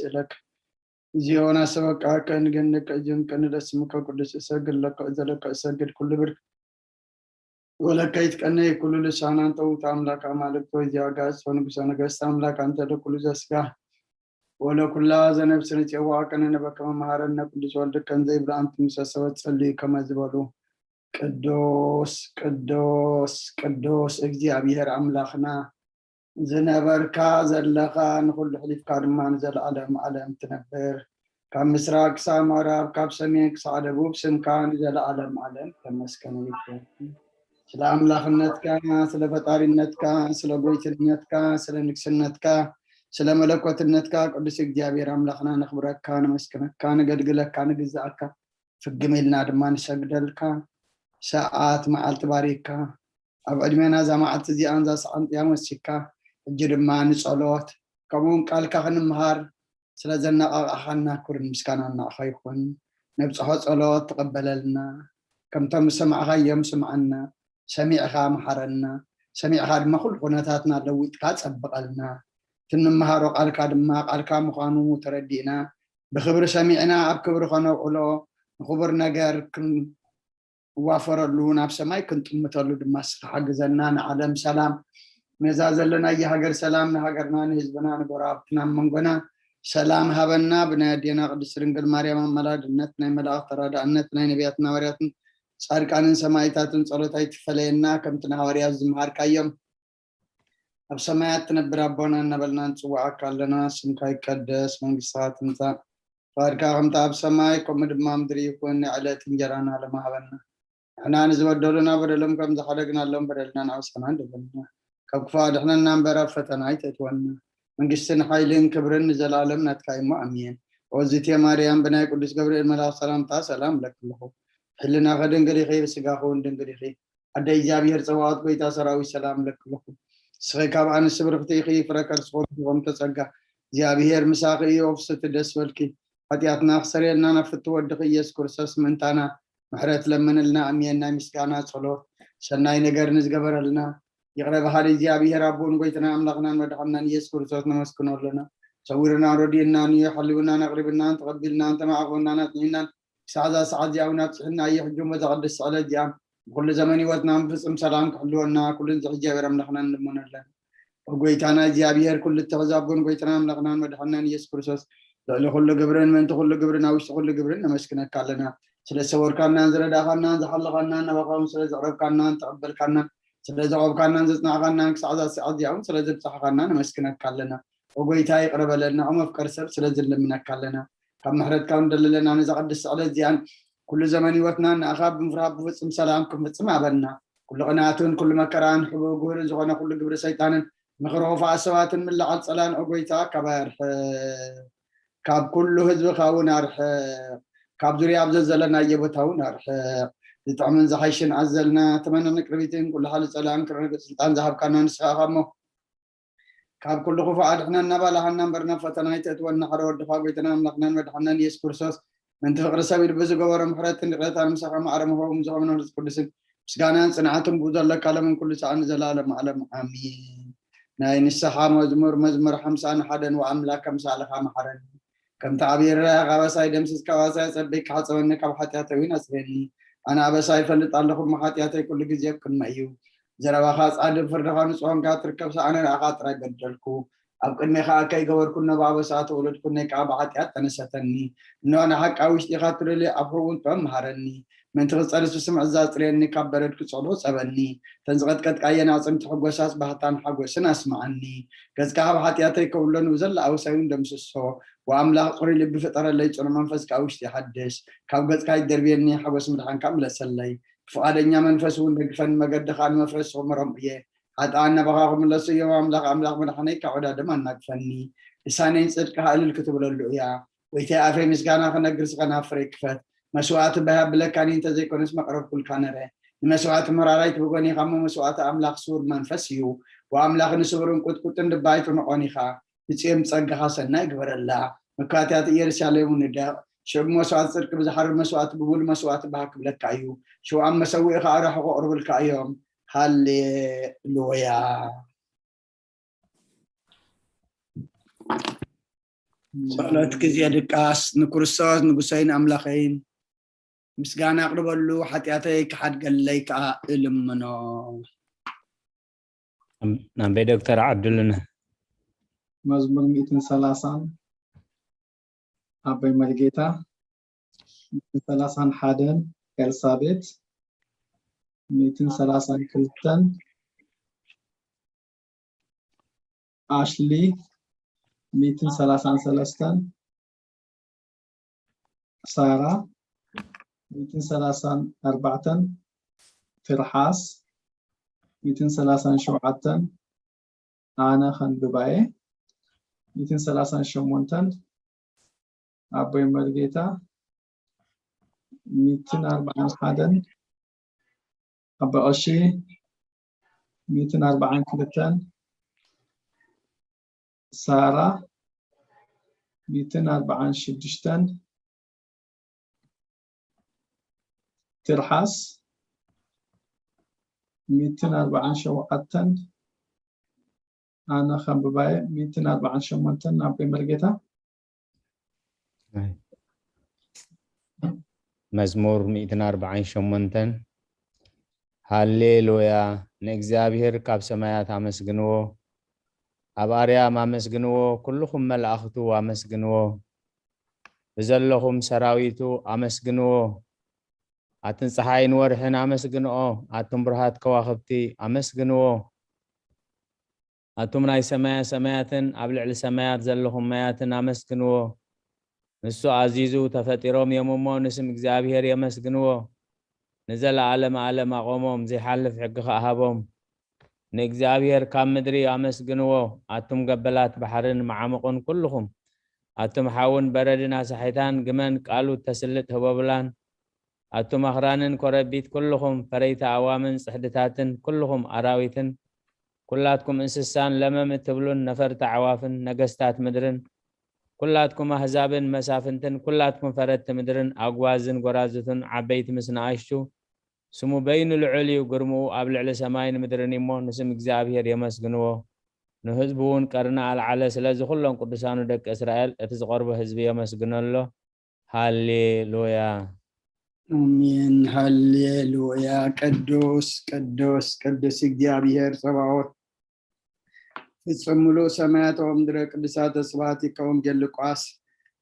ስእለከ። እዚኦን ኣሰበቃከ ንገነከ እጅንከ ንለስምከ ቅዱስ እሰግድ ለከ እዘለከ እሰግድ ኩሉ ብርክ ወለከ ይትቀነይ ኩሉ ልሳን አንተ ውእቱ አምላክ አማልክት ወእግዚአ አጋእዝት ወንጉሰ ነገስት አምላክ አንተ ለኩሉ ዘስጋ ወለኩላ ዘነፍስ ንጽዋ ከነነበከ መመሃረነ ቅዱስ ወልድከ እንዘ ይብሉ አንትም ሰሰበት ጸልዩ ከመ ዝበሉ ቅዱስ ቅዱስ ቅዱስ እግዚኣብሔር ኣምላኽና ዝነበርካ ዘለኻ ንኹሉ ሕሊፍካ ድማ ንዘለዓለም ዓለም ትነብር ካብ ምስራቅ ክሳብ ምዕራብ ካብ ሰሜን ክሳብ ደቡብ ስምካ ንዘለዓለም ዓለም ተመስገነ ይኩን። ስለ ኣምላኽነትካ ስለ ፈጣሪነትካ ስለ ጎይትነትካ ስለ ንግስነትካ ስለ መለኮትነትካ ቅዱስ እግዚኣብሔር ኣምላኽና ነኽብረካ ነመስግነካ ነገልግለካ ንግዛእካ ፍግም ኢልና ድማ ንሰግደልካ። ሰዓት መዓልቲ ባሪካ ኣብ ዕድሜና እዛ መዓልቲ እዚኣን እዛ ሰዓት እዚኣን ወሲካ ሕጂ ድማ ንጸሎት ከምኡውን ቃልካ ክንምሃር ስለ ዘነቃቃኻና ክብርን ምስጋና ናዕኻ ይኹን። ነብጽሖ ጸሎት ተቐበለልና። ከምቶም ዝሰማዕኻዮም ስምዓና። ሰሚዕኻ መሓረና። ሰሚዕኻ ድማ ኩሉ ኩነታትና ለዊጥካ ጸብቐልና። እቲ እንመሃሮ ቃልካ ድማ ቃልካ ምዃኑ ተረዲእና ብኽብሪ ሰሚዕና ኣብ ክብሪ ከነውዕሎ ንኽቡር ነገር ክንዋፈረሉ ናብ ሰማይ ክንጥምተሉ ድማ እስኻ ሓግዘና። ንዓለም ሰላም ነዛ ዘለናያ ሃገር ሰላም ንሃገርና ንህዝብና ንጎረባብትና መንጎና ሰላም ሃበና። ብናይ ኣዴና ቅድስት ድንግል ማርያም ኣማላድነት ናይ መላእኽት ተራዳእነት ናይ ነቢያትን ሃዋርያትን ጻድቃንን ሰማይታትን ጸሎት ኣይትፈለየና። ከምቲ ንሃዋርያት ዝመሃርካዮም ኣብ ሰማያት ትነብር ኣቦና እናበልና ንጽውዓካ ኣለና። ስምካ ይቀደስ፣ መንግስትኻ ትምጻእ፣ ፍቓድካ ከምቲ ኣብ ሰማይ ከምኡ ድማ ምድሪ ይኹን። ናይ ዕለት እንጀራና ሎሚ ሃበና። ንሕና ንዝበደሉና በደሎም ከም ዝሓደግናሎም በደልና ንኣውሳና እንደበልና ካብ ክፉ ኣድሕነና እምበር ኣብ ፈተና ኣይተእትወና። መንግስትን ሓይልን ክብርን ንዘለኣለም ናትካ እሞ ኣሜን። ኦዝቴ ማርያም ብናይ ቅዱስ ገብርኤል መልኣኽ ሰላምታ ሰላም እለኪ ኣለኹ። ብሕልናኺ ድንግል ኢኺ፣ ብስጋኺ እውን ድንግል ኢኺ። ኣደ እግዚኣብሔር ጸባኦት ጎይታ ሰራዊት ሰላም እለኪ ኣለኹ። ንስኺ ካብ ኣንስቲ ብርኽቲ ኢኺ፣ ፍረ ከርስኺ ብሩኽ እዩ። ጸጋ እግዚኣብሔር ምሳኺ እዩ። ኦፍስቲ ደስ በልኪ። ሓጢኣትና ክሰርየልና ናብ ፍትው ወድኺ ኢየሱስ ክርስቶስ ምእንታና ምሕረት ለምንልና። ኣሜን። ናይ ምስጋና ጸሎት ሰናይ ነገር ንዝገበረልና ይቕረ በሃሊ እግዚኣብሔር ኣቦን ጎይትና ኣምላኽናን መድሓንናን ኢየሱስ ክርስቶስ ነመስግኖ ኣለና። ሰዊርናን ረዲእናን እዩ። ሓልውናን ኣቕሪብናን ተቐቢልናን ተማዕቑብናን ኣጽኒዕናን ክሳዕ እዛ ሰዓት እዚኣ እውን ኣብጽሕና እዩ። ሕጂ እሞ እዛ ቅድስቲ ዕለት እዚኣ ብኩሉ ዘመን ህይወትና ብፍጹም ሰላም ክሕልወና ኩሉ ንዝሕጂ እግዚኣብሔር ኣምላኽና ንልምኖ ኣለና። ኦ ጎይታና እግዚኣብሔር ኩሉ እትሕዝ ኣቦን ጎይታና ኣምላኽናን መድሓንናን ኢየሱስ ክርስቶስ ልዕሊ ኩሉ ግብርን ምእንቲ ኩሉ ግብርን ኣብ ውሽጢ ኩሉ ግብርን ነመስግነካ ኣለና። ስለ ዝሰወርካናን ዝረዳእኻናን ዝሓለኻናን ናባኻ እውን ስለ ዘቕረብካናን ተቐበልካናን ስለ ዘቖምካናን ዘጽናዕኻናን ክሳዕ እዛ ሰዓት እዚኣ እውን ስለ ዘብጻሕኻና ነመስግነካ ኣለና። ኦ ጎይታ ይቕረ በለልና። ኦ መፍቀሪ ሰብ ስለ ዝልምነካ ኣለና። ካብ ምሕረትካ እውን ደለለና ነዛ ቅድስቲ ዕለት እዚኣን ኩሉ ዘመን ህይወትና ንኣኻ ብምፍራህ ብፍጹም ሰላም ክንፍጽም ኣበና። ኩሉ ቅንኣትን ኩሉ መከራን ሕቡእ ጉህልን ዝኾነ ኩሉ ግብሪ ሰይጣንን ምኽሪ ክፉኣት ሰባትን ምልዓል ጸላን ኦ ጎይታ ካባይ ኣርሕቕ። ካብ ኩሉ ህዝብኻ እውን ኣርሕቕ። ካብ ዙርያ ኣብ ዘዘለናዮ ቦታ እውን ኣርሕቕ። ዝጥዕምን ዝሓይሽን ኣዘልና ተመነኒ ቅርቢትን ኩሉ ሓሊ ጸላእን ክረግጽ ስልጣን ዝሃብካና ንስኻ ኢኻ እሞ ካብ ኩሉ ክፉእ ኣድሕነና ባልሃና እምበር ናብ ፈተና ኣይተእትወና ሓደ ወድኻ ጎይታና ኣምላኽናን መድሓንናን ኢየሱስ ክርስቶስ ምእንቲ ፍቕሪ ሰብ ኢሉ ብዝገበሮ ምሕረትን ይቕሬታን ምሳኻ ማዕረ ምሆቦም ዝኾነ መንፈስ ቅዱስን ምስጋናን ጽንዓትን ብኡ ዘለካ ሎምን ኩሉ ሰዓት ንዘለኣለም ዓለም ኣሜን። ናይ ንስሓ መዝሙር መዝሙር ሓምሳን ሓደን ወኣምላክ ከምሳልኻ መሓረኒ ከምቲ ዓብዪ ርራይ ኣቓባሳይ ደምስስ ካባሳይ ኣጸበይ ክሓጸበኒ ካብ ሓጢኣተይ እውን ኣጽርየኒ ኣነ ኣበሳ ይፈልጥ ኣለኹ እሞ ሓጢኣተይ ኩሉ ግዜ ቅድመ እዩ ዘረባኻ ጻድብ ፍርድኻ ንጹህ ኮንካ ትርከብ ሰኣነ ንኣኻ ጥራይ በደልኩ ኣብ ቅድሜኻ ከይገበርኩ እነሆ ብኣበሳ ተወለድኩ እነይ ከዓ ብሓጢኣት ጠነሰተኒ እነሆ ንሓቂ ኣብ ውሽጢኻ ትደልዮ ኣብ ሕቡእ እውን ጥበብ መሃረኒ ምእንቲ ክጸንስ ብስምዒት ዘጽርየኒ ካብ በረድ ክጸልኦ ጸበኒ እተን ዝቐጥቀጥካየን ኣዕጽምቲ ሕጎሳስ ባህታን ሓጎስን ኣስምዓኒ ገጽካ ካብ ሓጢኣተይ ከውሎ ንብዘላ ኣበሳይ እውን ደምስሶ ወኣምላኽ ጽሩይ ልቢ ፍጠረለይ ጽኑዕ መንፈስ ከዓ ውሽጢ ሓድስ ካብ ገጽካ ይደርብየኒ ሓጎስ ምድሓንካ ምለሰለይ ብፍቓደኛ መንፈስ እውን ደግፈኒ መገድኻ ንመፍረስ ክምሮም እየ ሓጥኣን ናባኻ ክምለሱ እዮም ኣምላኽ ኣምላኽ መድሓነይ ካብ ዕዳ ደም ኣናግፈኒ ልሳነይ ንጽድቅኻ እልል ክትብለሉ እያ ጎይታይ ኣፈይ ምስጋና ክነግር ስኸና ፍረ ክፈት መስዋዕቲ በሃ ብለካኒ እንተዘይኮነስ መቕረብኩልካ ነረ ንመስዋዕቲ መራራይ ትብጎኒ ካብ መስዋዕቲ ኣምላኽ ስውር መንፈስ እዩ ወኣምላኽ ንስብርን ቁጥቁጥን ልባይ ትንቆን ኢኻ ብጽዮን ብጸጋኻ ሰናይ ግበረላ መካትያት ኢየሩሳሌም ንደቕ ሽዑ መስዋዕቲ ጽድቂ ብዝሓርር መስዋዕቲ ብምሉ መስዋዕቲ በሃ ክብለካ እዩ ሽዑ ኣብ መሰዊእኻ ኣራሑ ከቕርብልካ እዮም ሃሌሉያ ጸሎት ግዜ ድቃስ ንክርስቶስ ንጉሰይን ኣምላኸይን ምስጋና ኣቕርበሉ፣ ሓጢኣተይ ክሓድገለይ ከኣ እልምኖ። ናበይ ዶክተር ዓድሉነ? መዝሙር ሚእትን ሰላሳን ኣቦይ መርጌታ፣ ሚእትን ሰላሳን ሓደን ኤልሳቤት፣ ሚእትን ሰላሳን ክልተን ኣሽሊ፣ ሚእትን ሰላሳን ሰለስተን ሳራ፣ ሚእትን ሰላሳን ኣርባዕተን ትርሓስ፣ ሚእትን ሰላሳን ሸውዓተን ኣነ ከንብባየ፣ ሚእትን ሰላሳን ሸሞንተን ኣቦይ መርጌታ፣ ሚእትን ኣርባዓን ሓደን ኣቦይ ቀሺ፣ ሚእትን ኣርባዓን ክልተን ሳራ፣ ሚእትን ኣርባዓን ሽዱሽተን ትርሓስ፣ ሚእትን ኣርባዓን ሸውዓተን ኣነ ከንብባየ፣ ሚእትን ኣርባዓን ሸሞንተን ኣቦይ መርጌታ። መዝሙር ሚእትን ኣርባዓን ሸሞንተን። ሃሌሉያ፣ ንእግዚኣብሔር ካብ ሰማያት ኣመስግንዎ፣ ኣብ ኣርያም ኣመስግንዎ፣ ኩልኹም መላእኽቱ ኣመስግንዎ፣ ብዘለኹም ሰራዊቱ ኣመስግንዎ። ኣትን ፀሓይን ወርሕን ኣመስግንኦ፣ ኣቱም ብሩሃት ከዋኽብቲ ኣመስግንዎ። ኣቱም ናይ ሰማያ ሰማያትን ኣብ ልዕሊ ሰማያት ዘለኹም ማያትን ኣመስግንዎ። ንሱ ኣዚዙ ተፈጢሮም እዮም እሞ ንስም እግዚኣብሔር የመስግንዎ። ንዘለዓለመ ዓለም ኣቖሞም፣ ዘይሓልፍ ሕጊ ኸኣ ሃቦም። ንእግዚኣብሔር ካብ ምድሪ ኣመስግንዎ፣ ኣቱም ገበላት ባሕርን መዓሙቕን ኩልኹም። ኣቱም ሓውን በረድን ኣሳሒታን ግመን ቃሉ እተስልጥ ህቦብላን። ኣቱም ኣኽራንን ኮረቢት ኩልኹም ፈረይቲ ኣእዋምን ጽሕድታትን ኩልኹም ኣራዊትን። ኩላትኩም እንስሳን ለመም እትብሉን ነፈርቲ ኣዕዋፍን ነገስታት ምድርን። ኩላትኩም ኣህዛብን መሳፍንትን ኩላትኩም ፈረድቲ ምድርን ኣግዋዝን ጎራዙትን ዓበይቲ ምስ ንኣሽቱ። ስሙ በይኑ ልዑል እዩ፣ ግርምኡ ኣብ ልዕሊ ሰማይን ምድርን እሞ ንስም እግዚኣብሔር የመስግንዎ። ንህዝቡ እውን ቀርኒ ኣልዓለ። ስለዚ ኩሎም ቅዱሳኑ ደቂ እስራኤል እቲ ዝቐርቦ ህዝቢ የመስግኖ ኣሎ። ሃሌሉያ። ኣሜን። ሃሌሉያ። ቅዱስ ቅዱስ ቅዱስ እግዚኣብሔር ጸባኦት ፍጹም ምሉእ ሰማያት ወምድረ ቅዱሳተ ስብሐት ይከውን። ወንጌል ሉቃስ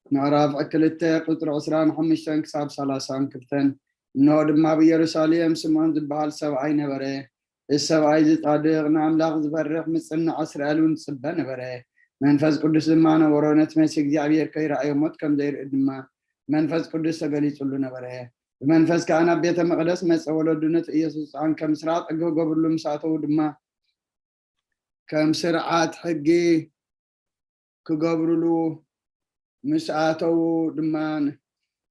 ምዕራፍ ክልተ ቁጽሪ ዕስራን ሓሙሽተን ክሳብ ሰላሳን ክልተን። እንሆ ድማ ኣብ ኢየሩሳሌም ስምዖን ዝበሃል ሰብኣይ ነበረ። እዚ ሰብኣይ እዚ ጻድቕ ንኣምላኽ ዝፈርሕ ምጽናዕ እስራኤል እውን ዝጽበ ነበረ። መንፈስ ቅዱስ ድማ ነበሮ። ነቲ መሲሕ እግዚኣብሔር ከይረኣዮ ሞት ከም ዘይርኢ ድማ መንፈስ ቅዱስ ተገሊጹሉ ነበረ። ብመንፈስ ከኣ ናብ ቤተ መቕደስ መጸ። ወለዱ ነቲ ኢየሱስ ሕጻን ከም ስራዕ ጠግቢ ክገብርሉ ምስ ኣተዉ ድማ ከም ስርዓት ሕጊ ክገብርሉ ምስ ኣተዉ ድማ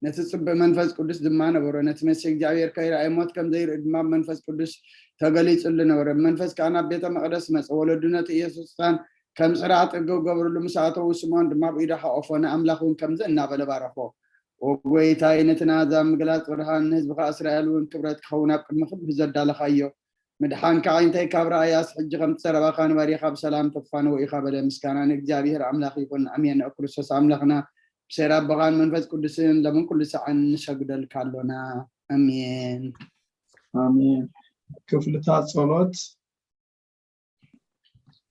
ነቲ ጽበ መንፈስ ቅዱስ ድማ ነበሮ። ነቲ መሲሕ እግዚኣብሔር ከይረኣየ ሞት ከም ዘይርኢ ድማ ብመንፈስ ቅዱስ ተገሊጹሉ ነበረ። ብመንፈስ ከኣ ናብ ቤተ መቕደስ መጸ። ወለዱ ነቲ ኢየሱስ ሕጻን ከም ስራዕ ጠግቢ ክገብርሉ ምስ ኣተዉ ስምዖን ድማ ብኢዱ ሓቆፎ፣ ንኣምላኽ እውን ከምዚ እናበለ ባረኾ። ኦ ጎይታይ፣ ነቲ ናዛ ምግላጽ ብርሃን ንህዝብኻ እስራኤል እውን ክብረት ክኸውን ኣብ ቅድሚ ኩሉ ዘዳለኻዮ ምድሓን ከዓይንተይ ካብ ረኣያስ ሕጂ ከምቲ ዘረባኻ ንባሪኻ ብሰላም ተፋንዎ ኢኻ በለ። ምስጋና ንእግዚኣብሔር ኣምላኽ ይኹን። ኣሜን። ኦ ክርስቶስ ኣምላኽና ብሰይር ኣቦኻን መንፈስ ቅዱስን ሎምን ኩሉ ሳዕን ንሰግደልካ ኣሎና። ኣሜን። ኣሜን። ክፍልታት ጸሎት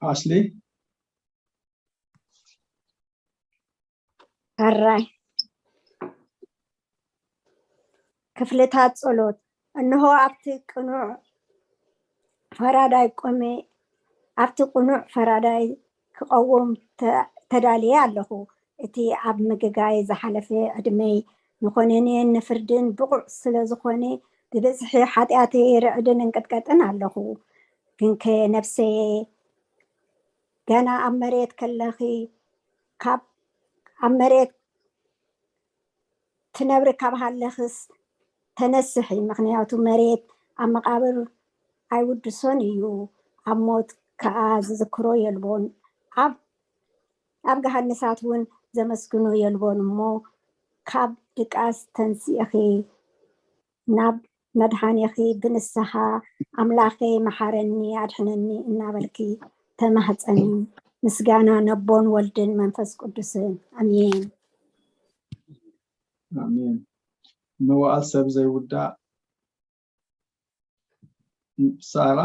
ኣሽሊ። ሕራይ ክፍልታት ጸሎት። እንሆ ኣብቲ ቅኑዕ ፈራዳይ ቆሜ፣ ኣብቲ ቅኑዕ ፈራዳይ ክቐውም ተ-፣ ተዳልየ ኣለኹ። እቲ ኣብ ምግጋይ ዝሓለፈ ዕድመይ ንኾነኔን ንፍርድን ብቑዕ ስለ ዝኾነ፣ ብብዝሒ ሓጢኣተይ ርዕድን እንቅጥቀጥን ኣለኹ። ግንከ ነፍሰየ፣ ገና ኣብ መሬት ከለኺ፣ ካብ፣ ኣብ መሬት ትነብሪ ካብ ሃለኽስ ተነስሒ፣ ምኽንያቱ መሬት ኣብ መቓብር ኣይውድሶን እዩ፣ ኣብ ሞት ከኣ ዝዝክሮ የልቦን፣ ኣብ፣ ኣብ ገሃንሳት እውን ዘመስግኖ የልቦን። እሞ ካብ ድቃስ ተንሲእኺ ናብ መድሓኒኺ ብንስሓ፣ ኣምላኸይ መሓረኒ፣ ኣድሕነኒ እናበልኪ ተማህፀኒ። ምስጋና ነቦን ወልድን መንፈስ ቅዱስን። ኣሜን። ኣሜን። መዋዕል ሰብ ዘይውዳእ። ሳራ።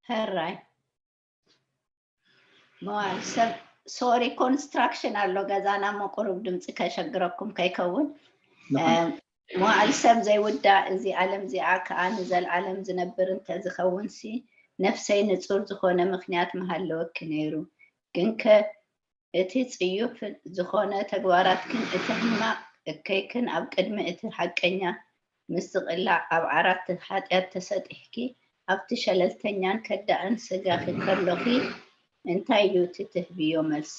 ሕራይ መዋል ሰብ። ሶሪ፣ ኮንስትራክሽን ኣሎ ገዛና እሞ ቁሩብ ድምፂ ከሸግረኩም ከይከውን። መዋል ሰብ ዘይውዳእ፣ እዚ ዓለም እዚኣ ከዓ ንዘለዓለም ዝነብር እንተዝኸውን ሲ፣ ነፍሰይ ንፁር ዝኾነ ምኽንያት ምሃለወኪ ነይሩ። ግንከ እቲ ጽዩፍ ዝኾነ ተግባራትክን እቲ ሕማቕ እከይክን ኣብ ቅድሚ እቲ ሓቀኛ ምስ ዝቕላዕ ኣብ ዓራት ሓጢኣት ተሰጢሕኪ ኣብቲ ሸለልተኛን ከዳእን ስጋኺ ከሎኺ እንታይ እዩ እቲ ትህብዮ መልሲ?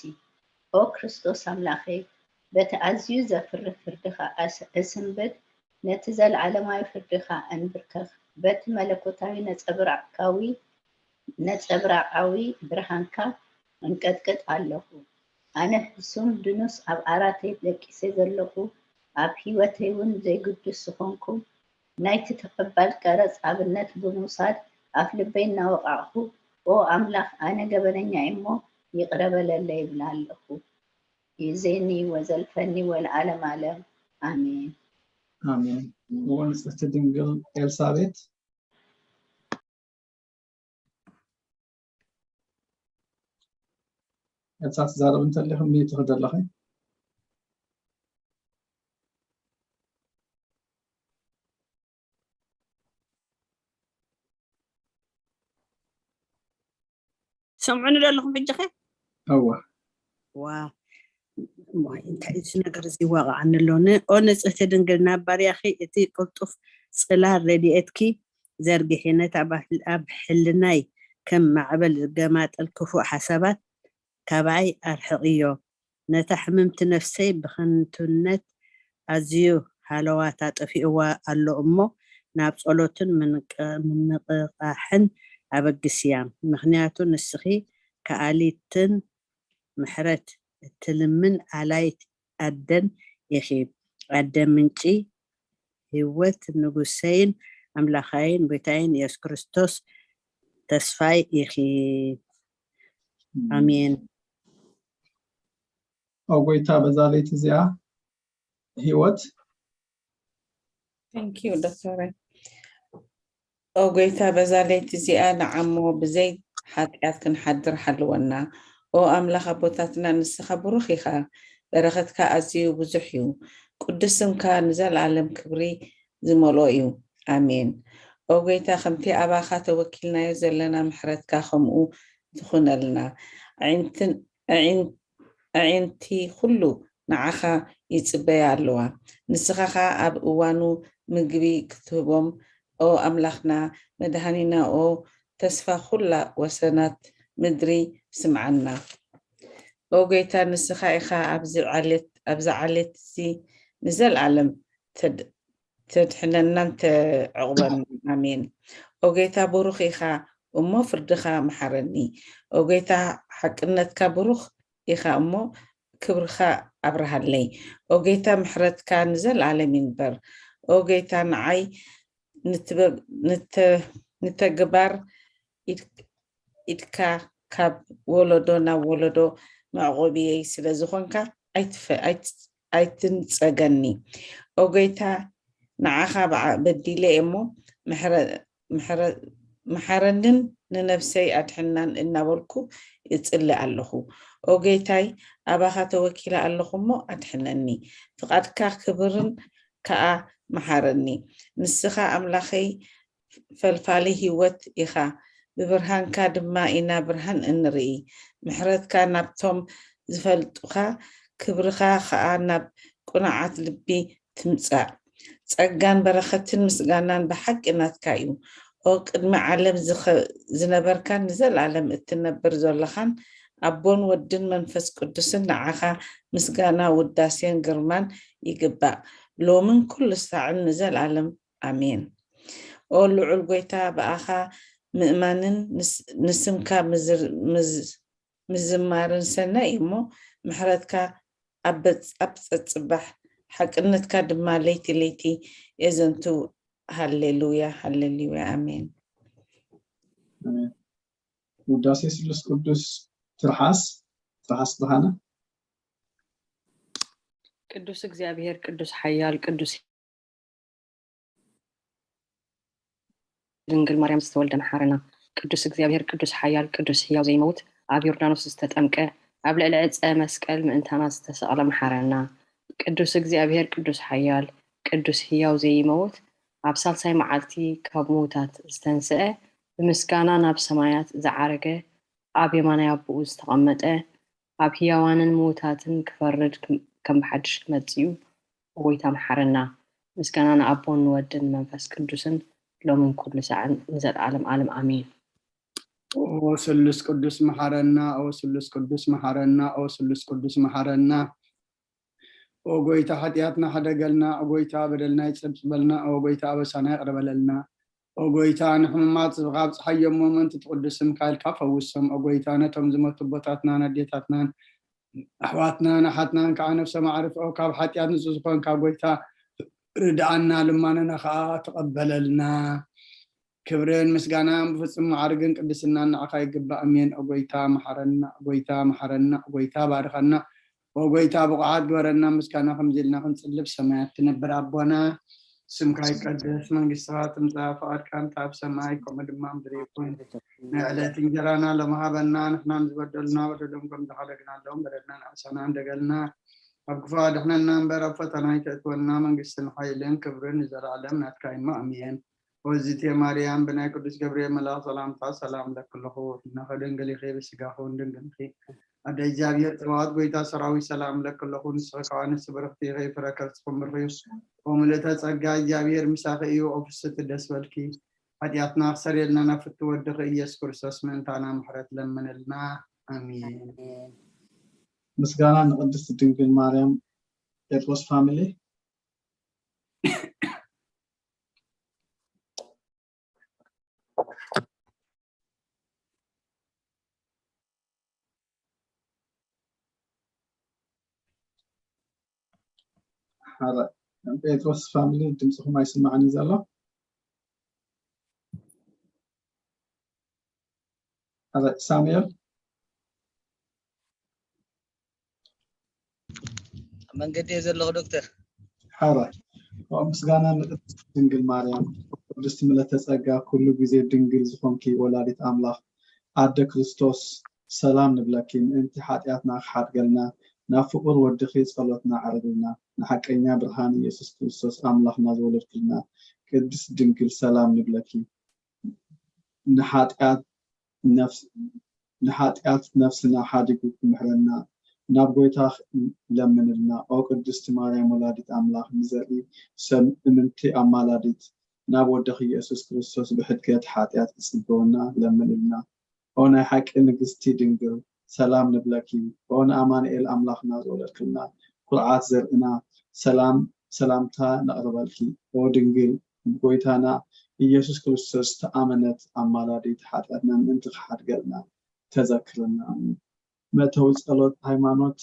ኦ ክርስቶስ ኣምላኸይ፣ በቲ ኣዝዩ ዘፍርህ ፍርድኻ እስንብድ፣ ነቲ ዘለዓለማዊ ፍርድኻ እንብርከኽ፣ በቲ መለኮታዊ ነጸብራቕካዊ ነጸብራቓዊ ብርሃንካ እንቀጥቅጥ ኣለኹ። ኣነ ሕሱም ድኑስ ኣብ ዓራተይ ደቂሰ ዘለኹ፣ ኣብ ህይወተይ እውን ዘይግዱስ ዝኾንኩ፣ ናይቲ ተቐባል ቀረጽ ኣብነት ብምውሳድ ኣፍልበይ እናወቓቕኩ፣ ኦ ኣምላኽ፣ ኣነ ገበነኛ እየ እሞ ይቕረ በለለይ ይብላ ኣለኹ። ይእዜኒ ወዘልፈኒ ወለዓለም ዓለም። ኣሜን። ኣሜን። ንጽሕቲ ድንግል ኤልሳቤት። ኤልሳ ትዛረብ እንተሊኹ ሚዩት ትኽደለኺ። ሰምዑኒ ዶ ኣለኹም ሕጂ ኸ? እዋ። ዋ። እዋይ፣ እንታይ እዚ ነገር እዚ ይዋቕዓኒ ኣሎ። ን-፣ ኦ ንጽህቲ ድንግል፣ ናብ ባርያኺ እቲ ቅልጡፍ ጽላል ረድኤትኪ ዘርግሒ፣ ነታ ኣብ፣ ኣብ ሕልናይ ከም ማዕበል ዝገማጠል ክፉእ ሓሳባት ካባይ ኣርሕቕዮ። ነታ ሕምምቲ ነፍሰይ ብኸንቱነት ኣዝዩ ሃለዋታ ጠፊእዋ ኣሎ እሞ፣ ናብ ጸሎትን ምንቅ-፣ ምንቕቓሕን ኣበግስያ። ምኽንያቱ ንስኺ ከኣሊትን ምሕረት እትልምን ኣላይት ኣደን ኢኺ። ኣደ ምንጪ ህይወት፣ ንጉሰይን ኣምላኸይን ጎይታይን የሱስ ክርስቶስ ተስፋይ ኢኺ። ኣሜን። ኦ ጎይታ፣ በዛ ለይቲ እዚኣ ህይወት። Thank you ዶክተር። ኦ ጎይታ፣ በዛ ለይቲ እዚኣ ንዓሞ ብዘይ ሓጢኣት ክንሓድር ሓልወና። ኦ ኣምላኽ ኣቦታትና፣ ንስኻ ብሩኽ ኢኻ። በረኸትካ ኣዝዩ ብዙሕ እዩ። ቅዱስ ስምካ ንዘለኣለም ክብሪ ዝመልኦ እዩ። ኣሜን። ኦ ጎይታ፣ ከምቲ ኣባኻ ተወኪልናዮ ዘለና ምሕረትካ ከምኡ ትኹነልና። ኣዒንትን-፣ ኣዒን-፣ ኣዒንቲ ኩሉ ንዓኻ ይጽበያ ኣለዋ። ንስኻ ኸኣ ኣብ እዋኑ ምግቢ ክትህቦም፣ ኦ ኣምላኽና፣ መድሃኒና፣ ኦ ተስፋ ኩላ ወሰናት ምድሪ፣ ስምዓና። ኦ ጎይታ፣ ንስኻ ኢኻ ኣብዚ ዓሌት፣ ኣብዚ ዓሌት እዚ ንዘለኣለም ተድ-፣ ተድሕነናን ተዕቑበናን። ኣሜን። ኦ ጎይታ፣ ብሩኽ ኢኻ እሞ ፍርድኻ መሓረኒ። ኦ ጎይታ፣ ሓቅነትካ ብሩኽ ኢኻ እሞ ክብርኻ ኣብርሃለይ። ኦ ጎይታ፣ ምሕረትካ ንዘለኣለም ይንበር። ኦ ጎይታ፣ ንዓይ ንትበ-፣ ንተ-፣ ንተግባር ኢድ-፣ ኢድካ ካብ ወለዶ ናብ ወለዶ መዕቆቢየይ ስለ ዝኾንካ ኣይትፈ-፣ ኣይት-፣ ኣይትንጸገኒ። ኦ ጎይታ፣ ንዓኻ በዓ-፣ በዲለ እየ እሞ ምሕረ-፣ ምሕረ-፣ ምሓረንን ንነፍሰይ ኣድሕናን እናበልኩ እጽሊ ኣለኹ። ኦ ጎይታይ፣ ኣባኻ ተወኪለ ኣለኹ እሞ ኣድሕነኒ። ፍቓድካ ክብርን ከኣ መሓረኒ። ንስኻ ኣምላኸይ ፈልፋሊ ህይወት ኢኻ፣ ብብርሃንካ ድማ ኢና ብርሃን እንርኢ። ምሕረትካ ናብቶም ዝፈልጡኻ፣ ክብርኻ ኸኣ ናብ ቅኑዓት ልቢ ትምጻእ። ጸጋን በረኸትን ምስጋናን ብሓቂ ናትካ እዩ። ኦ ቅድሚ ዓለም ዝኸ-፣ ዝነበርካን ንዘለኣለም እትነብር ዘለኻን ኣቦን ወድን መንፈስ ቅዱስን ንዓኻ ምስጋና ውዳሴን ግርማን ይግባእ፣ ሎምን ኩሉ ሳዕን ንዘለኣለም ኣሜን። ኦ ልዑል ጎይታ፣ ብኣኻ ምእማንን ንስ-፣ ንስምካ ምዝር-፣ ምዝ-፣ ምዝማርን ሰናይ እዩ እሞ፣ ምሕረትካ ኣብ በጽ-፣ ኣብ ጸጽባሕ፣ ሓቅነትካ ድማ ለይቲ ለይቲ የዘንቱ። ሃሌሉያ፣ ሃሌሉያ፣ ኣሜን። ውዳሴ ስሉስ ቅዱስ ትርሓስ ትርሓስ ብርሃነ። ቅዱስ እግዚኣብሔር ቅዱስ ሓያል ቅዱስ ድንግል ማርያም ዝተወልደ መሓረና። ቅዱስ እግዚኣብሔር ቅዱስ ሓያል ቅዱስ ህያው ዘይመውት ኣብ ዮርዳኖስ ዝተጠምቀ ኣብ ልዕሊ ዕፀ መስቀል ምእንታና ዝተሰቕለ መሓረና። ቅዱስ እግዚኣብሔር ቅዱስ ሓያል ቅዱስ ህያው ዘይመውት ኣብ ሳልሳይ መዓልቲ ካብ ምውታት ዝተንስአ ብምስጋና ናብ ሰማያት ዝዓረገ ኣብ የማናይ ኣቦኡ ዝተቐመጠ ኣብ ህያዋንን ምውታትን ክፈርድ ከም ብሓድሽ ክመጽእ እዩ። ኦጎይታ መሓረና። ምስጋና ንኣቦን ንወድን ንመንፈስ ቅዱስን ሎምን ኩሉ ሳዕን ንዘለዓለም ዓለም ኣሜን። ኦ ስሉስ ቅዱስ መሓረና፣ ኦ ስሉስ ቅዱስ መሓረና፣ ኦ ስሉስ ቅዱስ መሓረና። ኦ ጎይታ ሓጢኣትና ሕደገልና፣ ኦ ጎይታ በደልና ይጸብጽበልና፣ ኦ ጎይታ ኣበሳና ይቕረ በለልና። ኦ ጎይታ ንሕሙማት ዝብኻ ኣብጽሓዮም፣ እሞ ምእንቲ ትቕዱስ ስምካ ኢልካ ፈውሶም። ኦ ጎይታ ነቶም ዝመቱ ኣቦታትናን ኣዴታትናን ኣሕዋትናን ኣሓትናን ከዓ ነፍሶም ኣዕርፍኦ። ካብ ሓጢኣት ንጹህ ዝኾንካ ጎይታ ርድኣና፣ ልማኖና ከዓ ተቐበለልና። ክብርን ምስጋናን ብፍጹም ማዕርግን ቅድስናን ንዓኻ ይግባእ። ኣሜን። ኦ ጎይታ መሓረና፣ ኦ ጎይታ መሓረና፣ ኦ ጎይታ ባርኸና። ኦ ጎይታ ብቑዓት ግበረና፣ ምስጋና ከምዚ ኢልና ክንጽልብ ሰማያት ትነብር ኣቦና፣ ስምካ ይቀደስ፣ መንግስትኻ ትምጻእ፣ ፍቓድካ እንተ ኣብ ሰማይ ከምኡ ድማ ምድሪ ይኹን። ናይ ዕለት እንጀራና ሎሚ ሃበና፣ ንሕና ንዝበደሉና በደሎም ከም ዝሓደግናሎም በደልና ንኣሳና እንደገልና፣ ኣብ ክፉ ኣድሕነና እምበር ኣብ ፈተና ኣይተእትወና፣ መንግስትን ሓይልን ክብርን ንዘለዓለም ናትካ እሞ ኣሜን። ወዝቴ ማርያም ብናይ ቅዱስ ገብርኤል መልኣኽ ሰላምታ ሰላም ለኪ ኣለኹ፣ እነሆ ድንግል ኢኺ ብስጋኺ እውን ድንግል ኢኺ። ኣደ እግዚኣብሔር ጸባኦት ጎይታ ሰራዊት ሰላም ለኪ ኣለኹ፣ ንስኺ ከኣ ንስቲ ብርኽቲ ኢኺ፣ ፍረ ከርስኺ ብሩኽ እዩ። ኦ ምልእተ ጸጋ እግዚኣብሔር ምሳኺ እዩ፣ ኦ ፍስቲ ደስ በልኪ። ሓጢኣትና ክሰርየልና ናብ ፍቱ ወድኺ ኢየሱስ ክርስቶስ ምእንታና ምሕረት ለምንልና። ኣሜን። ምስጋና ንቅድስቲ ድንግል ማርያም። ጴጥሮስ ፋሚሊ። ሓደ ጴጥሮስ ፋሚሊ ድምፅኹም ኣይስማዕን እዩ ዘሎ። ሓደ ሳሙኤል። ኣብ መንገዲ እየ ዘለኹ ዶክተር። ሓራይ። ኦ ምስጋና ንቅድስቲ ድንግል ማርያም፣ ቅድስቲ ምልዕተ ጸጋ፣ ኩሉ ግዜ ድንግል ዝኾንኪ ወላዲት ኣምላኽ፣ ኣደ ክርስቶስ፣ ሰላም ንብለኪ፣ ምእንቲ ሓጢኣትና ክሓድገልና፣ ናብ ፍቁር ወድኺ ጸሎትና ኣዕርግልና፣ ንሓቀኛ ብርሃን ኢየሱስ ክርስቶስ ኣምላኽና ዝወለድክልና ቅድስት ድንግል ሰላም ንብለኪ። ንሓጢኣት ነፍስ-፣ ንሓጢኣት ነፍስና ሓዲጉ ክምሕረና ናብ ጎይታ ለምንልና። ኦ ቅድስቲ ማርያም ወላዲት ኣምላኽ፣ ንዘርኢ ሰብ እምንቲ ኣማላዲት፣ ናብ ወድኺ ኢየሱስ ክርስቶስ ብሕድገት ሓጢኣት ክጽበወና ለምንልና። ኦ ናይ ሓቂ ንግስቲ ድንግል፣ ሰላም ንብለኪ። ኦ ንኣማኑኤል ኣምላኽና ዝወለድክልና፣ ኩርዓት ዘርእና፣ ሰላም ሰላምታ ነቕርበልኪ። ኦ ድንግል፣ ብጎይታና ኢየሱስ ክርስቶስ ተኣመነት ኣማላዲት፣ ሓጢኣትና ምእንቲ ክሓድገልና ተዘክርና። ኣሜን። መእተዊ ጸሎት ሃይማኖት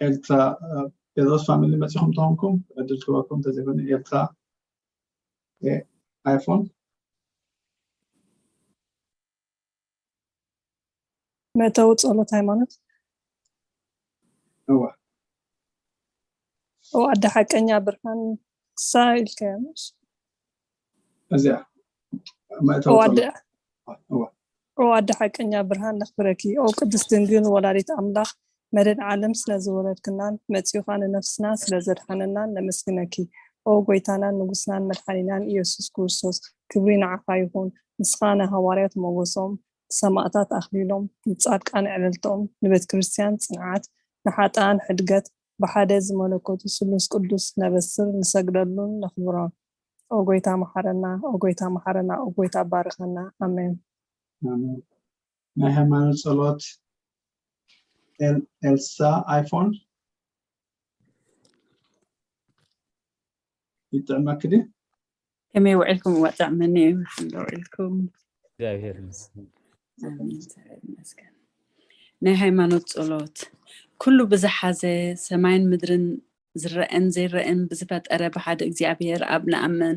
ኤልትራ፣ እ፣ ጴጥሮስ ፋሚሊ መጺኹም ተኾንኩም ዕድል ክህበኩም፣ እንተዘይኮነ ኤልትራ፣ እ፣ ኣይፎን። መእተዊ ጸሎት ሃይማኖት። እወ። ኦ ኣደ ሓቀኛ ብርሃን ክሳ ኢልካዮ። እዚኣ መእተዊ ኦ ጸሎት። ኣደ እወ። ኦ ኣደ ሓቀኛ ብርሃን ነኽብረኪ። ኦ ቅድስት ድንግል ወላዲት ኣምላኽ መድን ዓለም ስለ ዝወለድክናን መጺኡ ኸኣ ንነፍስና ስለ ዘድሓነናን ነመስግነኪ። ኦ ጎይታናን ንጉስናን መድሓኒናን ኢየሱስ ክርስቶስ፣ ክብሪ ንዓኻ ይኹን። ንስኻ ንሃዋርያት ሞገሶም፣ ንሰማእታት ኣኽሊሎም፣ ንጻድቃን ዕልልትኦም፣ ንቤተ ክርስቲያን ጽንዓት፣ ንሓጥኣን ሕድገት፣ ብሓደ ዝመለኮቱ ስሉስ ቅዱስ ነበስር፣ ንሰግደሉን ነኽብሮን። ኦ ጎይታ መሓረና፣ ኦ ጎይታ መሓረና፣ ኦ ጎይታ ባርኸና። ኣሜን። ኣሜን። ናይ ሃይማኖት ጸሎት ኤል-፣ ኤልሳ ኣይፎን ይጥዕመኪ ድዩ? ከመይ ውዒልኩም? እዋ ጥዕመኒ እዩ። ከመይ ውዒልኩም? እግዚኣብሔር ይመስገን። ኣሜን። እግዚኣብሔር ይመስገን። ናይ ሃይማኖት ጸሎት። ኩሉ ብዝሓዘ ሰማይን ምድርን ዝረአን ዘይረአን ብዝፈጠረ ብሓደ እግዚኣብሔር ኣብ ንኣምን።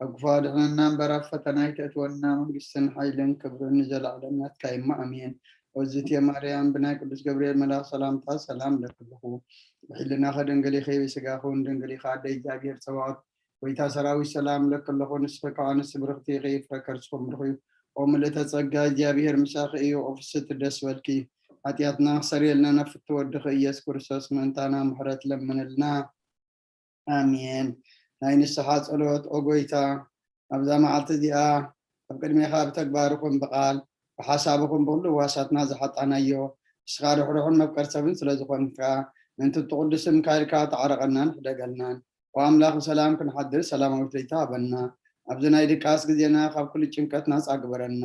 ኣብ ክፉ ኣድሕነና እምበር ኣብ ፈተና ኣይተእትወና። መንግስትን ሓይልን ክብርን ንዘለዓለም ናትካ እዩ እሞ ኣሜን። ኦዝቴ ማርያም ብናይ ቅዱስ ገብርኤል መልኣኽ ሰላምታ ሰላም እለኪ ኣለኹ። ብሕልናኸ ድንግል ኢኺ፣ ብስጋኹ እውን ድንግል ኢኻ። ኣደ እግዚኣብሔር ጸባኦት፣ ጎይታ ሰራዊት ሰላም እለኪ ኣለኹ። ንስኺ ከኣ ኣንስቲ ብርኽቲ ኢኺ፣ ፍረ ከርስኹም ብሩኽ እዩ። ኦ ምልእተ ጸጋ፣ እግዚኣብሔር ምሳኺ እዩ። ኦ ፍስሕቲ ደስ በልኪ፣ ሓጢኣትና ክሰርየልና ናብ ፍትው ወድኺ ኢየሱስ ክርስቶስ ምእንታና ምሕረት ለምንልና። ኣሜን። ናይ ንስሓ ጸሎት። ኦ ጎይታ፣ ኣብዛ መዓልቲ እዚኣ ኣብ ቅድሜኻ ብተግባር ይኹን ብቓል ብሓሳብ ይኹን ብኹሉ ህዋሳትና ዝሓጣናዮ፣ ንስኻ ርሕሩሕን መፍቀር ሰብን ስለ ዝኾንካ፣ ምእንቲ ትቕዱስ ስምካ ኢልካ ተዓረቐናን ሕደገልናን። ኦ ኣምላኽ፣ ብሰላም ክንሓድር ሰላማዊት ለይቲ ሃበና። ኣብዚ ናይ ድቃስ ግዜና ካብ ኩሉ ጭንቀት ናጻ ግበረና።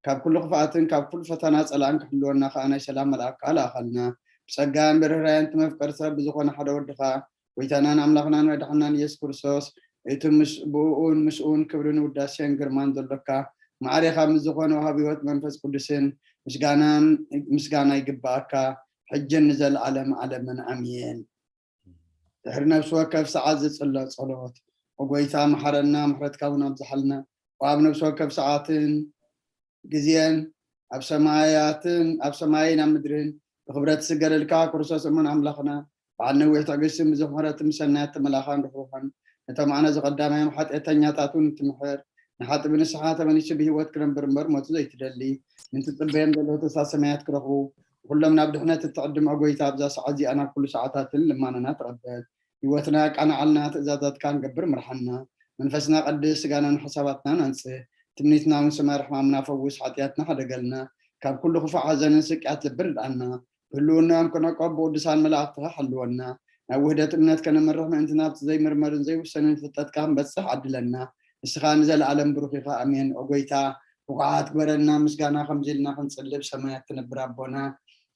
ካብ ኩሉ ክፍኣትን ካብ ኩሉ ፈተና ጸላእን ክሕልወና ከኣ ናይ ሰላም መልኣክካ ለኣኸልና። ብጸጋን ብርህራየን እቲ መፍቀር ሰብ ብዝኾነ ሓደ ወድኻ፣ ጎይታናን ኣምላኽናን መድሓናን ኢየሱስ ክርስቶስ፣ እቲ ምስ ብእኡን ምስኡን ክብርን ውዳሴን ግርማን ዘሎካ፣ ማዕሬኻ ምስ ዝኾነ ወሃቢ ህይወት መንፈስ ቅዱስን ምስጋናን ምስጋና ይግብኣካ፣ ሕጅን ንዘለዓለም ዓለምን ኣሜን። ድሕሪ ነፍሲ ወከፍ ሰዓት ዝጽሎ ጸሎት። ኦ ጎይታ መሓረና፣ ምሕረትካ እውን ኣብዝሓልና። ኦ ኣብ ነፍሲ ወከፍ ሰዓትን ግዜን ኣብ ሰማያትን ኣብ ሰማይን ኣብ ምድርን ብክብረት ዝስገደልካ ክርስቶስ እሙን ኣምላኽና፣ በዓል ነዊሕ ትዕግስትን ብዙሕ ምሕረትን ብሰናያት ተመላኻን ርሕሩሕን፣ ነቶም ኣነ ዝቐዳማዮም ሓጢኣተኛታት እውን እትምሕር፣ ንሓጢ ብንስሓ ተመሊሱ ብህይወት ክነብር እምበር ሞቱ ዘይትደሊ፣ ምእንቲ ትጽበዮም ዘለዉ ተስፋ ሰማያት ክረኽቡ፣ ኩሎም ናብ ድሕነት እትዕድም ኦ ጎይታ፣ ኣብዛ ሰዓት እዚኣ ናብ ኩሉ ሰዓታትን ልማኖና ተቐበል። ህይወትና ኣቃንዓልና፣ ትእዛዛትካ ንገብር ምርሓና። መንፈስና ቀድስ፣ ስጋናን ሓሳባትናን ኣንጽህ። ትምኒትና እውን ስመር፣ ሕማምና ፈውስ፣ ሓጢኣትና ሓደገልና። ካብ ኩሉ ክፉእ ሓዘንን ስቅያት ልቢ ርድኣና። ብህልውናኦም ክነቆብ ብቅዱሳን መላእኽትኻ ሓልወና። ናብ ውህደት እምነት ከነምርሕ ምእንቲ ናብቲ ዘይምርመርን ዘይውሰንን ፍልጠትካ ክንበጽሕ ዓድለና። ንስኻ ንዘለኣለም ብሩኽ ኢኻ። ኣሜን። ኦ ጎይታ፣ ብቑዓት ግበረና። ምስጋና ከምዚ ኢልና ክንጽልብ ሰማያት ትነብር ኣቦና፣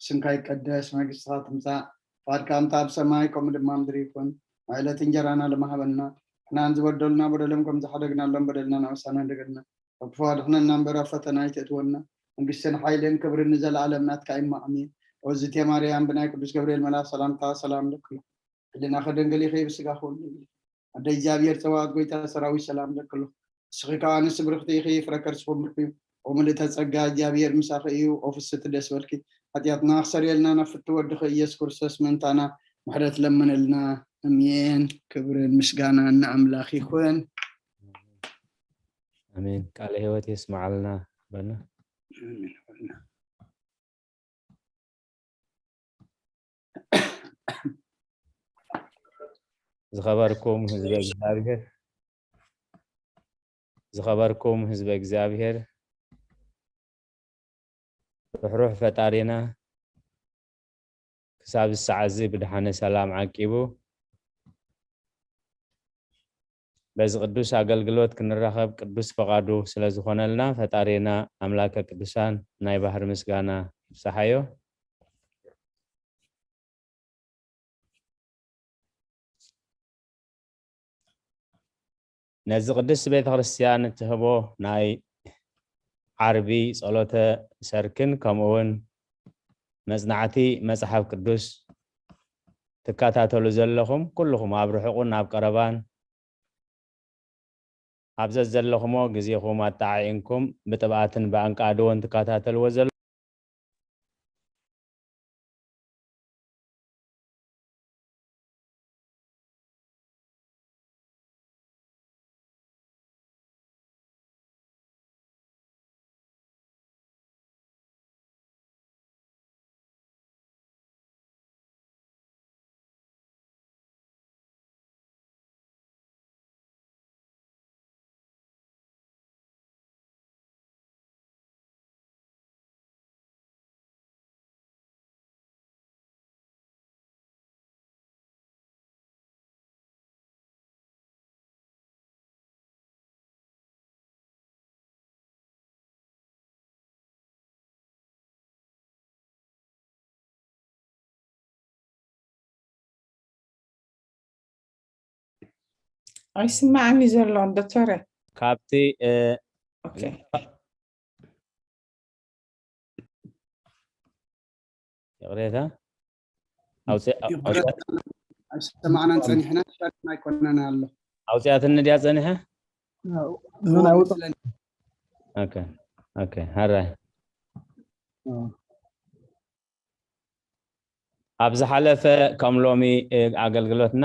ስምካ ይቀደስ፣ መንግስትኻ ትምጻእ፣ ፍቓድካ ከምታ ኣብ ሰማይ ከምኡ ድማ ምድሪ ይኹን። ናይ ዕለት እንጀራና ሎሚ ሃበና። ንሕናን ዝበደሉና በደሎም ከም ዝሓደግናሎም በደልና ናበሳና እንደገና። ካብ ክፉ ኣድሕነና እምበር ኣብ ፈተና ኣይተእትወና። መንግስትን ሓይልን ክብርን ንዘለኣለም ናትካ እዩ እሞ ኣሜን። ኦዝቴ ማርያም ብናይ ቅዱስ ገብርኤል መልኣኽ ሰላምታ ሰላም እለኪ ኣለኹ። ሕልናኺ ድንግል ኢኺ፣ ብስጋኺ እውን ድንግል ኢኺ። ኣደ እግዚኣብሔር ጸባኦት፣ ጎይታ ሰራዊት ሰላም እለኪ ኣለኹ። ንስኺ ከኣ ኣንስቲ ብርኽቲ ኢኺ፣ ፍረ ከርስኺ እውን ብሩኽ እዩ። ኦ ምልእተ ጸጋ፣ እግዚኣብሔር ምሳኺ እዩ። ኦ ፍስሕቲ ደስ በልኪ፣ ሓጢኣትና ክሰርየልና ናብ ፍትው ወድኺ ኢየሱስ ክርስቶስ ምእንታና ምሕረት ለምንልና። ኣሜን። ክብርን ምስጋናን ንኣምላኽ ይኹን። ኣሜን። ቃለ ህይወት የስምዓልና በልና። ኣሜን። ዝኸበርኩም ህዝበ እግዚኣብሔር፣ ዝኸበርኩም ህዝበ እግዚኣብሔር፣ ርሕሩሕ ፈጣሪና ክሳብ እዚ ሰዓት እዚ ብድሓነ ሰላም ዓቂቡ በዚ ቅዱስ ኣገልግሎት ክንራኸብ ቅዱስ ፈቓዱ ስለ ዝኾነልና፣ ፈጣሪና ኣምላከ ቅዱሳን ናይ ባህር ምስጋና ይብጽሓዮ። ነዚ ቅድስቲ ቤተ ክርስቲያን እትህቦ ናይ ዓርቢ ጸሎተ ሰርክን ከምኡ እውን መጽናዕቲ መጽሓፍ ቅዱስ ትከታተሉ ዘለኹም ኩልኹም፣ ኣብ ርሑቕን ኣብ ቀረባን፣ ኣብ ዘዘለኹሞ ግዜኹም ኣጠዓዒንኩም ብጥብኣትን ብኣንቃድዎን ትከታተልዎ ዘሎ ኣይስማዕን እዩ ዘሎ ዶክተረ። ካብቲ እ፣ ኦኬ። ይቕሬታ። ኣውፅያ-፣ ይቕሬታ። ኣይሰማዕናን ጸኒሕና፣ ሻርፕ ኣይኮነን ኣሎ። ኣውፅያትኒ ድያ ጸኒሐ? ኑን ኣይውጥን። ኦኬ፣ ኦኬ፣ ሃራይ። ኣብ ዝሓለፈ ከም ሎሚ ኣገልግሎትና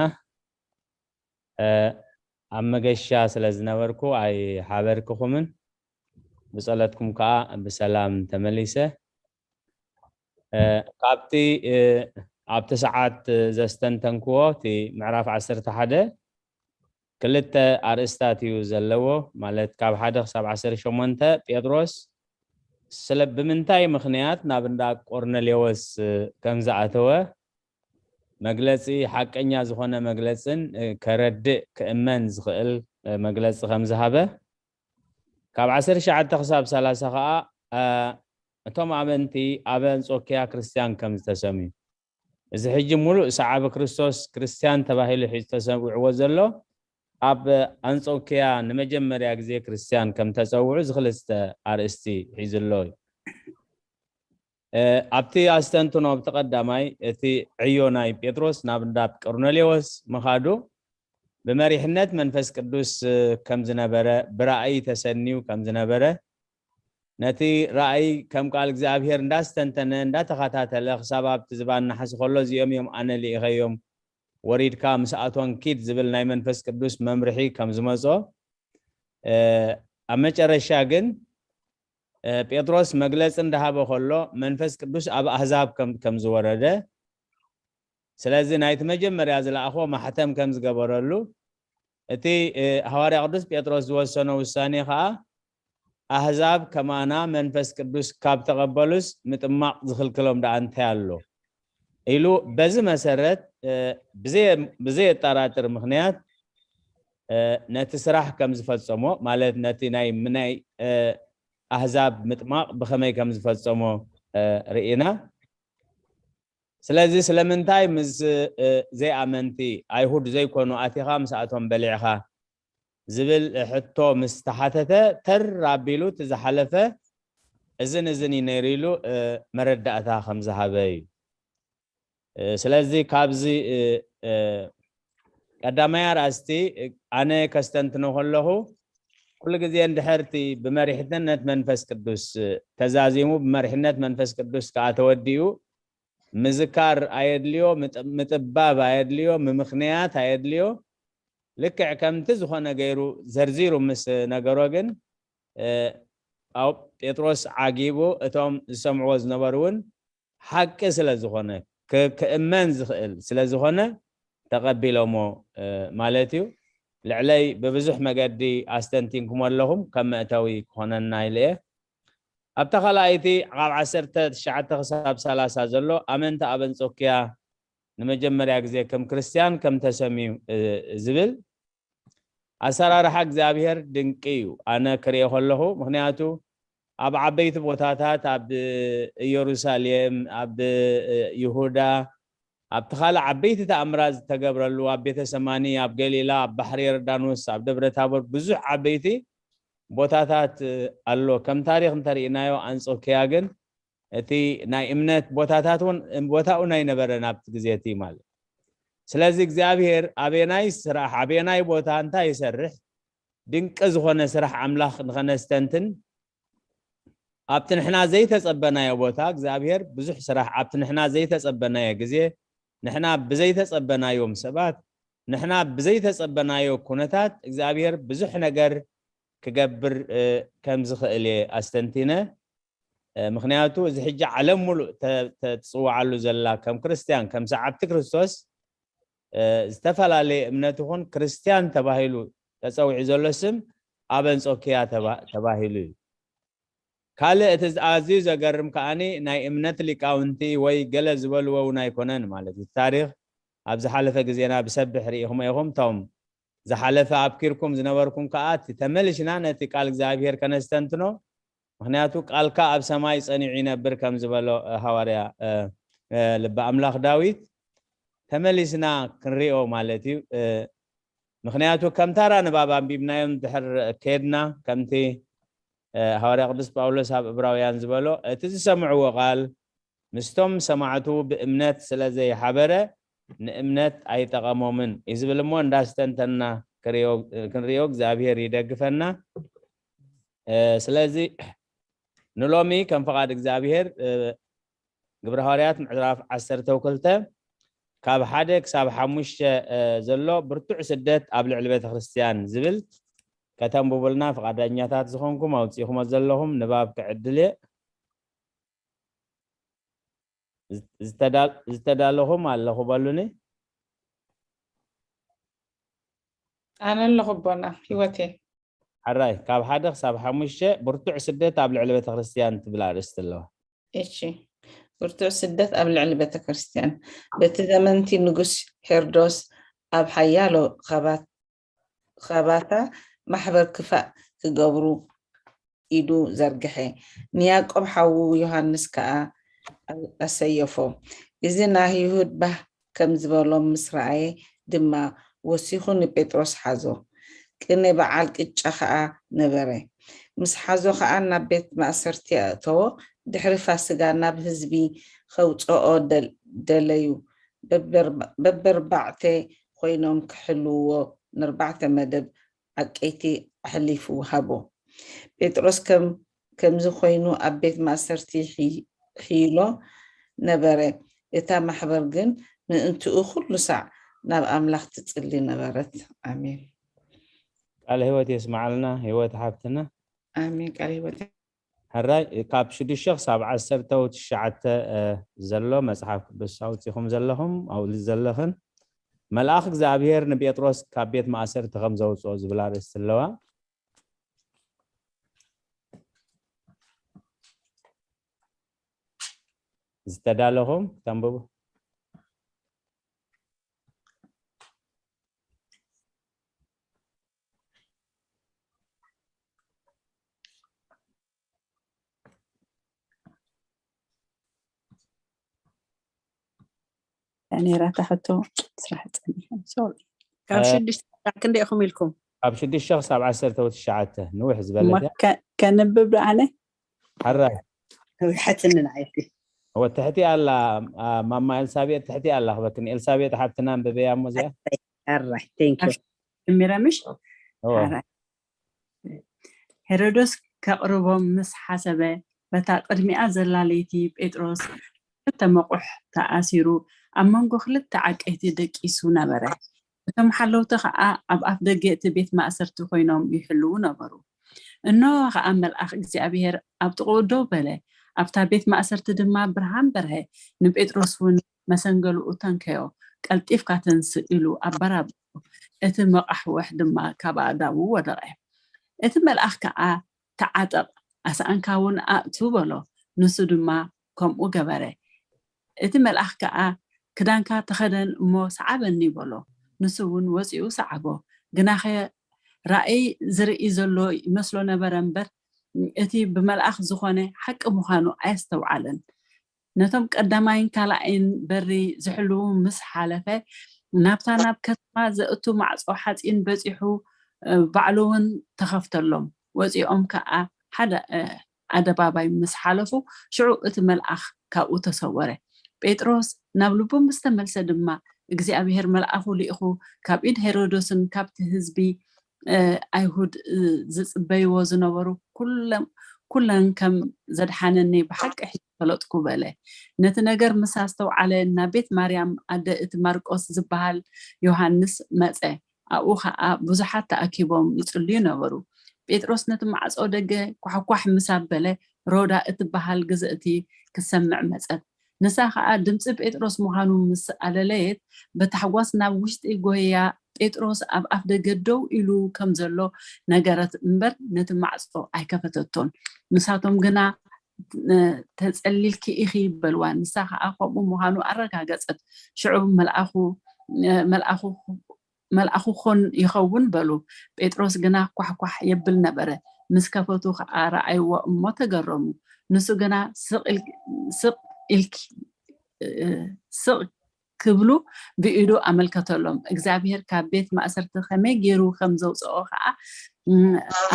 ኣብ መገሻ ስለ ዝነበርኩ ኣይሓበርክኹምን። ብጸሎትኩም ከዓ ብሰላም ተመሊሰ። ካብቲ ኣብቲ ሰዓት ዘስተንተንክዎ እቲ ምዕራፍ ዓሰርተ ሓደ ክልተ ኣርእስታት እዩ ዘለዎ። ማለት ካብ ሓደ ክሳብ ዓሰርተ ሸሞንተ ጴጥሮስ ስለ ብምንታይ ምኽንያት ናብ እንዳ ቆርኔሌዎስ ከም ዝኣተወ መግለጺ፣ ሓቀኛ ዝኾነ መግለጽን ከረድእ ክእመን ዝኽእል መግለጺ ከም ዝሃበ፣ ካብ ዓሰርተ ትሽዓተ ክሳብ ሰላሳ ከዓ እቶም ኣመንቲ ኣብ ኣንጾኪያ ክርስትያን ከም ዝተሰምዩ፣ እዚ ሕጂ ሙሉእ ሰዓቢ ክርስቶስ ክርስትያን ተባሂሉ ሕጂ ተሰዊዕዎ ዘሎ ኣብ ኣንጾኪያ ንመጀመርያ ግዜ ክርስትያን ከም ተጸውዑ ዝክልስተ ኣርእስቲ ሒዝሎ እዩ። ኣብቲ ኣስተንትኖ ኣብቲ ቀዳማይ እቲ ዕዮ ናይ ጴጥሮስ ናብ እንዳ ቆርኔሌዎስ ምኻዱ ብመሪሕነት መንፈስ ቅዱስ ከም ዝነበረ፣ ብራእይ ተሰንዩ ከም ዝነበረ፣ ነቲ ራእይ ከም ቃል እግዚኣብሔር እንዳስተንተነ እንዳተኸታተለ ክሳብ ኣብቲ ዝባን ናሕሲ ከሎ እዚኦም እዮም ኣነ ልኢኸዮም፣ ወሪድካ ምስኣቶም ኪድ ዝብል ናይ መንፈስ ቅዱስ መምርሒ ከም ዝመጾ፣ ኣብ መጨረሻ ግን ጴጥሮስ መግለጺ እንዳሃበ ከሎ መንፈስ ቅዱስ ኣብ ኣህዛብ ከም ዝወረደ፣ ስለዚ ናይቲ መጀመርያ ዝለኣኾ ማሕተም ከም ዝገበረሉ፣ እቲ ሃዋርያ ቅዱስ ጴጥሮስ ዝወሰኖ ውሳኔ ከዓ ኣህዛብ ከማና መንፈስ ቅዱስ ካብ ተቐበሉስ ምጥማቕ ዝኽልክሎም ደኣ እንታይ ኣሎ ኢሉ በዚ መሰረት ብዘየጠራጥር ምኽንያት ነቲ ስራሕ ከም ዝፈጸሞ፣ ማለት ነቲ ናይ ናይ ኣህዛብ ምጥማቕ ብኸመይ ከም ዝፈጸሞ ርኢና። ስለዚ ስለምንታይ ምስ ዘይኣመንቲ ኣይሁድ ዘይኮኑ ኣቲኻ ምስኣቶም በሊዕኻ ዝብል ሕቶ ምስ ተሓተተ፣ ተር ኣቢሉ እቲ ዝሓለፈ እዝን እዝን እዩ ነይሩ ኢሉ መረዳእታ ከም ዝሃበ እዩ። ስለዚ ካብዚ ቀዳማይ ኣርእስቲ ኣነ ከስተንትኖ ከለኹ ኩሉ ግዜ እንድሕርቲ ብመሪሕነት መንፈስ ቅዱስ ተዛዚሙ ብመሪሕነት መንፈስ ቅዱስ ከዓ ተወዲኡ ምዝካር ኣየድልዮ፣ ምጥባብ ኣየድልዮ፣ ምምኽንያት ኣየድልዮ። ልክዕ ከምቲ ዝኾነ ገይሩ ዘርዚሩ ምስ ነገሮ ግን ጴጥሮስ ዓጊቡ እቶም ዝሰምዕዎ ዝነበሩ እውን ሓቂ ስለ ዝኾነ ክእመን ዝኽእል ስለ ዝኾነ ተቐቢሎሞ ማለት እዩ። ልዕለይ ብብዙሕ መገዲ ኣስተንቲንኩም ኣለኹም ከም መእተዊ ክኾነና ኢለ እየ። ኣብታ ካልኣይቲ ካብ ዓሰርተ ትሽዓተ ክሳብ ሰላሳ ዘሎ ኣመንቲ ኣብ ኣንጾኪያ ንመጀመርያ ግዜ ከም ክርስትያን ከም ተሰምዩ ዝብል ኣሰራርሓ እግዚኣብሔር ድንቂ እዩ። ኣነ ክሪኦ ከለኹ ምኽንያቱ ኣብ ዓበይቲ ቦታታት ኣብ ኢየሩሳሌም ኣብ ይሁዳ ኣብቲ ካልእ ዓበይቲ ተኣምራት ዝተገብረሉ ኣብ ቤተ ሰማኒ ኣብ ገሊላ ኣብ ባሕሪ ዮርዳኖስ ኣብ ደብረ ታቦር ብዙሕ ዓበይቲ ቦታታት ኣሎ። ከም ታሪክ እንተርኢናዮ ኣንጾኪያ ግን እቲ ናይ እምነት ቦታታት እውን ቦታኡ ናይ ነበረ ናብቲ ግዜ እቲ ማለት ስለዚ እግዚኣብሔር ኣበናይ ስራሕ ኣበናይ ቦታ እንታይ ይሰርሕ ድንቂ ዝኾነ ስራሕ ኣምላኽ ንኸነስተንትን ኣብቲ ንሕና ዘይተጸበናዮ ቦታ እግዚኣብሔር ብዙሕ ስራሕ ኣብቲ ንሕና ዘይተጸበናዮ ግዜ ንሕና ብዘይተጸበናዮም ሰባት ንሕና ብዘይተጸበናዮ ኩነታት እግዚኣብሔር ብዙሕ ነገር ክገብር ከም ዝኽእል እየ ኣስተንቲነ። ምኽንያቱ እዚ ሕጂ ዓለም ሙሉእ ተትጽውዓሉ ዘላ ከም ክርስትያን ከም ሰዓብቲ ክርስቶስ ዝተፈላለየ እምነት ይኹን ክርስትያን ተባሂሉ ተጸዊዑ ዘሎ ስም ኣብ ኣንጾኪያ ተባሂሉ እዩ። ካልእ እቲ ኣዝዩ ዘገርም ከዓኒ ናይ እምነት ሊቃውንቲ ወይ ገለ ዝበልዎ እውን ኣይኮነን ማለት እዩ። ታሪክ ኣብ ዝሓለፈ ግዜና ብሰብሕ ርኢኹም ኢኹም እቶም ዝሓለፈ ኣብኪርኩም ዝነበርኩም ከዓ እቲ ተመሊስና ነቲ ቃል እግዚኣብሔር ከነስተንትኖ ምክንያቱ ቃልካ ኣብ ሰማይ ጸኒዑ ይነብር ከም ዝበሎ ሃዋርያ ልቢ ኣምላኽ ዳዊት ተመሊስና ክንሪኦ ማለት እዩ። ምክንያቱ ከም ታራ ንባብ ኣንቢብናዮም ድሕር ከድና ከምቲ ሃዋርያ ቅዱስ ጳውሎስ ኣብ እብራውያን ዝበሎ እቲ ዝሰምዕዎ ቃል ምስቶም ሰማዕቱ ብእምነት ስለ ዘይሓበረ ንእምነት ኣይጠቐሞምን እዩ ዝብል እሞ እንዳስተንተና ክንሪኦ እግዚኣብሔር ይደግፈና። ስለዚ ንሎሚ ከም ፍቓድ እግዚኣብሔር ግብረ ሃዋርያት ምዕራፍ ዓሰርተ ክልተ ካብ ሓደ ክሳብ ሓሙሽተ ዘሎ ብርቱዕ ስደት ኣብ ልዕሊ ቤተክርስትያን ዝብል ከተንብቡልና ፍቓደኛታት ዝኾንኩም ኣውፂእኹሞ ዘለኹም ንባብ ክዕድል እየ። ዝተዳለኹም ኣለኹ በሉኒ። ኣነ ኣለኹ ኣቦና ህይወቴ። ሕራይ ካብ ሓደ ክሳብ ሓሙሽተ ብርቱዕ ስደት ኣብ ልዕሊ ቤተክርስትያን ትብል ኣርእስቲ ኣለዋ። እሺ፣ ብርቱዕ ስደት ኣብ ልዕሊ ቤተክርስትያን። በቲ ዘመንቲ ንጉስ ሄርዶስ ኣብ ሓያሎ ኻባታ ማሕበር ክፋእ ክገብሩ ኢዱ ዘርግሐ። ንያቆብ ሓዉ ዮሃንስ ከኣ ኣሰየፎ። እዚ ናይ ይሁድ ባህ ከም ዝበሎም ምስ ረኣየ ድማ ወሲኹ ንጴጥሮስ ሓዞ። ቅነ በዓል ቅጫ ከኣ ነበረ። ምስ ሓዞ ከኣ ናብ ቤት ማእሰርቲ ኣእተዎ። ድሕሪ ፋስጋ ናብ ህዝቢ ኸውፅኦ ደለዩ። በበርባዕተ ኮይኖም ክሕልውዎ ንርባዕተ መደብ ዓቀይቲ ኣሕሊፉ ሃቦ። ጴጥሮስ ከም ከምዚ ኮይኑ ኣብ ቤት ማእሰርቲ ሕይሎ ነበረ። እታ ማሕበር ግን ምእንትኡ ኩሉ ሳዕ ናብ ኣምላኽ ትጽሊ ነበረት። ኣሜን። ቃለ ህይወት የስማዓልና ህይወት ሓብትና። ኣሜን። ቃለ ህይወት ሕራይ ካብ ሽዱሽተ ክሳብ ዓሰርተ ትሽዓተ ዘሎ መጽሓፍ ቅዱስ ኣውጺኹም ዘለኹም ኣውሊ ዘለኽን መልኣኽ እግዚኣብሔር ንጴጥሮስ ካብ ቤት ማእሰርቲ ከም ዘውፅኦ ዝብል ኣርእስቲ ኣለዋ። ዝተዳለኹም ተንብቡ። ነራታ ሕቶ ስራሕ ፀኒሐ። ሶሪ። ካብ ሽዱሽተ ክሳብ ክንደይ ኢኹም ኢልኩም? ካብ ሽዱሽተ ክሳብ ዓሰርተ ትሽዓተ ንውሕ ዝበለት እያ። ከንብብ ዶ ኣነ? ሓራይ ሕትኒ ንዓይቲ ወ ትሕቲ ኣላ። ማማ ኤልሳቤጥ ትሕቲ ኣላ ክበክን ኤልሳቤጥ ሓብትና ንበበያ እሞ እዚኣ። ሕራይ ቴንክ ዩ። ጀሚረ ምሽ? እወ። ሄሮዶስ ከቕርቦም ምስ ሓሰበ፣ በታ ቅድሚኣ ዘላ ለይቲ ጴጥሮስ ክልተ መቑሕ ተኣሲሩ ኣብ መንጎ ክልተ ዓቀይቲ ደቂሱ ነበረ። እቶም ሓለውቲ ኸኣ ኣብ ኣፍ ደገ እቲ ቤት ማእሰርቲ ኮይኖም ይሕልዉ ነበሩ። እንሆ ኸኣ መልኣኽ እግዚኣብሔር ኣብ ጥቕኡ ደው በለ፣ ኣብታ ቤት ማእሰርቲ ድማ ብርሃን በርሀ። ንጴጥሮስ እውን መሰንገሉኡ ተንከዮ፣ ቀልጢፍካ ተንስእ ኢሉ ኣበራብሮ። እቲ መቓሕወሕ ድማ ካብ ኣእዳዉ ወደቐ። እቲ መልኣኽ ከኣ፣ ተዓጠቕ፣ ኣስኣንካ እውን ኣእቱ በሎ። ንሱ ድማ ከምኡ ገበረ። እቲ መልኣኽ ከኣ፣ ክዳንካ ተኸደን እሞ ሰዓበኒ በሎ። ንሱ እውን ወጺኡ ሰዓቦ። ግናኸ ራእይ ዝርኢ ዘሎ ይመስሎ ነበረ እምበር፣ እቲ ብመልኣኽ ዝኾነ ሓቂ ምዃኑ ኣየስተውዓለን። ነቶም ቀዳማይን ካልኣይን በሪ ዝሕልዉ ምስ ሓለፈ፣ ናብታ ናብ ከተማ ዘእቱ ማዕጾ ሓጺን በጺሑ፣ ባዕሉ እውን ተኸፍተሎም። ወጺኦም ከኣ ሓደ ኣደባባይ ምስ ሓለፉ፣ ሽዑ እቲ መልኣኽ ካብኡ ተሰወረ። ጴጥሮስ ናብ ልቡ ምስ ተመልሰ ድማ፣ እግዚኣብሔር መልኣኹ ልኢኹ ካብ ኢድ ሄሮዶስን ካብቲ ህዝቢ ኣይሁድ ዝጽበይዎ ዝነበሩ ኩለን ከም ዘድሓነኒ ብሓቂ ሕጂ ፈለጥኩ በለ። ነቲ ነገር ምስ ኣስተውዓለ ናብ ቤት ማርያም ኣደ እቲ ማርቆስ ዝበሃል ዮሃንስ መጸ። ኣብኡ ኸኣ ብዙሓት ተኣኪቦም ይጽልዩ ነበሩ። ጴጥሮስ ነቲ ማዕጾ ደገ ኳሕኳሕ ምስ ኣበለ ሮዳ እትበሃል ግዝእቲ ክትሰምዕ መጸት። ንሳ ኸኣ ድምጺ ጴጥሮስ ምዃኑ ምስ ኣለለየት ብታሕጓስ ናብ ውሽጢ ጎይያ ጴጥሮስ ኣብ ኣፍ ደገ ደው ኢሉ ከም ዘሎ ነገረት እምበር ነቲ ማዕጾ ኣይከፈተቶን። ንሳቶም ግና ተጸሊልኪ ኢኺ በልዋ። ንሳ ኸኣ ከምኡ ምዃኑ ኣረጋገጸት። ሽዑ መልኣኹ መልኣኹ መልኣኹ ኾን ይኸውን በሉ። ጴጥሮስ ግና ኳሕኳሕ የብል ነበረ። ምስ ከፈቱ ኸዓ ረኣይዎ እሞ ተገረሙ። ንሱ ግና ስቕ ኢልኪ ስቕ ክብሉ ብኢዱ ኣመልከተሎም። እግዚኣብሔር ካብ ቤት ማእሰርቲ ከመይ ገይሩ ከም ዘውፅኦ ኸዓ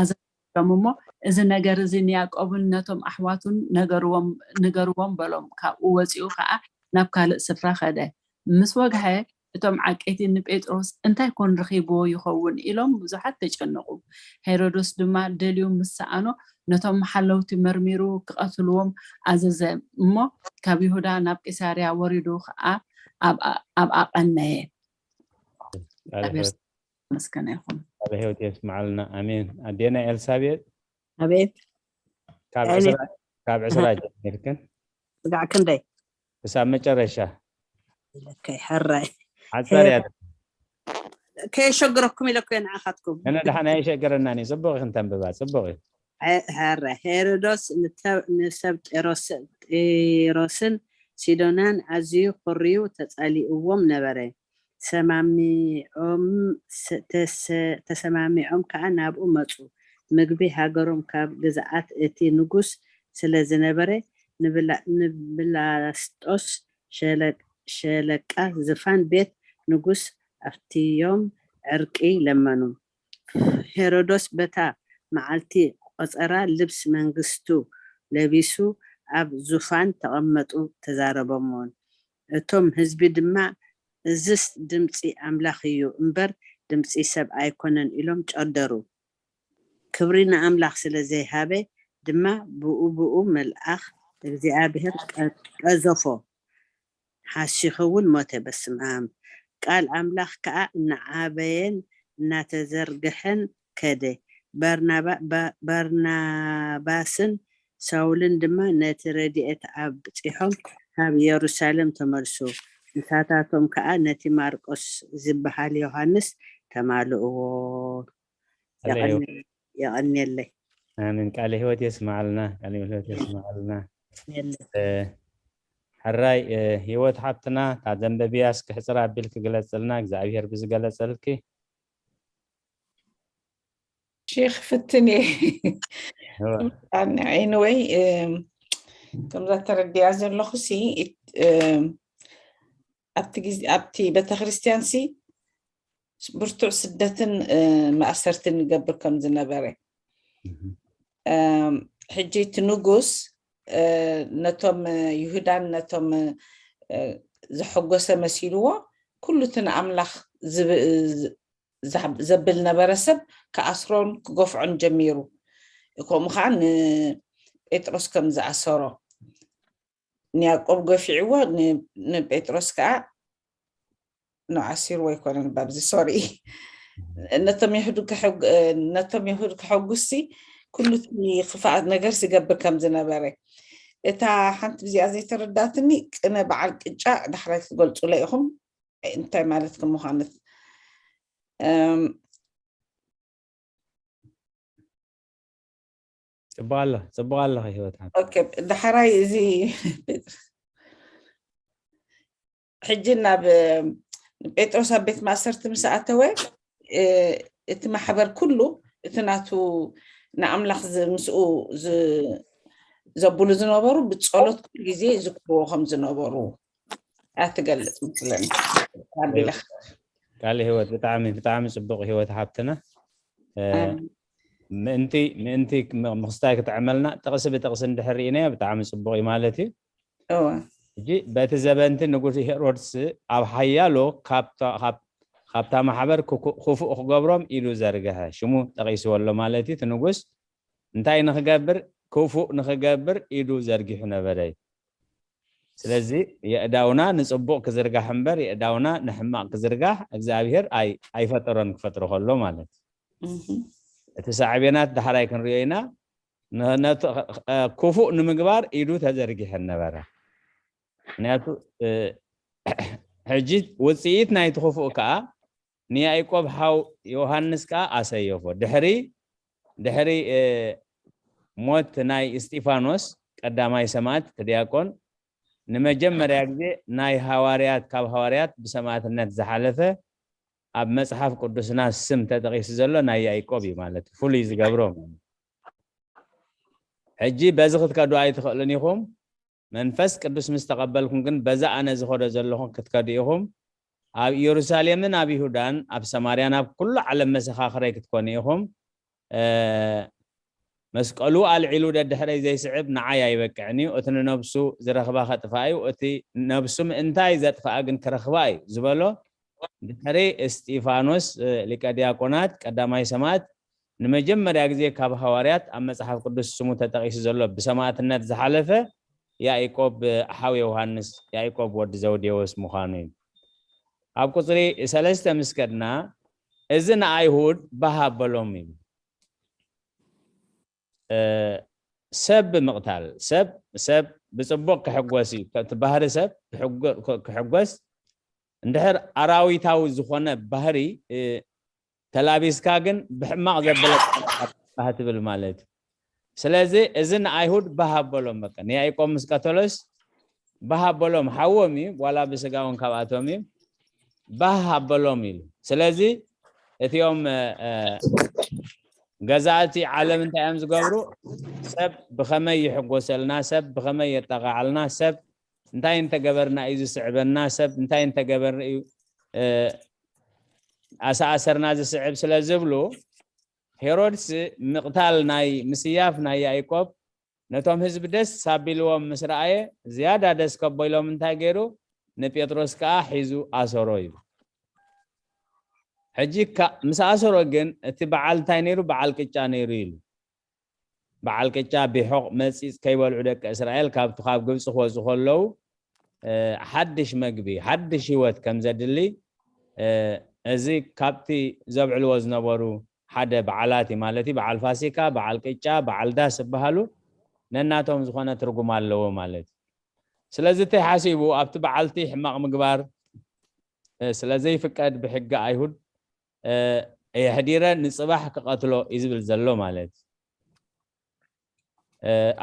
ኣዘሎም እሞ እዚ ነገር እዚ ንያዕቆብን ነቶም ኣሕዋቱን ንገርዎም በሎም። ካብኡ ወፂኡ ኸዓ ናብ ካልእ ስፍራ ኸደ። ምስ ወግሐ እቶም ዓቀይቲ ንጴጥሮስ እንታይ ኮን ረኺብዎ ይኸውን ኢሎም ብዙሓት ተጨነቑ። ሄሮዶስ ድማ ደልዩ ምስ ሰኣኖ ነቶም ሓለውቲ መርሚሩ ክቐትልዎም ኣዘዘ። እሞ ካብ ይሁዳ ናብ ቂሳርያ ወሪዱ ኸዓ ኣብ ኣብ ኣቐነየ። ቃለ እግዚኣብሔር ሕይወት መስገነ ይኹን። ቃለ ሕይወት የስምዓልና። ኣሜን። ኣዴና ኤልሳቤጥ ኣቤት ካብ ኣሜን። ዕስራ ካብ ዕስራ ጀሚርክን ስጋዕ ክንደይ ክሳብ መጨረሻ ኢለከይ ሕራይ ሓጻር እያ። ከየሸግረኩም ኢለኮ ንዓኻትኩም ነነ ደሓን ኣይሸገረናን እዩ። ጽቡቕ ኢኽን ተንብባ ጽቡቕ እዩ። ሐረ ሄሮዶስ ንተ- ንሰብ ጢሮስ- ጢሮስን ሲዶናን ኣዝዩ ኩርዩ ተጸሊእዎም ነበረ። ሰማሚዖም ስ- ተሰ- ተሰማሚዖም ከኣ ናብኡ መጹ። ምግቢ ሃገሮም ካብ ግዝኣት እቲ ንጉስ ስለ ዝነበረ ንብላ- ንብላስጦስ ሸለ- ሸለቃ ዝፋን ቤት ንጉስ ኣፍትዮም ዕርቂ ለመኑ። ሄሮዶስ በታ መዓልቲ ቆጸራ ልብስ መንግስቱ ለቢሱ ኣብ ዙፋን ተቐመጡ ተዛረቦምውን። እቶም ህዝቢ ድማ እዝስ ድምፂ ኣምላኽ እዩ እምበር ድምፂ ሰብ ኣይኮነን ኢሎም ጨደሩ። ክብሪ ንኣምላኽ ስለ ዘይሃበ ድማ ብኡ ብኡ መልኣኽ እግዚኣብሔር ቀ- ቀዘፎ። ሓሲኹ እውን ሞተ። በስመ ኣብ። ቃል ኣምላኽ ከኣ እናዓበየን እናተዘርግሐን ከደ። በርናባ- በ- በርናባስን ሳውልን ድማ ነቲ ረድኤት ኣብጺሖም ካብ ኢየሩሳሌም ተመልሱ። ምሳታቶም ከኣ ነቲ ማርቆስ ዝበሃል ዮሃንስ ተማልእዎ። ቃለ ሕይወት የቐንየለይ። ኣሜን። ቃለ ሕይወት የስምዓልና። ቃለ ሕይወት የስምዓልና። የቐንየለይ። እ፣ ሕራይ እ፣ ህይወት ሓብትና እታ ዘንበብያስ ክሕፅር ኣቢልኪ ግለፅልና እግዚኣብሔር ብዝገለፀልኪ። ሺ ክፍትን እየ እወ። ኤኒወይ ከምዛ ተረዲያ ዘለኹ ሲ ኣብቲ ግዜ ኣብቲ ቤተክርስትያን ሲ ብርቱዕ ስደትን እ፣ ማእሰርትን ይገብር ከም ዝነበረ ሕጂ እቲ ንጉስ ነቶም ይሁዳን ነቶም ዘሐጎሰ መሲልዎ ኩሉ እቲ ንኣምላኽ ዘብል ነበረ ሰብ ክኣስሮን ክገፍዖን ጀሚሩ። ከምኡ ከዓ ንጴጥሮስ ከም ዝኣሰሮ ንያዕቆብ ገፊዕዎ ንጴጥሮስ ከዓ ንዓሲርዎ ኣይኮነን ባብዚ ሶሪ ነቶም ይሁድ ነቶም ይሁድ ከሐጉሲ ኩሉ እቲ ክፍኣት ነገር ዝገብር ከም ዝነበረ እታ ሓንቲ ብዚኣ ዘይተረዳትኒ ቅነ በዓል ቅጫ ዳሕራይ ክትገልፁለ ኢኹም እንታይ ማለት ከም ምዃነት ፅቡቅ ኣሎ ፅቡቅ ኣለኸ ህይወት ሓብቲ ኦኬ ዳሕራይ እዚ ሕጂ ናብ ጴጥሮስ ኣብ ቤት ማእሰርቲ ምስ ኣተወ እቲ ማሕበር ኩሉ እቲ ናቱ ንኣምላኽ ምስኡ ዘብሉ ዝነበሩ ብፀሎት ኩሉ ግዜ ዝክርዎ ከም ዝነበሩ ኣትገልፅ ምስለኒ ኣቢለክ ቃል ህይወት ብጣዕሚ ብጣዕሚ ፅቡቅ ህይወት ሓብትና ምእንቲ ምእንቲ ምክስታይ ክጥዕመልና ጥቕሲ ብጥቕሲ እንድሕር ርኢናዮ ብጣዕሚ ፅቡቅ እዩ ማለት እዩ እወ ሕጂ በቲ ዘበንቲ ንጉስ ሄሮድስ ኣብ ሓያሎ ካብታ ማሕበር ክፉእ ክገብሮም ኢዱ ዘርግሐ ሽሙ ጠቒስዎ ኣሎ ማለት እዩ እቲ ንጉስ እንታይ ንክገብር ክፉእ ንክገብር ኢዱ ዘርጊሑ ነበረ እዩ ስለዚ የእዳውና ንፅቡቅ ክዝርጋሕ እምበር የእዳውና ንሕማቅ ክዝርጋሕ እግዚኣብሄር ኣይፈጠሮን ክፈጥሮ ከሎ ማለት እዩ እቲ ሳዕቤናት ዳሕራይ ክንሪኦ ኢና ክፉእ ንምግባር ኢዱ ተዘርጊሐን ነበረ ምክንያቱ ሕጂ ውፅኢት ናይቲ ክፉእ ከዓ ንያዕቆብ ሓው ዮሃንስ ከዓ ኣሰየፎ ድሕሪ ድሕሪ ሞት ናይ እስጢፋኖስ ቀዳማይ ሰማዕት እቲ ዲያቆን ንመጀመርያ ግዜ ናይ ሃዋርያት ካብ ሃዋርያት ብሰማዕትነት ዝሓለፈ ኣብ መፅሓፍ ቅዱስና ስም ተጠቒሱ ዘሎ ናይ ያዕቆብ እዩ ማለት ፍሉይ ዝገብሮ ሕጂ በዚ ክትከዱ ኣይትኽእሉን ኢኹም መንፈስ ቅዱስ ምስ ተቐበልኩም ግን በዛ ኣነ ዝኸዶ ዘለኹም ክትከዱ ኢኹም ኣብ ኢየሩሳሌምን ኣብ ይሁዳን ኣብ ሰማርያን ኣብ ኩሉ ዓለም መሰኻኽረይ ክትኮኑ ኢኹም መስቀሉ ኣልዒሉ ደድሕረይ ዘይስዕብ ንዓይ ኣይበቅዕን እዩ እቲ ንነብሱ ዝረኽባ ከጥፍኣ እዩ እቲ ነብሱ ምእንታይ ዘጥፍኣ ግን ክረኽባ እዩ ዝበሎ ድሕሪ እስጢፋኖስ ሊቀ ዲያቆናት ቀዳማይ ሰማዕት ንመጀመርያ ግዜ ካብ ሃዋርያት ኣብ መጽሓፍ ቅዱስ ስሙ ተጠቒሱ ዘሎ ብሰማዕትነት ዝሓለፈ ያዕቆብ ሓው ዮሃንስ፣ ያዕቆብ ወዲ ዘውዴዎስ ምዃኑ እዩ። ኣብ ቁጽሪ ሰለስተ ምስ ከድና፣ እዚ ንኣይሁድ ባህ ኣበሎም እዩ። ሰብ ብምቕታል ሰብ ሰብ ብጽቡቕ ክሕጎስ እዩ። እቲ ባህሪ ሰብ ክሕጎስ፣ እንድሕር ኣራዊታዊ ዝኾነ ባህሪ ተላቢስካ ግን ብሕማቕ ዘበለ ባህ ትብል ማለት እዩ። ስለዚ እዚ ንኣይሁድ ባህ ኣበሎም። በቃ ንያዕቆብ ምስ ቀተሎስ ባህ ኣበሎም። ሓዎም እዩ፣ ዋላ ብስጋ እውን ካብኣቶም እዩ፣ ባህ ኣበሎም ኢሉ። ስለዚ እቲኦም ገዛእቲ ዓለም እንታይ እዮም ዝገብሩ? ሰብ ብኸመይ ይሕጎሰልና፣ ሰብ ብኸመይ የጠቓዓልና፣ ሰብ እንታይ እንተገበርና እዩ ዝስዕበና፣ ሰብ እንታይ እንተገበርና እዩ ኣሰኣሰርና ዝስዕብ ስለ ዝብሉ፣ ሄሮድስ ምቕታል ናይ ምስያፍ ናይ ያዕቆብ ነቶም ህዝቢ ደስ ኣቢልዎም ምስ ረኣየ፣ ዝያዳ ደስ ከቦ ኢሎም እንታይ ገይሩ? ንጴጥሮስ ከኣ ሒዙ ኣሰሮ እዩ። ሕጂ ምስ ኣሰሮ ግን እቲ በዓል እንታይ ነይሩ? በዓል ቅጫ ነይሩ ኢሉ። በዓል ቅጫ ቢሖቕ መጺጽ ከይበልዑ ደቂ እስራኤል ካብቲ ካብ ግብጺ ክወጹ ከለዉ ሓድሽ መግቢ፣ ሓድሽ ህይወት ከም ዘድሊ፣ እዚ ካብቲ ዘብዕልዎ ዝነበሩ ሓደ በዓላት እዩ ማለት እዩ። በዓል ፋሲካ፣ በዓል ቅጫ፣ በዓል ዳስ ዝበሃሉ ነናቶም ዝኾነ ትርጉም ኣለዎ ማለት እዩ። ስለዚ እንታይ ሓሲቡ ኣብቲ በዓልቲ ሕማቕ ምግባር ስለ ዘይፍቀድ ብሕጊ ኣይሁድ የሕዲረ ንጽባሕ ክቐትሎ እዩ ዝብል ዘሎ ማለት እዩ።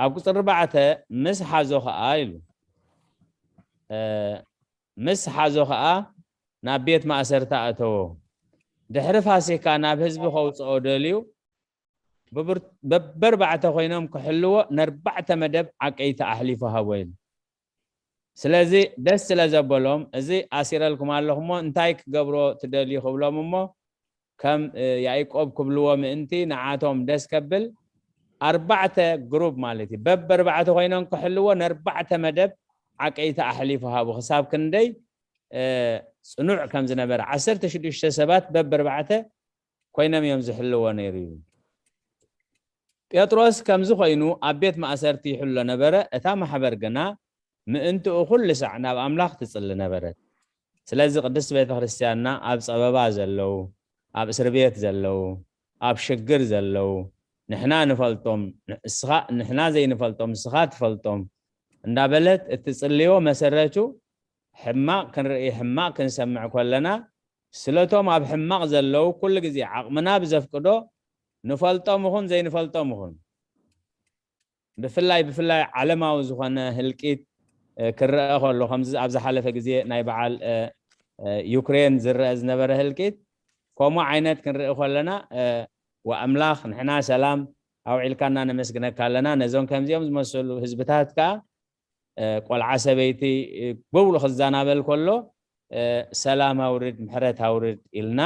ኣብ ቁፅሪ ኣርባዕተ ምስ ሓዞ ከዓ ኢሉ ምስ ሓዞ ከዓ ናብ ቤት ማእሰርቲ ኣእተዎ። ድሕሪ ፋሲካ ናብ ህዝቢ ከውፅኦ ደልዩ በበርባዕተ ኮይኖም ክሕልዎ ነርባዕተ መደብ ዓቀይቲ ኣሕሊፉ ሃቦ ኢሉ። ስለዚ ደስ ስለ ዘበሎም እዚ ኣሲረልኩም ኣለኹሞ እንታይ ክገብሮ ትደልዩ ክብሎም እሞ ከም ያዕቆብ ክብልዎ ምእንቲ ንዓቶም ደስ ከብል ኣርባዕተ ግሩብ ማለት እዩ በበርባዕተ ኮይኖም ክሕልዎ ነርባዕተ መደብ ዓቀይቲ ኣሕሊፉ ሃቡ ክሳብ ክንደይ ፅኑዕ ከም ዝነበረ ዓሰርተ ሽዱሽተ ሰባት በበርባዕተ ኮይኖም እዮም ዝሕልዎ ነይሩ እዩ። ጴጥሮስ ከምዚ ኮይኑ ኣብ ቤት ማእሰርቲ ይሕሎ ነበረ። እታ ማሕበር ግና ምእንትኡ ኩሉ ሳዕ ናብ ኣምላኽ ትጽሊ ነበረት። ስለዚ ቅድስቲ ቤተ ክርስቲያንና ኣብ ጸበባ ዘለዉ፣ ኣብ እስር ቤት ዘለዉ፣ ኣብ ሽግር ዘለዉ ንሕና ንፈልጦም ንስኻ ንሕና ዘይንፈልጦም ንስኻ ትፈልጦም እንዳበለት እትጽልዮ መሰረቱ ሕማቕ ክንርኢ ሕማቕ ክንሰምዕ ኮለና ስለቶም ኣብ ሕማቕ ዘለዉ ኩሉ ግዜ ዓቕምና ብዘፍቅዶ ንፈልጦም ይኹን ዘይንፈልጦም ይኹን ብፍላይ ብፍላይ ዓለማዊ ዝኾነ ህልቂት ክረአ ከሎ ከምዚ ኣብ ዝሓለፈ ግዜ ናይ በዓል ዩክሬን ዝረአ ዝነበረ ህልቂት ከምኡ ዓይነት ክንርኢ ከለና ወኣምላኽ ንሕና ሰላም ኣውዒልካና ነመስግነካ ኣለና ነዞም ከምዚኦም ዝመሰሉ ህዝብታት ከዓ ቆልዓ ሰበይቲ ብብሉ ክዛናበል ከሎ ሰላም ኣውርድ ምሕረት ኣውርድ ኢልና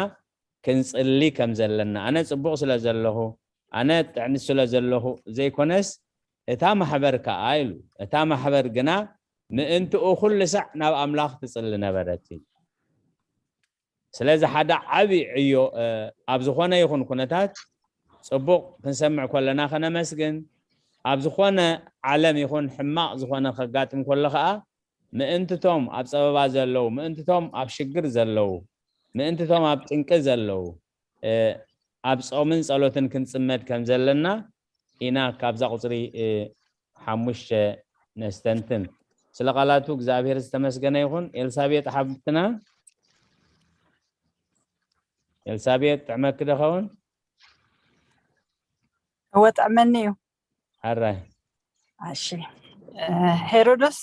ክንፅሊ ከም ዘለና ኣነ ፅቡቕ ስለ ዘለኹ ኣነ ጥዕኒ ስለ ዘለኹ ዘይኮነስ እታ ማሕበር ከዓ ኢሉ እታ ማሕበር ግና ምእንትኡ ኩሉ ሳዕ ናብ ኣምላኽ ትፅሊ ነበረት ስለዚ ሓደ ዓብዪ ዕዮ ኣብ ዝኾነ ይኹን ኩነታት ፅቡቕ ክንሰምዕ ከለና ከነመስግን ኣብ ዝኾነ ዓለም ይኹን ሕማቕ ዝኾነ ከጋጥም ከሎ ከዓ ምእንትቶም ኣብ ፀበባ ዘለዉ ምእንትቶም ኣብ ሽግር ዘለዉ ምእንትቶም ኣብ ጥንቂ ዘለዉ ኣብ ፆምን ፀሎትን ክንፅመድ ከም ዘለና ኢና ካብዛ ቁፅሪ ሓሙሽተ ነስተንትን ስለ ቃላቱ እግዚኣብሔር ዝተመስገነ ይኹን ኤልሳቤጥ ሓብትና ኤልሳቤጥ ጥዕመኪ ዶ ኸውን እወ ጥዕመኒ እዩ ኣራይ እሺ ሄሮዶስ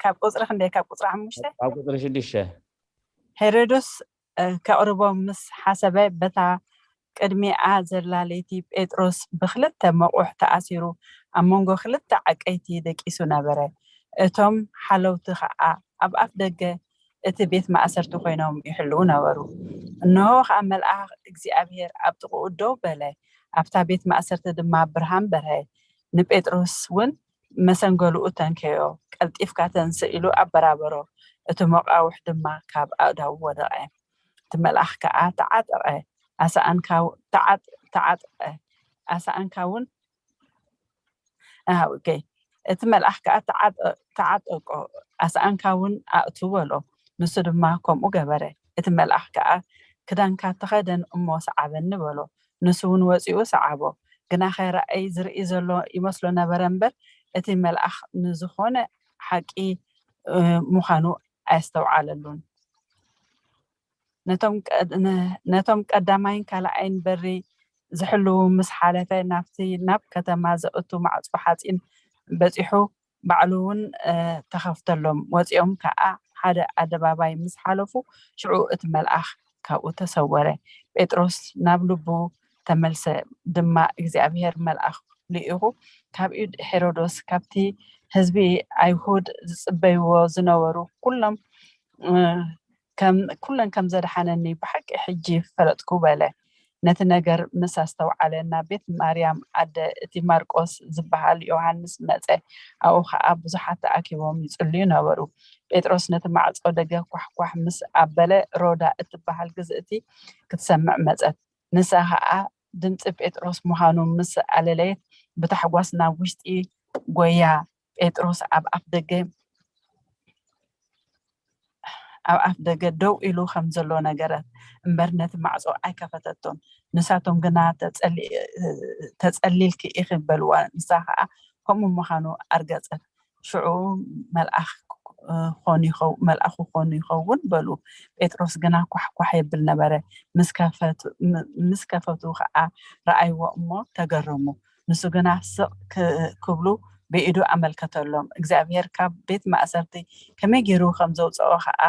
ካብ ቁፅሪ ክንደይ ካብ ቁፅሪ ሓሙሽተ ካብ ቁፅሪ ሽዱሽተ ሄሮዶስ ከቕርቦም ምስ ሓሰበ በታ ቅድሚኣ ዘላ ለይቲ ጴጥሮስ ብኽልተ መቑሕ ተኣሲሩ ኣብ መንጎ ክልተ ዓቀይቲ ደቂሱ ነበረ። እቶም ሓለውቲ ኸዓ ኣብ ኣፍ ደገ እቲ ቤት ማእሰርቲ ኮይኖም ይሕልዉ ነበሩ። እንሆ ኸዓ መልኣኽ እግዚኣብሔር ኣብ ጥቕኡ ደው በለ። ኣብታ ቤት ማእሰርቲ ድማ ብርሃን በርሀ። ንጴጥሮስ እውን መሰንገሉኡ ተንከዮ። ቀልጢፍካ ተንስእ ኢሉ ኣበራበሮ። እቲ መቓውሕ ድማ ካብ ኣእዳዉ ወደቐ። እቲ መልኣኽ ከኣ ተዓጠቐ፣ ኣሳእንካ ተዓጥ- ተዓጥቀ፣ ኣሳእንካ እውን ኣሃ፣ ኦኬ። እቲ መልኣኽ ከኣ ተዓጠ- ተዓጠቆ፣ ኣሳእንካ እውን ኣእቱ በሎ። ንሱ ድማ ከምኡ ገበረ። እቲ መልኣኽ ከኣ ክዳንካ ተኸደን እሞ ሰዓበኒ በሎ። ንሱ እውን ወጺኡ ሰዓቦ። ግናኸ ራእይ ዝርኢ ዘሎ ይመስሎ ነበረ እምበር፣ እቲ መልኣኽ ንዝኾነ ሓቂ፣ እ፣ ምዃኑ ኣየስተውዓለሉን። ነቶም ቀ- ነ- ነቶም ቀዳማይን ካልኣይን በሪ ዝሕልዉ ምስ ሓለፈ፣ ናብቲ ናብ ከተማ ዘእቱ ማዕጾ ሓጺን በጺሑ፣ ባዕሉ እውን፣ እ፣ ተኸፍተሎም። ወጺኦም ከኣ ሓደ ኣደባባይ ምስ ሓለፉ፣ ሽዑ እቲ መልኣኽ ካብኡ ተሰወረ። ጴጥሮስ ናብ ልቡ ተመልሰ ድማ፣ እግዚኣብሔር መልኣኽ ልኢኹ ካብ ኢድ ሄሮዶስ፣ ካብቲ ህዝቢ ኣይሁድ ዝጽበይዎ ዝነበሩ ኩሎም፣ እ፣ ከም ኩለን ከም ዘድሓነኒ ብሓቂ ሕጂ ፈለጥኩ በለ። ነቲ ነገር ምስ ኣስተውዓለ፣ ናብ ቤት ማርያም ኣደ እቲ ማርቆስ ዝበሃል ዮሃንስ መጸ። ኣብኡ ኸኣ ብዙሓት ተኣኪቦም ይጽልዩ ነበሩ። ጴጥሮስ ነቲ ማዕጾ ደገ ኳሕኳሕ ምስ ኣበለ፣ ሮዳ እትበሃል ግዝእቲ ክትሰምዕ መጸት። ንሳ ኸኣ ድምጺ ጴጥሮስ ምዃኑ ምስ ኣለለየት፣ ብታሕጓስ ናብ ውሽጢ ጎያ። ጴጥሮስ ኣብ ኣፍ ደገ ኣብ ኣፍ ደገ ደው ኢሉ ከም ዘሎ ነገረት እምበር፣ ነቲ ማዕጾ ኣይከፈተቶን። ንሳቶም ግና፣ "ተጸሊ- ተጸሊልኪ ኢኺ" በልዋ። ንሳ ኸኣ ከምኡ ምዃኑ ኣርገጸት። ሽዑ፣ "መልኣኽ ኾን ይኸው- መልኣኹ ኾን ይኸውን" በሉ። ጴጥሮስ ግና ኳሕኳሕ የብል ነበረ። ምስ ከፈቱ- ም- ምስ ከፈቱ ኸኣ ረኣይዎ እሞ ተገረሙ። ንሱ ግና ስቕ ክ- ክብሉ ብኢዱ ኣመልከተሎም። እግዚኣብሔር ካብ ቤት ማእሰርቲ ከመይ ገይሩ ከም ዘውፅኦ ኸኣ፣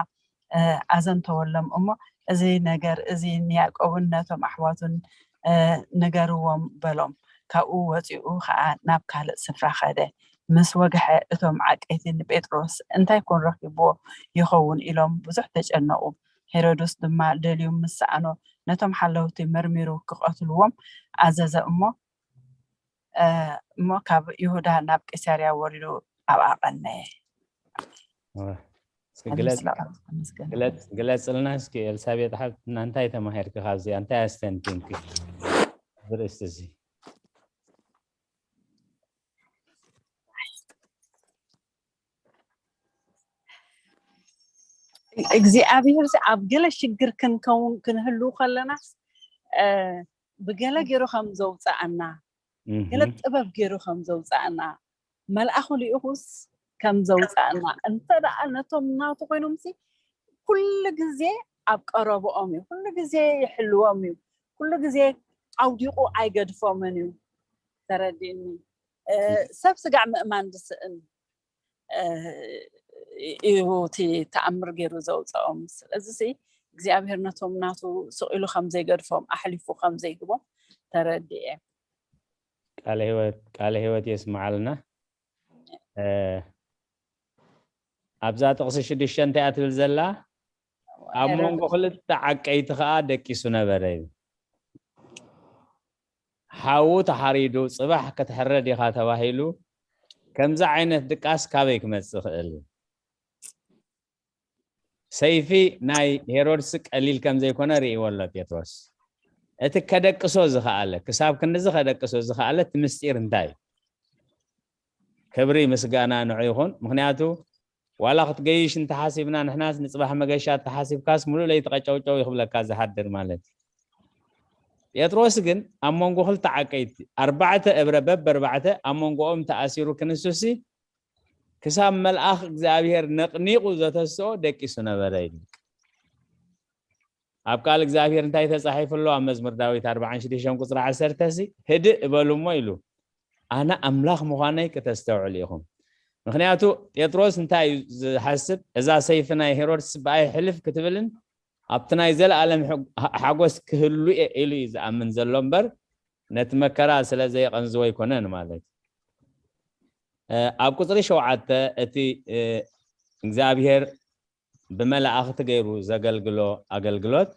እ፣ ኣዘንተወሎም እሞ፣ "እዚ ነገር እዚ ንያዕቆብን ነቶም ኣሕዋቱን፣ እ፣ ንገርዎም" በሎም። ካብኡ ወፂኡ ኸኣ ናብ ካልእ ስፍራ ኸደ። ምስ ወግሐ፣ እቶም ዓቀይቲ ንጴጥሮስ እንታይ ኮን ረኺብዎ ይኸውን ኢሎም ብዙሕ ተጨነቑ። ሄሮድስ ድማ ደልዩ ምስ ሰኣኖ፣ ነቶም ሓለውቲ መርሚሩ ክቐትልዎም ኣዘዘ እሞ፣ እ፣ እሞ ካብ ይሁዳ ናብ ቂሳርያ ወሪዱ ኣብኣ ቀነየ። እወ። እስኪ ኣብዚ ግለጽ- ስለ ቃሉ ተመስገን። ግለጽ- ግለጽልና እስኪ ኤልሳቤጥ ሓብትና፣ እንታይ ተማሂርኪ ካብዚኣ? እንታይ ኣስተንቲንኪ? ብርእስቲ እዚ። እግዚኣብሔር ሲ ኣብ ገለ ሽግር ክንከውን ክንህሉ ከለናስ፣ እ፣ ብገለ ገይሩ ከም ዘውፅኣና፣ ገለ እህ። ጥበብ ገይሩ ከም ዘውፅኣና፣ መልኣኹ ልኢኹስ ከም ዘውፅኣና፣ እንተ ደኣ ነቶም ናቱ ኮይኖምሲ፣ ኩሉ ግዜ ኣብ ቀረብኦም እዩ፣ ኩሉ ግዜ ይሕልዎም እዩ፣ ኩሉ ግዜ ኣውዲቑ ኣይገድፎምን እዩ። ተረዲእኒ። እ፣ ሰብ ስጋዕ ምእማን ዝስእን፣ እ፣ እዩ እቲ ተኣምር ገይሩ ዘውፅኦም። ስለዚ ሲ እግዚኣብሔር ነቶም ናቱ ስቕ ኢሉ ከም ዘይገድፎም፣ ኣሕሊፉ ከም ዘይህቦም ተረዲኤ። ቃለ ህይወት፣ ቃለ ህይወት የስምዓልና። እ፣ ኣብዛ ጥቕሲ ሽዱሽተ እንታይ እያ ትብል ዘላ? "ኣብ መንጎ ክልተ ዓቀይቲ ኸኣ ደቂሱ ነበረ" እዩ። ሓዉ ተሓሪዱ፣ "ጽባሕ ክትሕረድ ኢኻ" ተባሂሉ፣ ከምዚ ዓይነት ድቃስ ካበይ ክመጽእ ይኽእል? ሰይፊ ናይ ሄሮድስ ቀሊል ከም ዘይኮነ ርእይዎ ኣሎ ጴጥሮስ። እቲ ከደቅሶ ዝኸኣለ፣ ክሳብ ክንድዚ ከደቅሶ ዝኸኣለ እቲ ምስጢር እንታይ እዩ? ክብሪ ምስጋና ንዑ ይኹን። ምኽንያቱ ዋላ ክትገይሽ እንተሓሲብና ንሕናስ ንጽባሕ መገሻ ተሓሲብካስ ሙሉእ ለይቲ ቀጨውጨው ይኽብለካ ዝሓድር ማለት እዩ። ጴጥሮስ ግን ኣብ መንጎ ክልተ ዓቀይቲ ኣርባዕተ እብረ በበርባዕተ ኣብ መንጎኦም ተኣሲሩ ክንሱሲ ክሳብ መልኣኽ እግዚኣብሔር ነቕኒቑ ዘተስኦ ደቂሱ ነበረ ይብል። ኣብ ቃል እግዚኣብሔር እንታይ ተጻሒፉ ኣሎ? ኣብ መዝሙር ዳዊት ኣርባዓን ሽዱሽተን ቁጽሪ ዓሰርተ ሲ፣ "ህድእ እበሉ እሞ" ኢሉ፣ "ኣነ ኣምላኽ ምዃነይ ክተስተውዕሉ ኢኹም።" ምኽንያቱ ጴጥሮስ እንታይ እዩ ዝሓስብ? እዛ ሰይፊ ናይ ሄሮድስ ብኣይ ሕልፍ ክትብልን ኣብቲ ናይ ዘለኣለም ሕግ- ሓጎስ ክህሉ እየ ኢሉ እዩ ዝኣምን ዘሎ እምበር፣ ነቲ መከራ ስለ ዘየቐንዝዎ ኣይኮነን ማለት እዩ። እ፣ ኣብ ቁጽሪ ሸውዓተ እቲ፣ እ፣ እግዚኣብሔር ብመላእኽቲ ገይሩ ዘገልግሎ ኣገልግሎት፣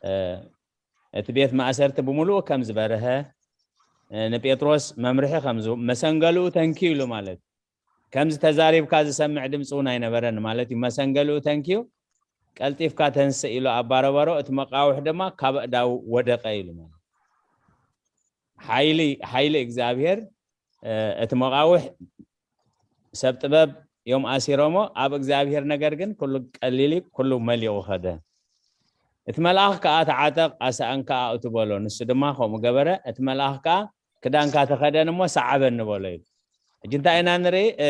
እ፣ እቲ ቤት ማእሰርቲ ብምሉኡ ከም ዝበርሀ፣ እ፣ ንጴጥሮስ መምርሒ ከም ዝህብ፣ መሰንገሊኡ ተንኪዩ ኢሉ ማለት እዩ። ከምዚ ተዛሪብካ ዝሰምዕ ድምፂ እውን ኣይነበረን ማለት እዩ። መሰንገሊኡ ተንኪዩ ቀልጢፍካ ተንስእ ኢሉ ኣባረበሮ፣ እቲ መቃውሕ ድማ ካብ ኣእዳው ወደቀ ኢሉ ማለት። ሓይሊ፣ ሓይሊ እግዚኣብሔር፣ እ፣ እቲ መቃውሕ ሰብ ጥበብ እዮም ኣሲሮሞ፣ ኣብ እግዚኣብሔር ነገር ግን ኩሉ ቀሊል እዩ፣ ኩሉ መሊቑ ኸደ። እቲ መልኣኽ ከኣ፣ "ተዓጠቕ፣ ኣሳእን ከኣ እቱ" በሎ። ንሱ ድማ ከምኡ ገበረ። እቲ መልኣኽ ከኣ፣ "ክዳንካ ተኸደን እሞ ሰዓበኒ" በሎ ኢሉ። ሕጂ እንታይ ኢና ንርኢ? እ፣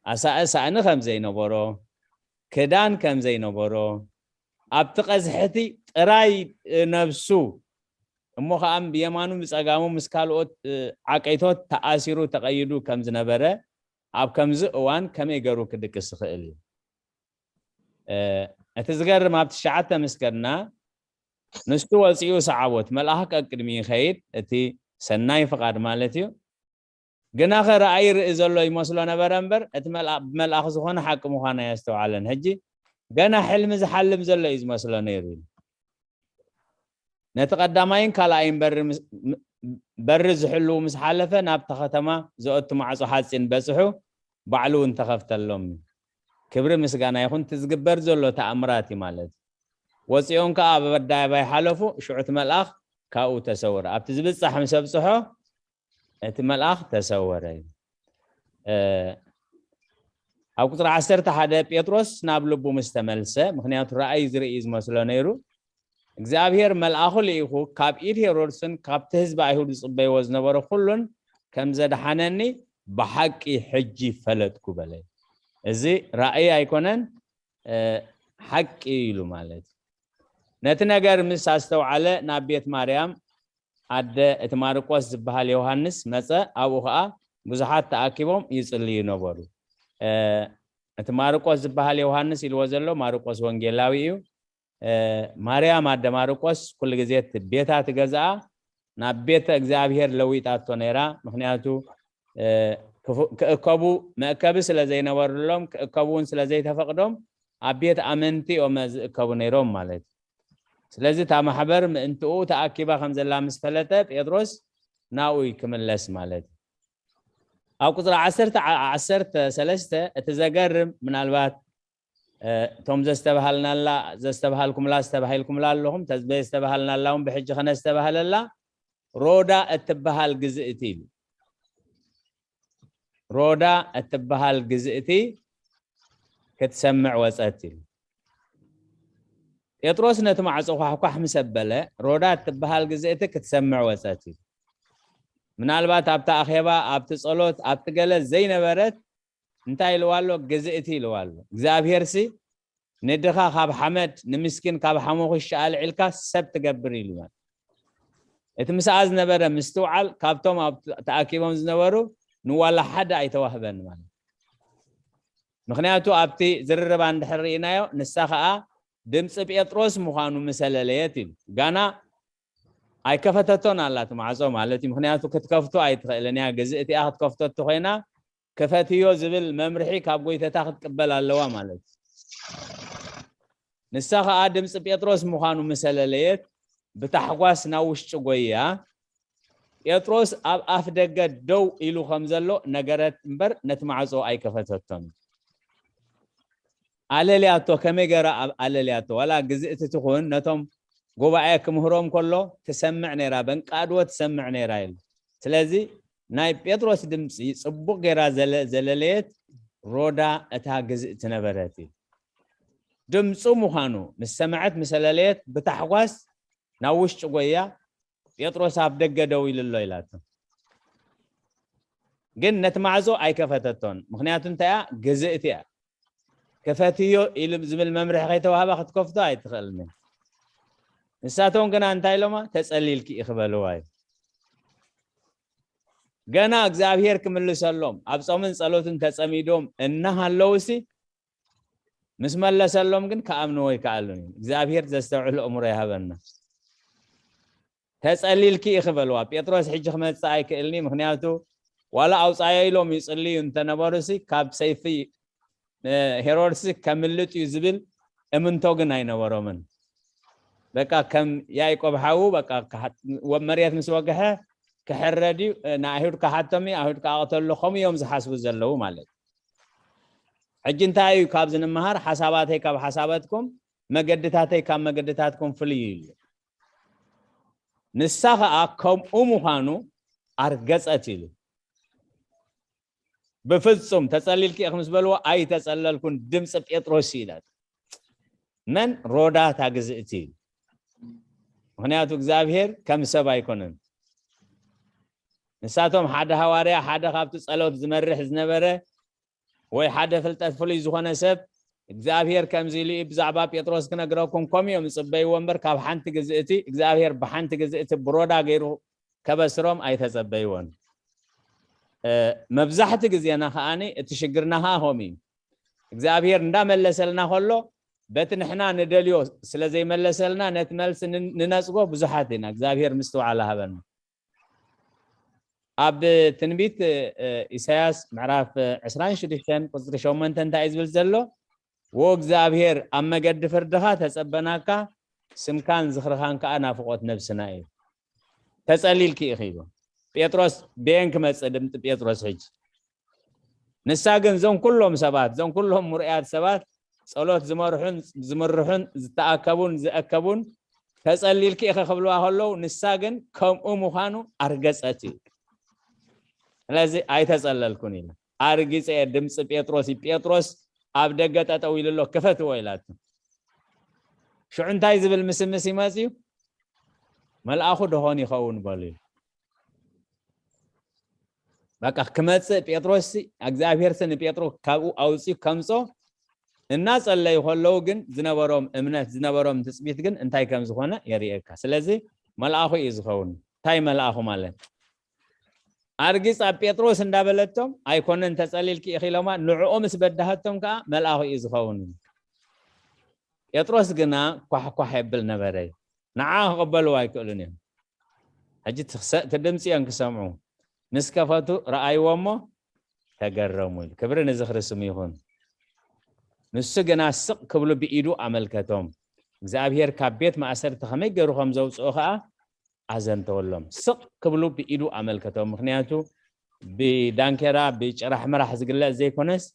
ኣሳእ ሳእኒ ከም ዘይነበሮ፣ ክዳን ከም ዘይነበሮ፣ ኣብቲ ቀዝሕቲ ጥራይ፣ እ፣ ነብሱ፣ እሞ ኸኣ ብየማኑ ብጸጋሙ ምስ ካልኦት፣ እ፣ ዓቀይቶት ተኣሲሩ ተቐይዱ ከም ዝነበረ፣ ኣብ ከምዚ እዋን ከመይ ገይሩ ክድቅስ ይኽእል እዩ? እ፣ እቲ ዝገርም፣ ኣብ ትሽዓተ ምስ ከድና፣ ንሱ ወጺኡ ሰዓቦ፣ እቲ መልኣኽ ቀቅድሚ ይኸይድ፣ እቲ ሰናይ ፍቓድ ማለት እዩ። ግናኸ ራእይ ይርኢ ዘሎ ይመስሎ ነበረ እምበር፣ እቲ መልኣ-፣ ብመልኣኽ ዝኾነ ሓቂ ምዃኑ ኣየስተውዓለን። ሕጂ ገና ሕልሚ ዝሓልም ዘሎ እዩ ዝመስሎ ነይሩ ኢሉ። ነቲ ቀዳማይን ካልኣይን በሪ ምስ-፣ ም-፣ በሪ ዝሕልዉ ምስ ሓለፈ፣ ናብታ ከተማ ዘእቱ ማዕጾ ሓጺን በጽሑ፣ ባዕሉ እውን ተኸፍተሎም። ክብሪ ምስጋና ይኹን፣ እቲ ዝግበር ዘሎ ተኣምራት እዩ ማለት እዩ። ወጺኦም ከኣ ኣብ ኣደባባይ ሓለፉ፣ ሽዑ እቲ መልኣኽ ካብኡ ተሰወረ። ኣብቲ ዝብጻሕ ምስ ኣብጽሖ፣ እቲ መልኣኽ ተሰወረ እዩ። እ፣ ኣብ ቁጽሪ ዓሰርተ ሓደ ጴጥሮስ ናብ ልቡ ምስ ተመልሰ፣ ምኽንያቱ ራእይ ዝርኢ ዝመስሎ ነይሩ፣ እግዚኣብሔር መልኣኹ ልኢኹ ካብ ኢድ ሄሮድስን ካብቲ ህዝቢ ኣይሁድ ዝጽበይዎ ዝነበረ ኩሉን ከም ዘድሓነኒ ብሓቂ ሕጂ ፈለጥኩ በለ። እዚ ራእይ ኣይኮነን፣ እ፣ ሓቂ እዩ ኢሉ ማለት እዩ። ነቲ ነገር ምስ ኣስተውዓለ ናብ ቤት ማርያም ኣደ እቲ ማርቆስ ዝበሃል ዮሃንስ መጸ፣ ኣብኡ ኸኣ ብዙሓት ተኣኪቦም ይጽልዩ ነበሩ። እ፣ እቲ ማርቆስ ዝበሃል ዮሃንስ ኢልዎ ዘሎ ማርቆስ ወንጌላዊ እዩ። እ፣ ማርያም ኣደ ማርቆስ ኩሉ ግዜ እቲ ቤታ ትገዝኣ ናብ ቤተ እግዚኣብሔር ለዊጣቶ ነይራ። ምኽንያቱ፣ እ፣ ክፉ-፣ ክእከቡ መእከቢ ስለ ዘይነበሩሎም፣ ክእከቡ እውን ስለ ዘይተፈቕዶም፣ ኣብ ቤት ኣመንቲ እዮም ዝእከቡ ነይሮም ማለት እዩ። ስለዚ እታ ማሕበር ምእንትኡ ተኣኪባ ከም ዘላ ምስ ፈለጠ፣ ጴጥሮስ ናብኡ ክምለስ ማለት እዩ። ኣብ ቁጽሪ ዓሰርተ፣ ዓ-፣ ዓሰርተ ሰለስተ እቲ ዘገርም፣ ምናልባት፣ እ፣ እቶም ዘስተብሃልናላ፣ ዘስተብሃልኩምላ፣ ዝተባሂልኩምላ ኣለኹም፣ ተዝበ-፣ ዘስተብሃልናላ እውን ብሕጂ ከነስተብሃለላ፣ ሮዳ እትበሃል ግዝእቲ ኢሉ። ሮዳ እትበሃል ግዝእቲ ክትሰምዕ ወጸት ኢሉ። ጴጥሮስ ነቲ ማዕጾ ኳሕኳሕ ምስ ኣበለ፣ ሮዳ እትበሃል ግዝእቲ ክትሰምዕ ወጸት ኢሉ። ምናልባት ኣብቲ ኣኼባ፣ ኣብቲ ጸሎት፣ ኣብቲ ገለ ዘይነበረት እንታይ ኢልዋ ኣሎ? ግዝእቲ ኢልዋ ኣሎ። እግዚኣብሄርሲ ንድኻ ካብ ሓመድ፣ ንምስኪን ካብ ሓመኹሻ ኣልዒልካ ሰብ ትገብር ኢሉ። እቲ ምስኣ ዝነበረ ምስትውዓል ካብቶም ኣብ ተኣኪቦም ዝነበሩ ንዋላ ሓደ ኣይተዋህበን ማለት። ምኽንያቱ ኣብቲ ዝርርባ እንድሕር ርኢናዮ፣ ንሳ ኸኣ ድምፂ ጴጥሮስ ምዃኑ ምሰለለየት ኢሉ። ጋና ኣይከፈተቶን ኣላ እቲ ማዕጾ ማለት እዩ። ምኽንያቱ ክትከፍቶ ኣይትኽእልን እያ። ግዝእቲ እያ ክትከፍቶ እንተኾይና፣ ክፈትዮ ዝብል መምርሒ ካብ ጎይተታ ክትቅበል ኣለዋ ማለት እዩ። ንሳ ኸኣ ድምፂ ጴጥሮስ ምዃኑ ምሰለለየት፣ ብታሕጓስ ናብ ውሽጢ ጎያ፣ ጴጥሮስ ኣብ ኣፍ ደገ ደው ኢሉ ከም ዘሎ ነገረት እምበር፣ ነቲ ማዕጾ ኣይከፈተቶን። ኣለልያቶ፣ ከመይ ገይራ ኣብ ኣለልያቶ? ዋላ ግዝእቲ ትኹን፣ ነቶም ጉባኤ ክምህሮም ከሎ ትሰምዕ ነይራ፣ በንቃድዎ ትሰምዕ ነይራ ኢሉ። ስለዚ ናይ ጴጥሮስ ድምፂ ጽቡቕ ገይራ ዘለ-፣ ዘለለየት ሮዳ እታ ግዝእቲ ነበረት እዩ። ድምፁ ምዃኑ ምስ ሰምዐት፣ ምስ ኣለለየት፣ ብታሕጓስ ናብ ውሽጢ ጎያ፣ "ጴጥሮስ ኣብ ደገ ደው ኢሉ ኣሎ" ኢላቶ። ግን ነቲ ማዕጾ ኣይከፈተቶን። ምኽንያቱ እንታይ እያ? ግዝእቲ እያ። "ክፈትዮ" ኢሉ ዝብል መምርሒ ከይተዋህባ ክትከፍቶ ኣይትኽእልን እያ። ንሳቶም ግና እንታይ ኢሎማ? "ተጸሊልኪ ኢኺ" በልዋ እዩ። ገና እግዚኣብሔር ክምልሰሎም፣ ኣብ ጾምን ጸሎትን ተጸሚዶም እናሃለውሲ፣ ምስ መለሰሎም ግን ክኣምንዎ ኣይከኣሉን እዮም። እግዚኣብሔር ዘስተውዕል ኣእምሮ ይሃበና። "ተጸሊልኪ ኢኺ" በልዋ። ጴጥሮስ ሕጂ ክመጽእ ኣይክእልኒ፣ ምኽንያቱ ዋላ ኣውጻዮ ኢሎም ይጽልዩ እንተነበሩሲ፣ ካብ ሰይፊ፣ እ፣ ሄሮድስ ከምልጥ እዩ ዝብል እምንቶ ግን ኣይነበሮምን። በቃ ከም ያዕቆብ ሓዉ፣ በቃ፣ ከሓ-፣ ወ-፣ መሬት ምስ ወግሐ፣ ክሕረድ እዩ፣ ንኣይሁድ ክሓቶም እዩ፣ ኣይሁድ ክኣቕተሉ፣ ከምኡ እዮም ዝሓስቡ ዘለዉ ማለት እዩ። ሕጂ እንታይ እዩ ካብዚ ንምሃር? ሓሳባተይ ካብ ሓሳባትኩም፣ መገድታተይ ካብ መገድታትኩም ፍልዩ እዩ። ንሳ ኸኣ ከምኡ ምዃኑ ኣርገጸት ኢሉ። ብፍጹም ተጸሊልኪ ኢኺ ምስ በልዎ፣ ኣይተጸለልኩን፣ ድምፂ ጴጥሮስ እዩ ኢላት። መን? ሮዳ እታ ግዝእቲ። ምኽንያቱ እግዚኣብሔር ከም ሰብ ኣይኮነን። ንሳቶም ሓደ ሃዋርያ፣ ሓደ ካብቲ ጸሎት ዝመርሕ ዝነበረ ወይ ሓደ ፍልጠት ፍሉይ ዝኾነ ሰብ እግዚኣብሔር ከምዚ ኢሉ እዩ ብዛዕባ ጴጥሮስ ክነግረኩም፣ ከምኡ እዮም ዝጽበይዎ እምበር ካብ ሓንቲ ግዝእቲ እግዚኣብሔር ብሓንቲ ግዝእቲ ብሮዳ ገይሩ ከበስሮም ኣይተጸበይዎን። መብዛሕቲ ግዜና ከኣኒ እቲ ሽግርና ከኣ ከምኡ እዩ። እግዚኣብሔር እንዳመለሰልና ከሎ በቲ ንሕና ንደልዮ ስለ ዘይመለሰልና ነቲ መልሲ ንነጽጎ ብዙሓት ኢና። እግዚኣብሔር ምስትውዓል ሃበና። ኣብ ትንቢት ኢሳያስ ምዕራፍ ዕስራን ሽዱሽተን ቁጽሪ ሸሞንተ እንታይ እዩ ዝብል ዘሎ? ወ እግዚኣብሔር ኣብ መገዲ ፍርድኻ ተጸበናካ፣ ስምካን ዝኽርኻን ከኣ ናፍቖት ነብስና እዩ። ተጸሊልኪ ኢኺ ኢሉ። ጴጥሮስ በየን ክመጽእ ድምፂ ጴጥሮስ ሕጂ? ንሳ ግን እዞም ኩሎም ሰባት፣ እዞም ኩሎም ምርኡያት ሰባት ጸሎት ዝመርሑን ዝምርሑን ዝተኣከቡን ዝእከቡን ተጸሊልኪ ኢኺ ክብልዋ ከለዉ፣ ንሳ ግን ከምኡ ምዃኑ ኣርገጸት እዩ። ስለዚ ኣይተጸለልኩን ኢላ። ኣርጊጸ እየ ድምፂ ጴጥሮስ እዩ። ጴጥሮስ ኣብ ደገ ጠጠው ኢሉ ኣሎ፣ ክፈትዎ ኢላቱ። ሽዑ እንታይ ዝብል ምስምስ ይመጽእ እዩ? መልኣኹ ደኾን ይኸውን በሉ እዩ። በቃ ክመጽእ ጴጥሮስ እግዚኣብሔር ሲ ንጴጥሮ ካብኡ ኣውፅኡ ከምጾ እናጸለዩ ከለዉ ግን ዝነበሮም እምነት ዝነበሮም ትጽቢት ግን እንታይ ከም ዝኾነ የርእየካ። ስለዚ መልኣኹ እዩ ዝኸውን። እንታይ መልኣኹ ማለት? ኣርጊጽ ኣብ ጴጥሮስ እንዳበለቶም ኣይኮነን ተጸሊልኪ ኢኺ ኢሎማ ንዕኡ ምስ በዳሃቶም ከኣ መልኣኹ እዩ ዝኸውን። ጴጥሮስ ግና ኳሕኳሕ የብል ነበረ። ንዓ ክቕበልዎ ኣይክእሉን እዮም። ሕጂ እቲ ድምፂ እዮም ክሰምዑ። ምስ ከፈቱ ረኣይዎ እሞ ተገረሙ ኢሉ። ክብሪ ንዝኽሪ ስሙ ይኹን። ንሱ ግና ስቕ ክብሉ ብኢዱ ኣመልከቶም። እግዚኣብሔር ካብ ቤት ማእሰርቲ ከመይ ገይሩ ከም ዘውፅኦ ከዓ ኣዘንተወሎም። ስቕ ክብሉ ብኢዱ ኣመልከቶም። ምክንያቱ ብዳንኬራ ብጭራሕ ምራሕ ዝግለጽ ዘይኮነስ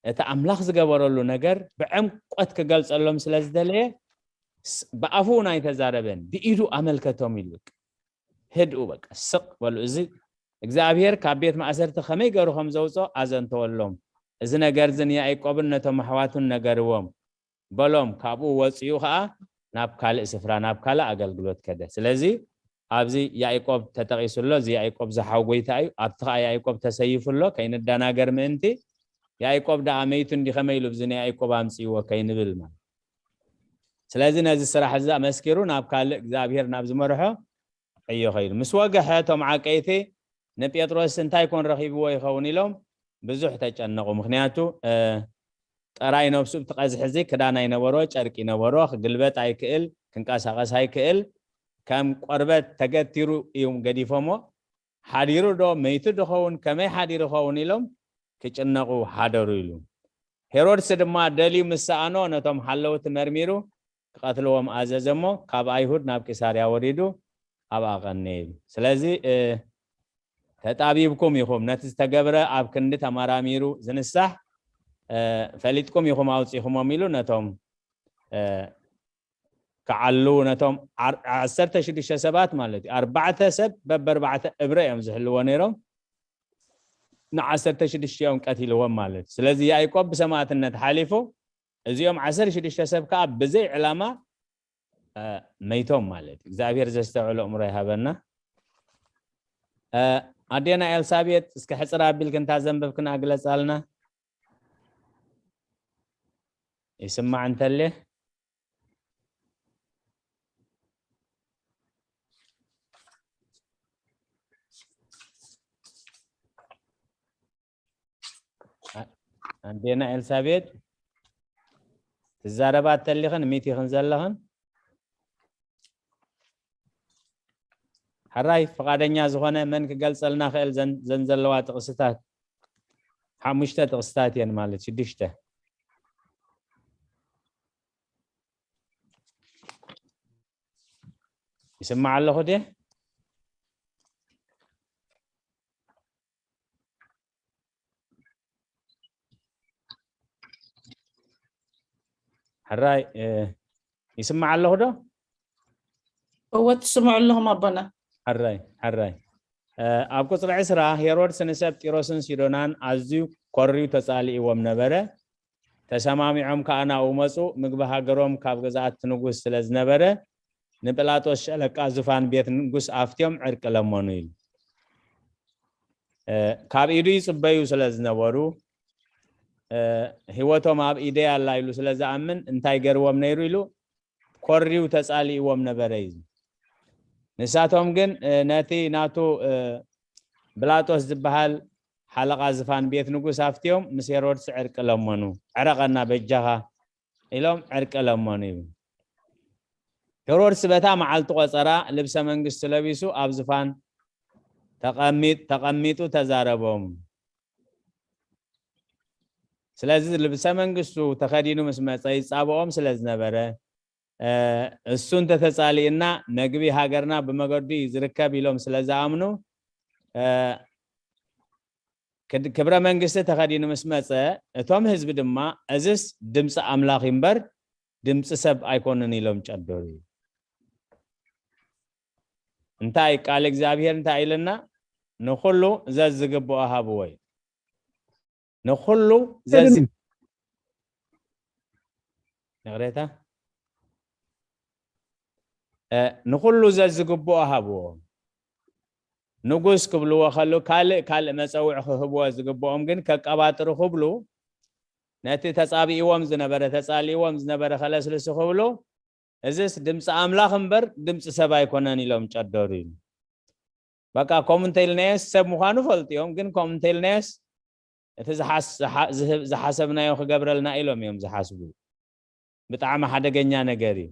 እቲ ኣምላኽ ዝገበረሉ ነገር ብዕምቆት ክገልጸሎም ስለ ዝደለየ ብኣፉ እውን ኣይተዛረበን፣ ብኢዱ ኣመልከቶም ኢሉ። ህድኡ በቃ ስቕ በሉ። እዚ እግዚኣብሔር ካብ ቤት ማእሰርቲ ከመይ ገይሩ ከም ዘውፅኦ ኣዘንተወሎም። እዚ ነገር እዚ ንያዕቆብን ነቶም ኣሕዋቱን ነገርዎም። በሎም። ካብኡ ወፂኡ ከዓ ናብ ካልእ ስፍራ ናብ ካልእ ኣገልግሎት ከደ። ስለዚ ኣብዚ ያዕቆብ ተጠቂሱ ኣሎ። እዚ ያዕቆብ ዝሓው ጎይታ እዩ። ኣብቲ ከዓ ያዕቆብ ተሰይፉ ኣሎ። ከይንደናገር ምእንቲ ያዕቆብ ደኣ መይቱ እንዲ ከመይ ኢሉ ብዚ ንያዕቆብ ኣምፅእዎ ከይንብል ማለት። ስለዚ ነዚ ስራሕ እዚ ኣመስኪሩ ናብ ካልእ እግዚኣብሔር ናብ ዝመርሖ ዕዮ ከይዱ ምስ ወግሐ፣ እቶም ዓቀይቲ ንጴጥሮስ እንታይ ኮን ረኺብዎ ይኸውን ኢሎም ብዙሕ ተጨነቑ። ምክንያቱ ጠራይ ነብሱ ብትቐዝሒ እዚ ክዳን ኣይነበሮ፣ ጨርቂ ነበሮ፣ ክግልበጥ ኣይክእል፣ ክንቀሳቐስ ኣይክእል፣ ከም ቆርበት ተገቲሩ እዮም ገዲፎሞ። ሓዲሩ ዶ መይቱ ድኸውን ከመይ ሓዲሩ ኸውን ኢሎም ክጭነቑ ሓደሩ ኢሉ። ሄሮድስ ድማ ደልዩ ምስ ሰኣኖ ነቶም ሓለውቲ መርሚሩ ክቐትልዎም ኣዘዘ እሞ ካብ ኣይሁድ ናብ ቂሳርያ ወሪዱ ኣብኣ ቀነየ ኢሉ። ስለዚ ተጣቢብኩም ኢኹም፣ ነቲ ዝተገብረ ኣብ ክንዲ ተመራሚሩ ዝንሳሕ ፈሊጥኩም ኢኹም ኣውፂኹሞም ኢሉ ነቶም ክዓሉ ነቶም ዓሰርተ ሽዱሽተ ሰባት ማለት እዩ። ኣርባዕተ ሰብ በበርባዕተ እብረ እዮም ዝሕልዎ ነይሮም። ንዓሰርተ ሽዱሽተ እዮም ቀቲልዎም ማለት እዩ። ስለዚ ያዕቆብ ብሰማእትነት ሓሊፉ፣ እዚኦም ዓሰርተ ሽዱሽተ ሰብ ከዓ ብዘይ ዕላማ መይቶም ማለት እዩ። እግዚኣብሔር ዘስተውዕሎ እምሮ ይሃበና። ኣዴና ኤልሳቤጥ እስከ ሕፅር ኣቢልክ እንታ ዘንበብክና ግለፃልና። ይስማዕ እንተልየ ኣዴና ኤልሳቤጥ ትዛረባ ተሊኽን ሚት ኢኽን ዘለኽን። ሕራይ ፍቓደኛ ዝኾነ መን ክገልጸልና ክእል? ዘን ዘለዋ ጥቕስታት ሓሙሽተ ጥቕስታት እየን ማለት ሽዱሽተ። ይስማዕ ኣለኹ ድየ? ሕራይ፣ እ፣ ይስማዕ ኣለኹ ዶ? እወ፣ ትስምዑ ኣለኹም ኣቦና። ሕራይ፣ ሕራይ። እ፣ ኣብ ቁጽሪ ዕስራ፣ ሄሮድስ ንሰብ ጢሮስን ሲዶናን ኣዝዩ ኮርዩ ተጻሊእዎም ነበረ። ተሰማሚዖም ከኣ ናብኡ መጹ። ምግቢ ሃገሮም ካብ ገዛእቲ ንጉስ ስለ ዝነበረ፣ ንጲላጦስ ሸለቃ ዙፋን ቤት ንጉስ ኣፍትዮም ዕርቂ ለመኑ ኢሉ። እ፣ ካብ ኢዱ ይጽበዩ ስለ ዝነበሩ፣ እ፣ ህይወቶም ኣብ ኢደይ ኣላ ኢሉ ስለ ዝኣምን እንታይ ገርዎም ነይሩ ኢሉ ኮርዩ ተጻሊእዎም ነበረ እዩ። ንሳቶም ግን፣ እ፣ ነቲ ናቱ፣ እ፣ ብላጦስ ዝበሃል ሓለቓ ዝፋን ቤት ንጉስ ኣፍትዮም ምስ ሄሮድስ ዕርቂ ለመኑ። "ዕረቐና በጃኻ" ኢሎም ዕርቂ ለመኑ እዩ። ሄሮድስ በታ መዓልቲ ቆጸራ ልብሰ መንግስቲ ለቢሱ ኣብ ዝፋን ተቐሚጥ-፣ ተቐሚጡ ተዛረቦም። ስለዚ ልብሰ መንግስቱ ተኸዲኑ ምስ መጸ ይጻብኦም ስለ ዝነበረ፣ እ፣ እሱ እንተተጻሊእና መግቢ ሃገርና ብመገዱ እዩ ዝርከብ ኢሎም ስለ ዝኣምኑ፣ እ፣ ክድ-፣ ክብረ መንግስቲ ተኸዲኑ ምስ መጸ፣ እቶም ህዝቢ ድማ፣ "እዝስ ድምፂ ኣምላኽ እምበር ድምፂ ሰብ ኣይኮንን" ኢሎም ጨደሩ። እንታይ ቃል እግዚኣብሔር እንታይ ኢልና? "ንኹሉ ዘዝግብኦ ሃብዎ" እዩ። ንኹሉ ዘዝ-፣ ይቕሬታ፣ እ፣ ንኹሉ ዘዝግብኦ ሃብዎ። ንጉስ ክብልዎ ከሉ ካልእ፣ ካልእ መጸውዒ ክህብዎ ዝግብኦም ግን ከቀባጥሩ ክብሉ፣ ነቲ ተጻቢእዎም ዝነበረ፣ ተጻሊእዎም ዝነበረ ከለስልሱ ክብሉ፣ "እዝስ ድምፂ ኣምላኽ እምበር ድምፂ ሰብ ኣይኮነን" ኢሎም ጨደሩ እዩ። በቃ፣ ከምኡ እንተኢልናዮስ ሰብ ምዃኑ ፈልጡ እዮም፣ ግን ከምኡ እንተኢልናዮስ እቲ ዝሓስ-፣ ዝሓ-፣ ዝህብ-፣ ዝሓሰብናዮ ክገብረልና ኢሎም እዮም ዝሓስቡ። ብጣዕሚ ሓደገኛ ነገር እዩ።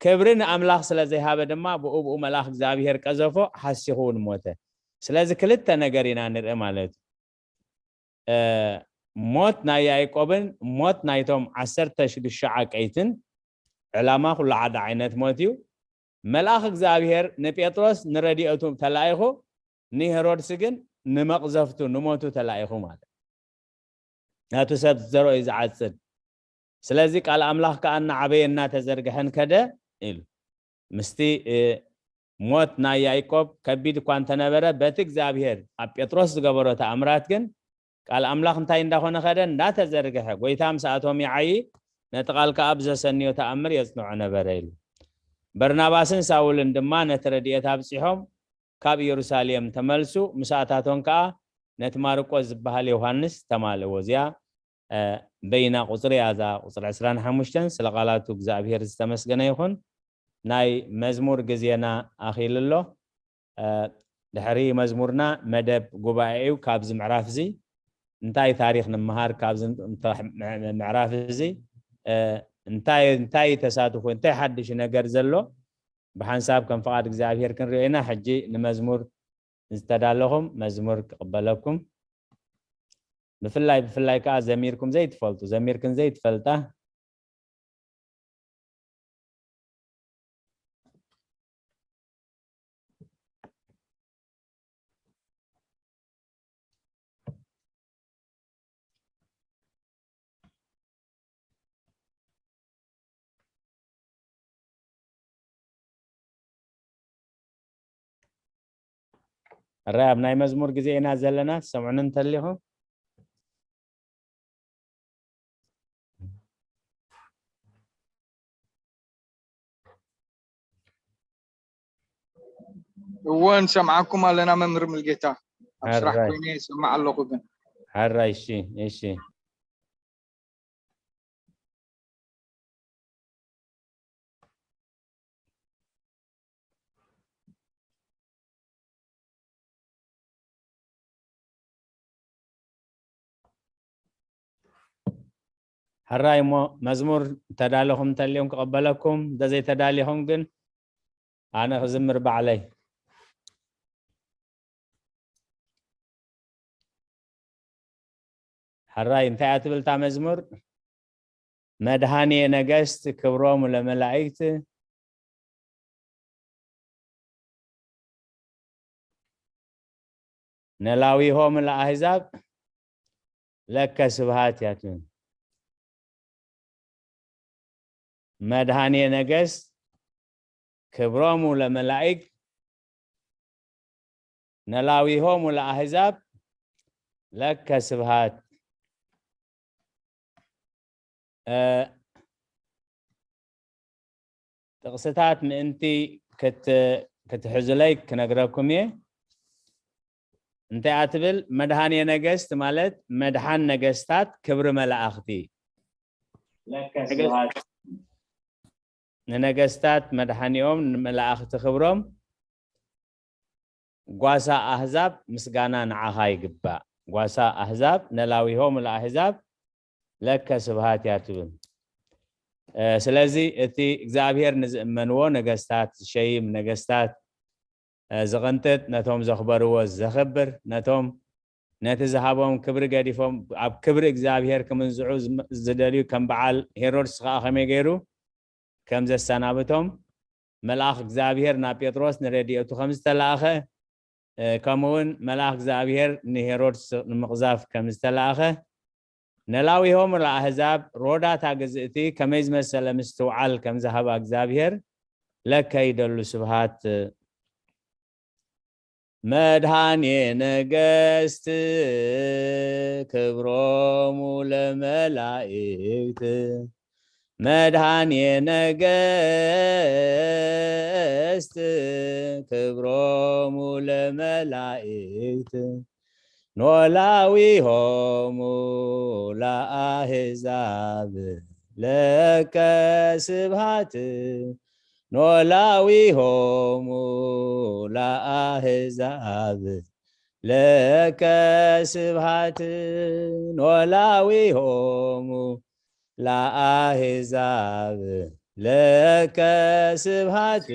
ክብሪ ንኣምላኽ ስለ ዘይሃበ ድማ ብኡ ብኡ መልኣኽ እግዚኣብሔር ቀዘፎ፣ ሓሲኹ እውን ሞተ። ስለዚ ክልተ ነገር ኢና ንርኢ ማለት እዩ። እ፣ ሞት ናይ ያዕቆብን ሞት ናይቶም ዓሰርተ ሽዱሽተ ዓቀይትን ዕላማ ኩሉ ሓደ ዓይነት ሞት እዩ። መልኣኽ እግዚኣብሔር ንጴጥሮስ ንረድኤቱ ተላኢኹ፣ ንሄሮድስ ግን ንመቕዘፍቱ ንሞቱ ተላኢኹ ማለት እዩ። ናቱ ሰብ ዘርኦ እዩ ዝዓጽድ። ስለዚ ቃል ኣምላኽ ከኣ እናዓበየ እናተዘርግሐን ከደ ኢሉ። ምስቲ፣ እ፣ ሞት ናይ ያዕቆብ ከቢድ እኳ እንተነበረ፣ በቲ እግዚኣብሔር ኣብ ጴጥሮስ ዝገበሮ ተኣምራት ግን ቃል ኣምላኽ እንታይ እንዳኾነ ከደ? እንዳተዘርግሐ፣ ጎይታ ምስኣቶም ይዓዪ፣ ነቲ ቃል ከኣ ብዘሰንዮ ተኣምር የጽንዖ ነበረ ኢሉ። በርናባስን ሳውልን ድማ ነቲ ረድኤት ኣብጺሖም ካብ ኢየሩሳሌም ተመልሱ፣ ምስኣታቶም ከኣ ነቲ ማርቆስ ዝበሃል ዮሃንስ ተማልእዎ። እዚኣ፣ እ፣ በይና ቁጽሪ እያ፣ እዛ ቁጽሪ ዕስራን ሓሙሽተን። ስለ ቃላቱ እግዚኣብሔር ዝተመስገነ ይኹን። ናይ መዝሙር ግዜና ኣኺሉ ኣሎ። እ፣ ድሕሪ መዝሙርና መደብ ጉባኤ እዩ። ካብዚ ምዕራፍ እዚ እንታይ ታሪኽ ንምሃር፣ ካብዚ ምዕራፍ እዚ፣ እ፣ እንታይ፣ እንታይ ተሳትፎ፣ እንታይ ሓድሽ ነገር ዘሎ ብሓንሳብ ከም ፍቓድ እግዚኣብሔር ክንሪኦ ኢና። ሕጂ ንመዝሙር ዝተዳለኹም መዝሙር ክቕበለኩም። ብፍላይ፣ ብፍላይ ከኣ ዘሚርኩም ዘይትፈልጡ፣ ዘሚርክን ዘይትፈልጣ፣ ሕራይ ኣብ ናይ መዝሙር ግዜ ኢና ዘለና፣ ትሰምዑኒ እንተሊኹም? እወ፣ ንሰምዓኩም ኣለና መምህር ሙልጌታ። ኣብ ስራሕ ሕራይ። ኮይነ ይሰማዕ ኣለኹ ግን። ሕራይ፣ እሺ፣ እሺ። ሕራይ እሞ መዝሙር ተዳለኹም እንተልዮም ክቐበለኩም፣ እንተዘይተዳሊኹም ግን ኣነ ክዝምር ባዕለይ። ሕራይ እንታይ እያ ትብል እታ መዝሙር? መድኃኔ ነገሥት ክብሮሙ ለመላእክት ነላዊሆሙ ለአሕዛብ ለከ ስብሃት እያ ትብል። መድኃኔ ነገሥት ክብሮሙ ለመላእክት ነላዊሆሙ ለአሕዛብ ለከ ስብሃት። ጥቕስታት ምእንቲ ክትሕዙለይ ክነግረኩም እየ። እንታይ እያ ትብል? መድኃኔ ነገሥት ማለት መድኃን ነገሥታት፣ ክብሪ መላእኽቲ። ንነገስታት መድሓኒኦም፣ ንመላእኽቲ ክብሮም። ጓሳ ኣህዛብ ምስጋና ንዓኻ ይግባእ። ጓሳ ኣህዛብ፣ ነላዊሆሙ ለኣህዛብ ለከ ስብሃት እያ ትብል። ስለዚ እቲ እግዚኣብሔር ንዝእመንዎ ነገስታት ዝሸይም፣ ነገስታት ዝቕንጥጥ፣ ነቶም ዘኽበርዎ ዘኽብር፣ ነቶም ነቲ ዝሃቦም ክብሪ ገዲፎም ኣብ ክብሪ እግዚኣብሔር ክምንዝዑ ዝደልዩ፣ ከም በዓል ሄሮድስ ከኣ ከመይ ገይሩ ከም ዘሰናብቶም፣ መልኣኽ እግዚኣብሔር ናብ ጴጥሮስ ንረድኤቱ ከም ዝተላእኸ፣ ከምኡውን መልኣኽ እግዚኣብሔር ንሄሮድስ ንምቕዛፍ ከም ዝተላእኸ፣ ነላዊሆሙ ለኣህዛብ ሮዳታ ግዝእቲ ከመይ ዝመሰለ ምስትውዓል ከም ዝሃባ እግዚኣብሔር ለከ ይደሉ። ስብሃት። መድኃኔ ነገስት ክብሮሙ ለመላእክት፣ መድኃኔ ነገስት ክብሮሙ ለመላእክት፣ ኖላዊሆሙ ለአህዛብ ለከ ስብሃት፣ ኖላዊሆሙ ለአህዛብ ለከ ስብሃት፣ ኖላዊሆሙ ለአህዛብ ለከ ስብሃት፣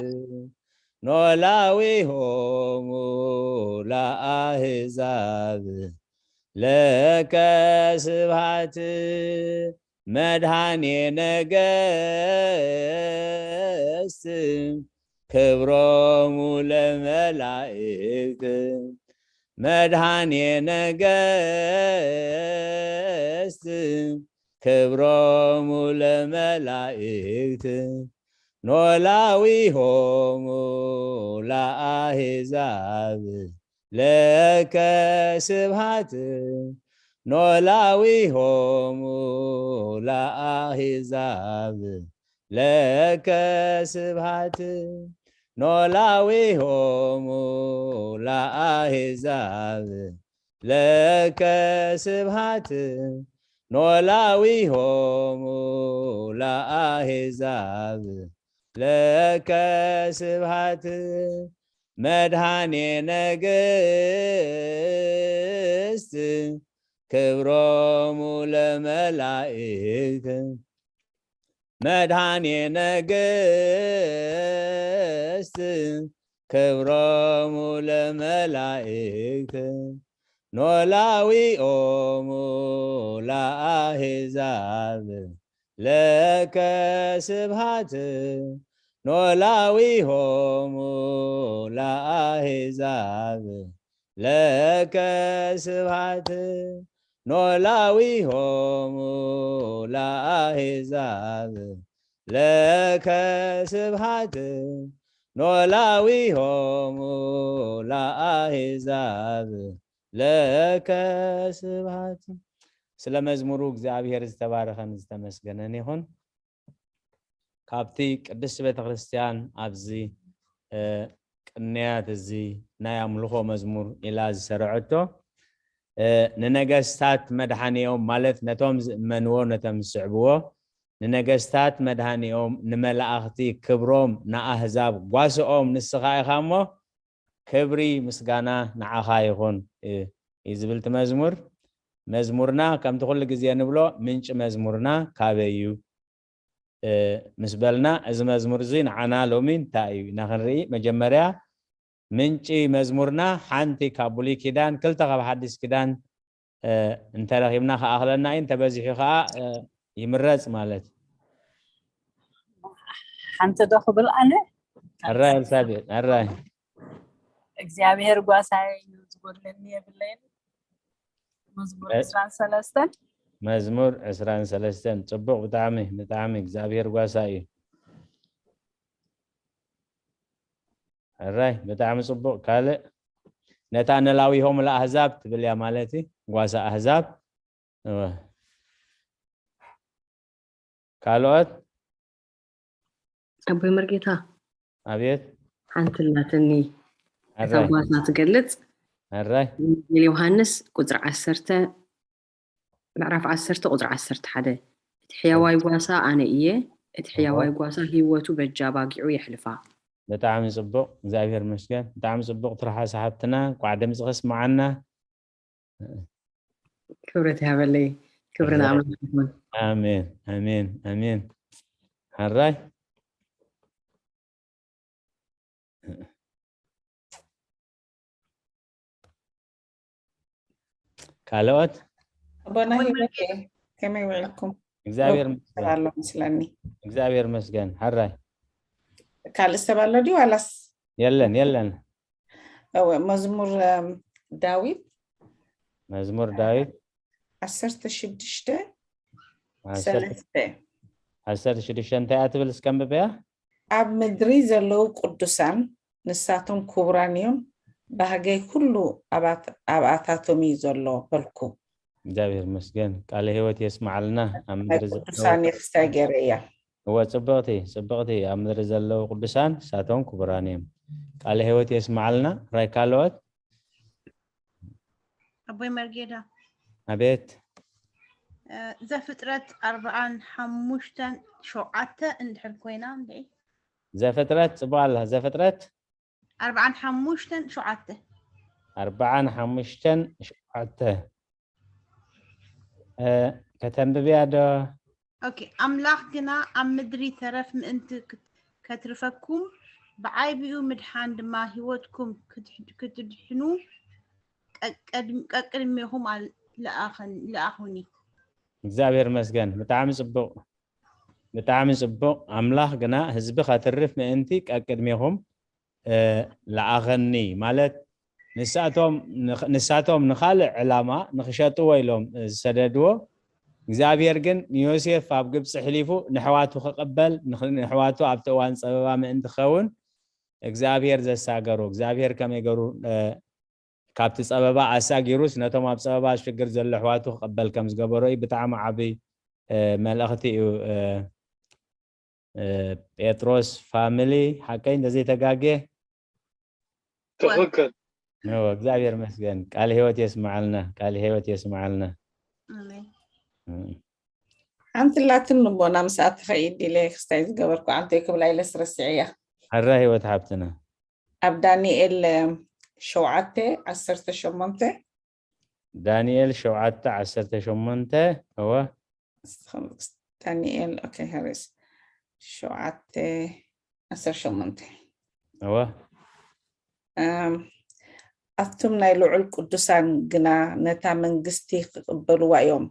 ኖላዊሆሙ ለአህዛብ ለከ ስብሃት። መድኃኔ ነገስት ክብሮሙ ለመላእክት፣ መድኃኔ ነገስት ክብሮሙ ለመላእክት፣ ኖላዊሆሙ ለአህዛብ ለከ ስብሃት፣ ኖላዊሆሙ ለአህዛብ ለከ ስብሃት፣ ኖላዊሆሙ ለአህዛብ ለከ ስብሃት፣ ኖላዊሆሙ ለአህዛብ ለከ ስብሃት። መድኃኔ ነገስት ክብሮሙ ለመላእክት፣ መድኃኔ ነገስት ክብሮሙ ለመላእክት፣ ኖላዊኦሙ ለአህዛብ ለከ ስብሃት፣ ኖላዊሆሙ ለአህዛብ ለከ ስብሃት፣ ኖላዊሆሙ ለአህዛብ ለከ ስብሃት፣ ኖላዊሆሙ ለአህዛብ ለከ ስብሃት። ስለ መዝሙሩ እግዚኣብሔር ዝተባረኸን ዝተመስገነን ይኹን። ካብቲ ቅድስቲ ቤተክርስትያን ኣብዚ ቅንያት እዚ ናይ ኣምልኾ መዝሙር ኢላ ዝሰርዐቶ፣ ንነገስታት መድሓኒኦም፣ ማለት ነቶም ዝእመንዎ፣ ነቶም ዝስዕብዎ፣ ንነገስታት መድሓኒኦም፣ ንመላእኽቲ ክብሮም፣ ንኣህዛብ ጓስኦም ንስኻ ኢኻ እሞ ክብሪ ምስጋና ንዓኻ ይኹን እዩ ዝብል እቲ መዝሙር። መዝሙርና ከምቲ ኩሉ ግዜ ንብሎ ምንጪ መዝሙርና ካበይ እዩ ምስ በልና፣ እዚ መዝሙር እዚ ንዓና ሎሚ እንታይ እዩ ኢና ክንርኢ? መጀመርያ ምንጪ መዝሙርና ሓንቲ ካብ ብሉይ ኪዳን፣ ክልተ ካብ ሓዲስ ኪዳን እንተረኺብና ክኣኽለና እዩ፣ እንተበዚሑ ከዓ ይምረፅ ማለት እዩ። ሓንቲ ዶ ክብል ኣነ? ሕራይ ኤልሳቤጥ፣ ሕራይ። እግዚኣብሔር ጓሳይ እዩ፣ ዝጎድለኒ የብለይን። መዝሙር ዕስራን ሰለስተን። መዝሙር ዕስራን ሰለስተን። ፅቡቕ፣ ብጣዕሚ ብጣዕሚ እግዚኣብሔር ጓሳ እዩ። ሕራይ፣ ብጣዕሚ ጽቡቕ። ካልእ፣ ነታ ነላዊሆም ለኣህዛብ ትብል እያ ማለት እዩ። ጓሳ ኣህዛብ። እወ። ካልኦት? ኣቦይ መርጌታ። ኣብየት። ሓንቲ ኣላትኒ። እታ ሕራይ። ጓሳ ትገልጽ። ሕራይ። ወንጌል ዮሃንስ ቁጽሪ ዓሰርተ፣ ምዕራፍ ዓሰርተ ቁጽሪ ዓሰርተ ሓደ። "እቲ ሕያዋይ ጓሳ ኣነ እየ፣ እቲ ሕያዋይ እወ። ጓሳ ህይወቱ በጃ ባጊዑ የሕልፋ." ብጣዕሚ ጽቡቕ፣ እግዚኣብሔር ይመስገን። ብጣዕሚ ጽቡቕ ትርሓስ ሓብትና፣ እንቋዕ ድምፅኺ ስማዓና። ክብረት ይሃበለይ። ክብሪ ንኣምላኽ ይኹን። ኣሜን፣ ኣሜን፣ ኣሜን። ሕራይ። ካልኦት? ኣቦና ኣቦና ሂወት፣ ከመይ ውዒልኩም? እግዚኣብሔር ይመስገን። ኣሎ መስለኒ። እግዚኣብሔር ይመስገን። ሕራይ። ካልእ ሰብ ኣሎ ድዩ ዋላስ? የለን፣ የለን። እወ፣ መዝሙር፣ እም፣ ዳዊት። መዝሙር ዳዊት። ዓሰርተ ሽዱሽተ፣ ዓሰርተ፣ ሰለስተ። ዓሰርተ ሽዱሽተ እንታይ እያ ትብል እስከ ኣንብበያ? "ኣብ ምድሪ ዘለዉ ቅዱሳን ንሳቶም ክቡራን እዮም፣ ባህገይ ኩሉ ኣባት-፣ ኣብኣታቶም እዩ ዘሎ" በልኩ። እግዚኣብሔር ይመስገን። ቃለ ህይወት የስምዓልና። ኣብ ናይ ምድሪ ዘለዉ ቅዱሳን የኽስታይ ገይረ እያ። እወ፣ ጽብቕቲ፣ ጽብቕቲ። ኣብ ምድሪ ዘለዉ ቅዱሳን ንሳቶም ክቡራን እዮም። ቃለ ህይወት የስምዓልና። ራይ ካልኦት? ኣቦይ መርጌዳ። ኣቤት። እ፣ ዘፍጥረት ኣርባዓን ሓሙሽተን ሸውዓተ እንድሕር ኮይና፣ እንድዒ። ዘፍጥረት፣ ጽቡቕ ኣላ። ዘፍጥረት? ኣርባዓን ሓሙሽተን ሸውዓተ። ኣርባዓን ሓሙሽተን ሸውዓተ። እ፣ ከተንብብያ ዶ? ኦኬ። "ኣምላኽ ግና ኣብ ምድሪ ተረፍ ምእንቲ ክት-፣ ከትርፈኩም፣ ብዓቢኡ ምድሓን ድማ ህይወትኩም ክትድ-፣ ክትድሕኑ ቀ-፣ ቀድም-፣ ቀቅድሜኹም ኣል-፣ ለኣኸን-፣ ለኣኹኒ።" እግዚኣብሔር ይመስገን። ብጣዕሚ ጽቡቕ። ብጣዕሚ ጽቡቕ። "ኣምላኽ ግና ህዝቢ ከትርፍ ምእንቲ ቀቅድሜኹም፣ እ፣ ለኣኸኒ" ማለት ንሳቶም፣ ንኽ-፣ ንሳቶም ንኻልእ ዕላማ ንኽሸጥዎ ኢሎም ዝሰደድዎ፣ እግዚኣብሔር ግን ንዮሴፍ ኣብ ግብፂ ሕሊፉ ንሕዋቱ ክቕበል፣ ንኽ-፣ ንሕዋቱ ኣብቲ እዋን ጸበባ ምእንቲ ክኸውን እግዚኣብሔር ዘሳገሮ፣ እግዚኣብሔር ከመይ ገሩ፣ እ፣ ካብቲ ጸበባ ኣሳጊሩስ ነቶም ኣብ ጸበባ ሽግር ዘሎ ኣሕዋቱ ክቕበል ከም ዝገበሮ እዩ። ብጣዕሚ ዓቢ፣ እ፣ መልእኽቲ እዩ። እ፣ እ፣ ጴጥሮስ ፋሚሊ፣ ሓቀይ እንተዘይተጋግየ? ትኽክል። እወ፣ እግዚኣብሔር ይመስገን። ቃል ህይወት የስምዓልና፣ ቃል ህይወት የስምዓልና። ኣሜን። እ። ሓንቲ ላትን ልቦና ምስኣ ትኸይድ ኢለ ክስታይ ዝገበርኩ ዓንተይ ክብላ ኢለ ስረስዐያ። ሕራ ህይወት ሓብትና። ኣብ ዳንኤል ሸውዓተ ዓሰርተ ሸሞንተ። ዳንኤል ሸውዓተ ዓሰርተ ሸሞንተ፣ እወ። ዳንኤል፣ ኦኬ፣ ሃሪስ ሸውዓተ ዓሰርተ ሸሞንተ። እወ። እም፣ ኣቱም ናይ ልዑል ቅዱሳን ግና ነታ መንግስቲ ክቕበልዋ እዮም፣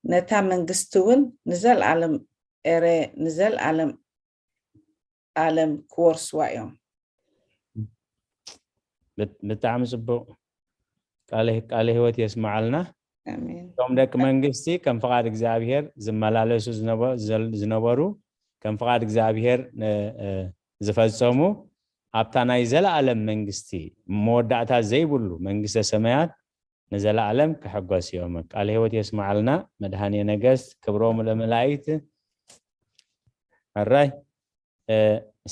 ነታ መንግስቲ እውን ንዘለኣለም፣ ኤረ፣ ንዘለኣለም ኣለም ክወርስዋ እዮም። ብት-፣ ብጣዕሚ ጽቡቕ። ቃለ፣ ቃለ ህይወት የስምዓልና። ኣሜን። እቶም ደቂ መንግስቲ ከም ፍቓድ እግዚኣብሔር ዝመላለሱ ዝነበ-፣ ዘል-፣ ዝነበሩ፣ ከም ፍቓድ እግዚኣብሔር ን-፣ እ፣ ዝፈጸሙ፣ ኣብታ ናይ ዘለኣለም መንግስቲ፣ መወዳእታ ዘይብሉ መንግስተ ሰማያት ንዘለኣለም ክሕጎስ እዮም። ቃለ ህይወት የስምዓልና። መድኃኔ ነገስት ክብሮም ለመላእክት። ሕራይ፣ እ፣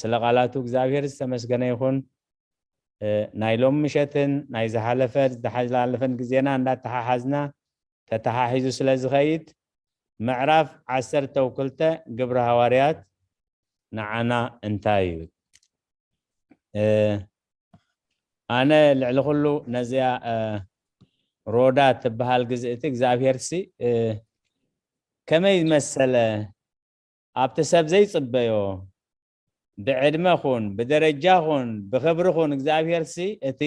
ስለ ቃላቱ እግዚኣብሔር ዝተመስገነ ይኹን። እ፣ ናይ ሎም ምሸትን ናይ ዝሓለፈ፣ ዝሓላለፈን ግዜና እንዳተሓሓዝና ተተሓሒዙ ስለ ዝኸይድ፣ ምዕራፍ ዓሰርተ ክልተ ግብረ ሃዋርያት ንዓና እንታይ እዩ? እ፣ ኣነ ልዕሊ ኩሉ ነዚኣ፣ እ፣ ሮዳ ትበሃል ግዝእቲ እግዚኣብሔርሲ፣ እ፣ ከመይ መሰለ ኣብቲ ሰብ ዘይጽበዮ፣ ብዕድመ ኹን፣ ብደረጃ ኹን፣ ብኽብሪ ኹን፣ እግዚኣብሔርሲ እቲ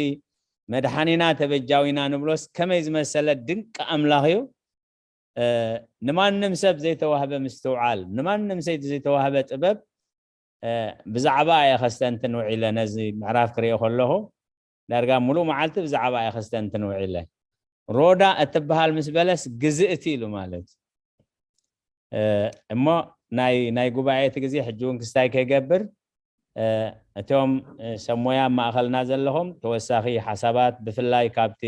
መድሓኒና ተበጃዊና ንብሎስ ከመይ ዝመሰለ ድንቂ ኣምላኽ እዩ። እ፣ ንማንም ሰብ ዘይተዋህበ ምስትውዓል፣ ንማንም ሰብ ዘይተዋህበ ጥበብ፣ እ፣ ብዛዕባ እየ ከስተንትን ውዒለ ነዚ ምዕራፍ ክሪኦ ከለኹ። ዳርጋ ሙሉእ መዓልቲ ብዛዕባ እየ ከስተንትን ውዒለ። ሮዳ እትበሃል ምስ በለስ ግዝእቲ ኢሉ ማለት። እ፣ እሞ ናይ፣ ናይ ጉባኤ እቲ ግዜ ሕጂ እውን ክስታይ ከይገብር፣ እቶም ሰብ ሞያ ኣብ ማእኸልና ዘለኹም ተወሳኺ ሓሳባት፣ ብፍላይ ካብቲ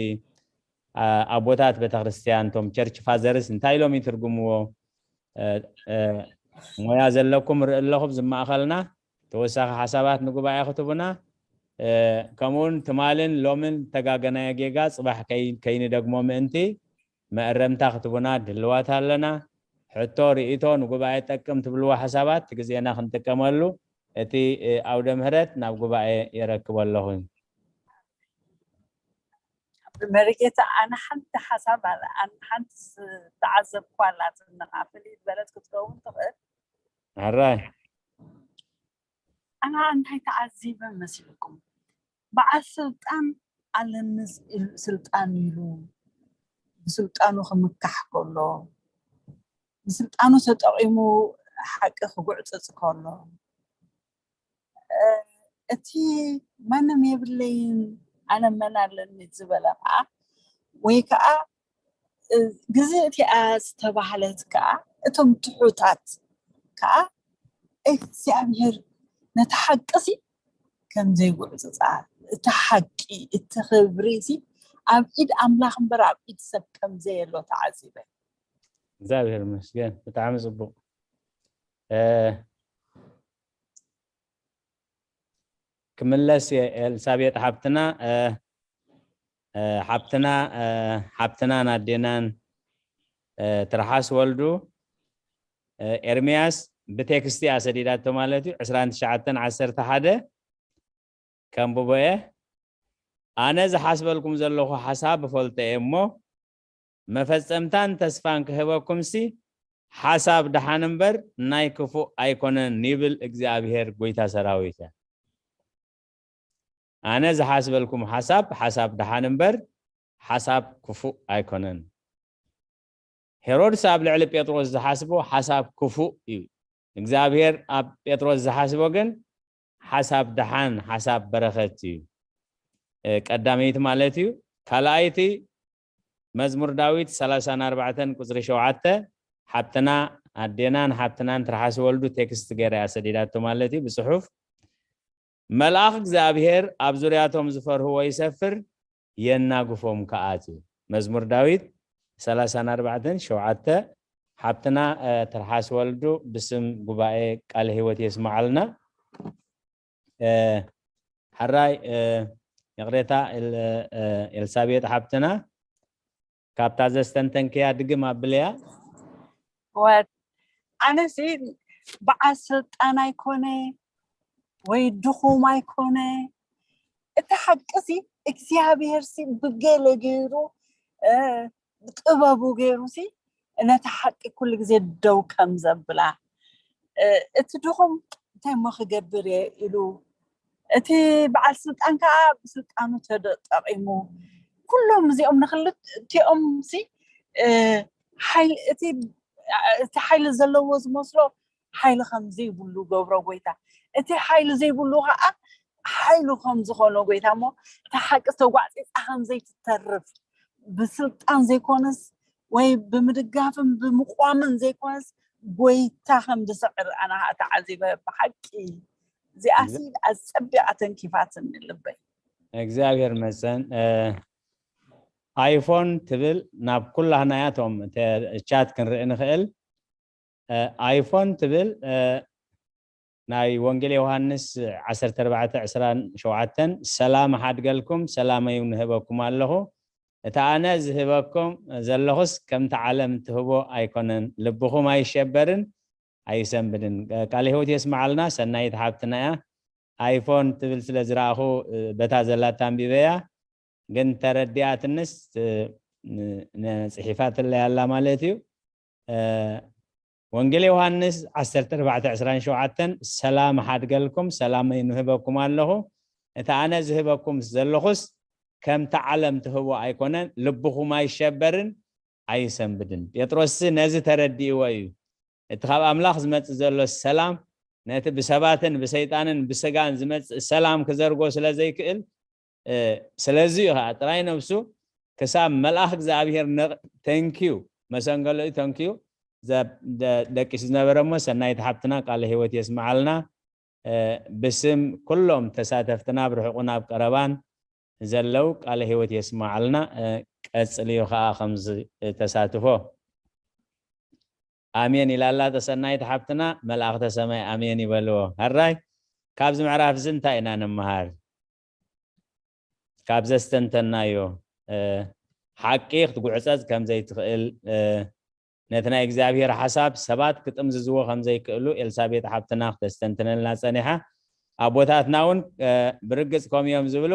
ኣቦታት ቤተክርስትያን፣ እቶም ቸርች ፋዘርስ እንታይ ኢሎም ይትርጉምዎ፣ ሞያ ዘለኩም ርኢ ኣለኹ ኣብዚ ማእኸልና። ተወሳኺ ሓሳባት ንጉባኤ ክትቡና፣ ከምኡውን ትማልን ሎምን ተጋገናዮ ጌጋ ፅባሕ ከይንደግሞ ምእንቲ መእረምታ ክትቡና ድልዋት ኣለና። ሕቶ፣ ርእይቶ፣ ንጉባኤ ጠቅም ትብልዎ ሓሳባት ግዜና ክንጥቀመሉ እቲ ኣውደ ምህረት ናብ ጉባኤ የረክቦ ኣለኹ። መሪጌታ፣ ኣነ ሓንቲ ሓሳብ ኣነ ሓንቲ ዝተዓዘብኳ ኣላትኒ፣ ፍልይ ዝበለት ክትከውን ትኽእል። ሕራይ ኣና እንታይ ተዓዚበ መሲልኩም? በዓል ስልጣን ኣለኒ ስልጣን ኢሉ ብስልጣኑ ክምካሕ ከሎ፣ ብስልጣኑ ተጠቒሙ ሓቂ ክጉዕፅፅ ከሎ፣ እቲ ማንም የብለይን ኣነ መን ኣለኒ ዝበለ ከዓ፣ ወይ ከዓ ግዜ እቲኣ ዝተባህለት ከዓ እቶም ትሑታት ከዓ እግዚኣብሔር ነቲ ሓቂ ሲ ከም ዘይጉዕፅፃ፣ እቲ ሓቂ እቲ ክብሪ ሲ ኣብ ኢድ ኣምላኽ እምበር ኣብ ኢድ ሰብ ከም ዘየሎ ተዓዚበ። እግዚኣብሔር ይመስገን። ብጣዕሚ ፅቡቅ። ክምለስ እየ ኤልሳቤጥ ሓብትና። ሓብትና ሓብትናን ኣዴናን ትርሓስ ወልዱ፣ ኤርምያስ ብቴክስት እያ ሰዲዳቶ ማለት እዩ። ዕስራን ትሽዓተን ዓሰርተ ሓደ ከንብቦ እየ። ኣነ ዝሓስበልኩም ዘለኹ ሓሳብ እፈልጦ እየ እሞ፣ መፈጸምታን ተስፋን ክህበኩምሲ ሓሳብ ደሓን እምበር ናይ ክፉእ ኣይኮነን ይብል እግዚኣብሄር ጐይታ ሰራዊት። ኣነ ዝሓስበልኩም ሓሳብ ሓሳብ ደሓን እምበር ሓሳብ ክፉእ ኣይኮነን። ሄሮድስ ኣብ ልዕሊ ጴጥሮስ ዝሓስቦ ሓሳብ ክፉእ እዩ። እግዚኣብሄር ኣብ ጴጥሮስ ዝሓስቦ ግን ሓሳብ ደሓን፣ ሓሳብ በረኸት እዩ። ቀዳመይቲ ማለት እዩ። ካልኣይቲ መዝሙር ዳዊት ሰላሳን ኣርባዕተን ቁፅሪ ሸውዓተ፣ ሓብትና ኣዴናን ሓብትናን ትርሓስ ወልዱ ቴክስት ገይራ እያ ሰዲዳቶ ማለት እዩ ብፅሑፍ። መልኣኽ እግዚኣብሔር ኣብ ዙርያቶም ዝፈርህዎ ይሰፍር፣ የናግፎም ከኣ ትብል። መዝሙር ዳዊት ሰላሳን ኣርባዕተን ሸውዓተ። ሓብትና ትርሓስ ወልዱ ብስም ጉባኤ ቃለ ህይወት የስምዓልና። ሕራይ ይቕሬታ፣ ኤልሳቤጥ ሓብትና ካብታ ዘስተንተንክያ ድግም ኣብልያ። ወድ ኣነሲ በዓል ስልጣን ኣይኮነ ወይ ድኹም ኣይኮነ። እቲ ሓቂ ሲ እግዚኣብሔር ሲ ብገለ ገይሩ ጥበቡ ገይሩ ሲ ነቲ ሓቂ ኩሉ ግዜ ደው ከም ዘብላ፣ እቲ ድኹም እንታይ እሞ ክገብር እየ ኢሉ፣ እቲ በዓል ስልጣን ከዓ ብስልጣኑ ተጠቂሙ፣ ኩሎም እዚኦም ንክልቲኦም ሲ እቲ ሓይሊ ዘለዎ ዝመስሎ ሓይሊ ከም ዘይብሉ ገብሮ ጎይታ። እቲ ሓይሊ ዘይብሉ ከዓ ሓይሊ ከም ዝኾኖ ጎይታ እሞ፣ እቲ ሓቂ ተጓዕፂፃ ከም ዘይትተርፍ ብስልጣን ዘይኮነስ ወይ ብምድጋፍን ብምቋምን ዘይኮነስ ጎይታ ከም ዝስዕር ኣነ ከዓ ተዓዚበ። ብሓቂ እዚኣሲ ኣፀቢቓ ተንኪፋትኒ ልበይ። እግዚኣብሔር መሰን። ኣይፎን ትብል ናብ ኩላህናያቶም ቻት ክንርኢ ንኽእል። ኣይፎን ትብል ናይ ወንጌል ዮሃንስ ዓሰርተ ኣርባዕተ ዕስራን ሸውዓተን፣ ሰላም ሓድገልኩም ሰላመይ ንህበኩም ኣለኹ፣ እቲ ኣነ ዝህበኩም ዘለኹስ ከምቲ ዓለም ትህቦ ኣይኮነን፣ ልብኹም ኣይሸበርን ኣይሰንብድን። ቃለ ህይወት የስምዓልና። ሰናይት ሓብትና እያ። ኣይፎን ትብል ስለ ዝረኣኹ በታ ዘላታ ኣንቢበያ፣ ግን ተረዲኣትንስ ጽሒፋትለይ ኣላ ማለት እዩ። ወንጌል ዮሃንስ ዓሰርተ ኣርባዕተ ዕስራን ሸውዓተን፣ ሰላም ሓድገልኩም ሰላመይ ንህበኩም ኣለኹ፣ እቲ ኣነ ዝህበኩም ዘለኹስ ከምቲ ዓለም ትህቦ ኣይኮነን፣ ልብኹም ኣይሸበርን ኣይሰንብድን። ጴጥሮስሲ ነዚ ተረዲእዎ እዩ። እቲ ካብ ኣምላኽ ዝመጽእ ዘሎ ሰላም ነቲ ብሰባትን ብሰይጣንን ብስጋን ዝመጽእ ሰላም ክዘርጎ ስለ ዘይክእል፣ ስለዚ እዩ ከዓ ጥራይ ነብሱ ክሳብ መልኣኽ እግዚኣብሔር ተንኪዩ መሰንገሎ እዩ ተንኪዩ ደቂሱ ዝነበረ። እሞ ሰናይት ሓብትና ቃለ ህይወት የስምዓልና። ብስም ኩሎም ተሳተፍትና ብርሑቕን ኣብ ቀረባን ዘለው ቃለ ህይወት የስማዓልና። ቀጽልዮ ከዓ ከምዚ ተሳትፎ። ኣሜን ኢላላ ተሰናይት ሓብትና። መላእኽተ ሰማይ ኣሜን ይበልዎ። ሕራይ፣ ካብዚ ምዕራፍ እዚ እንታይ ኢና ንምሃር? ካብ ዘስተንተናዮ ሓቂ ክትጉዕፀፅ ከምዘይትኽእል፣ ነቲ ናይ እግዚኣብሔር ሓሳብ ሰባት ክጥምዝዝዎ ከምዘይክእሉ ኤልሳቤጥ ሓብትና ክተስተንትነልና ፀኒሓ። ኣቦታትና እውን ብርግፅ ከም እዮም ዝብሉ፣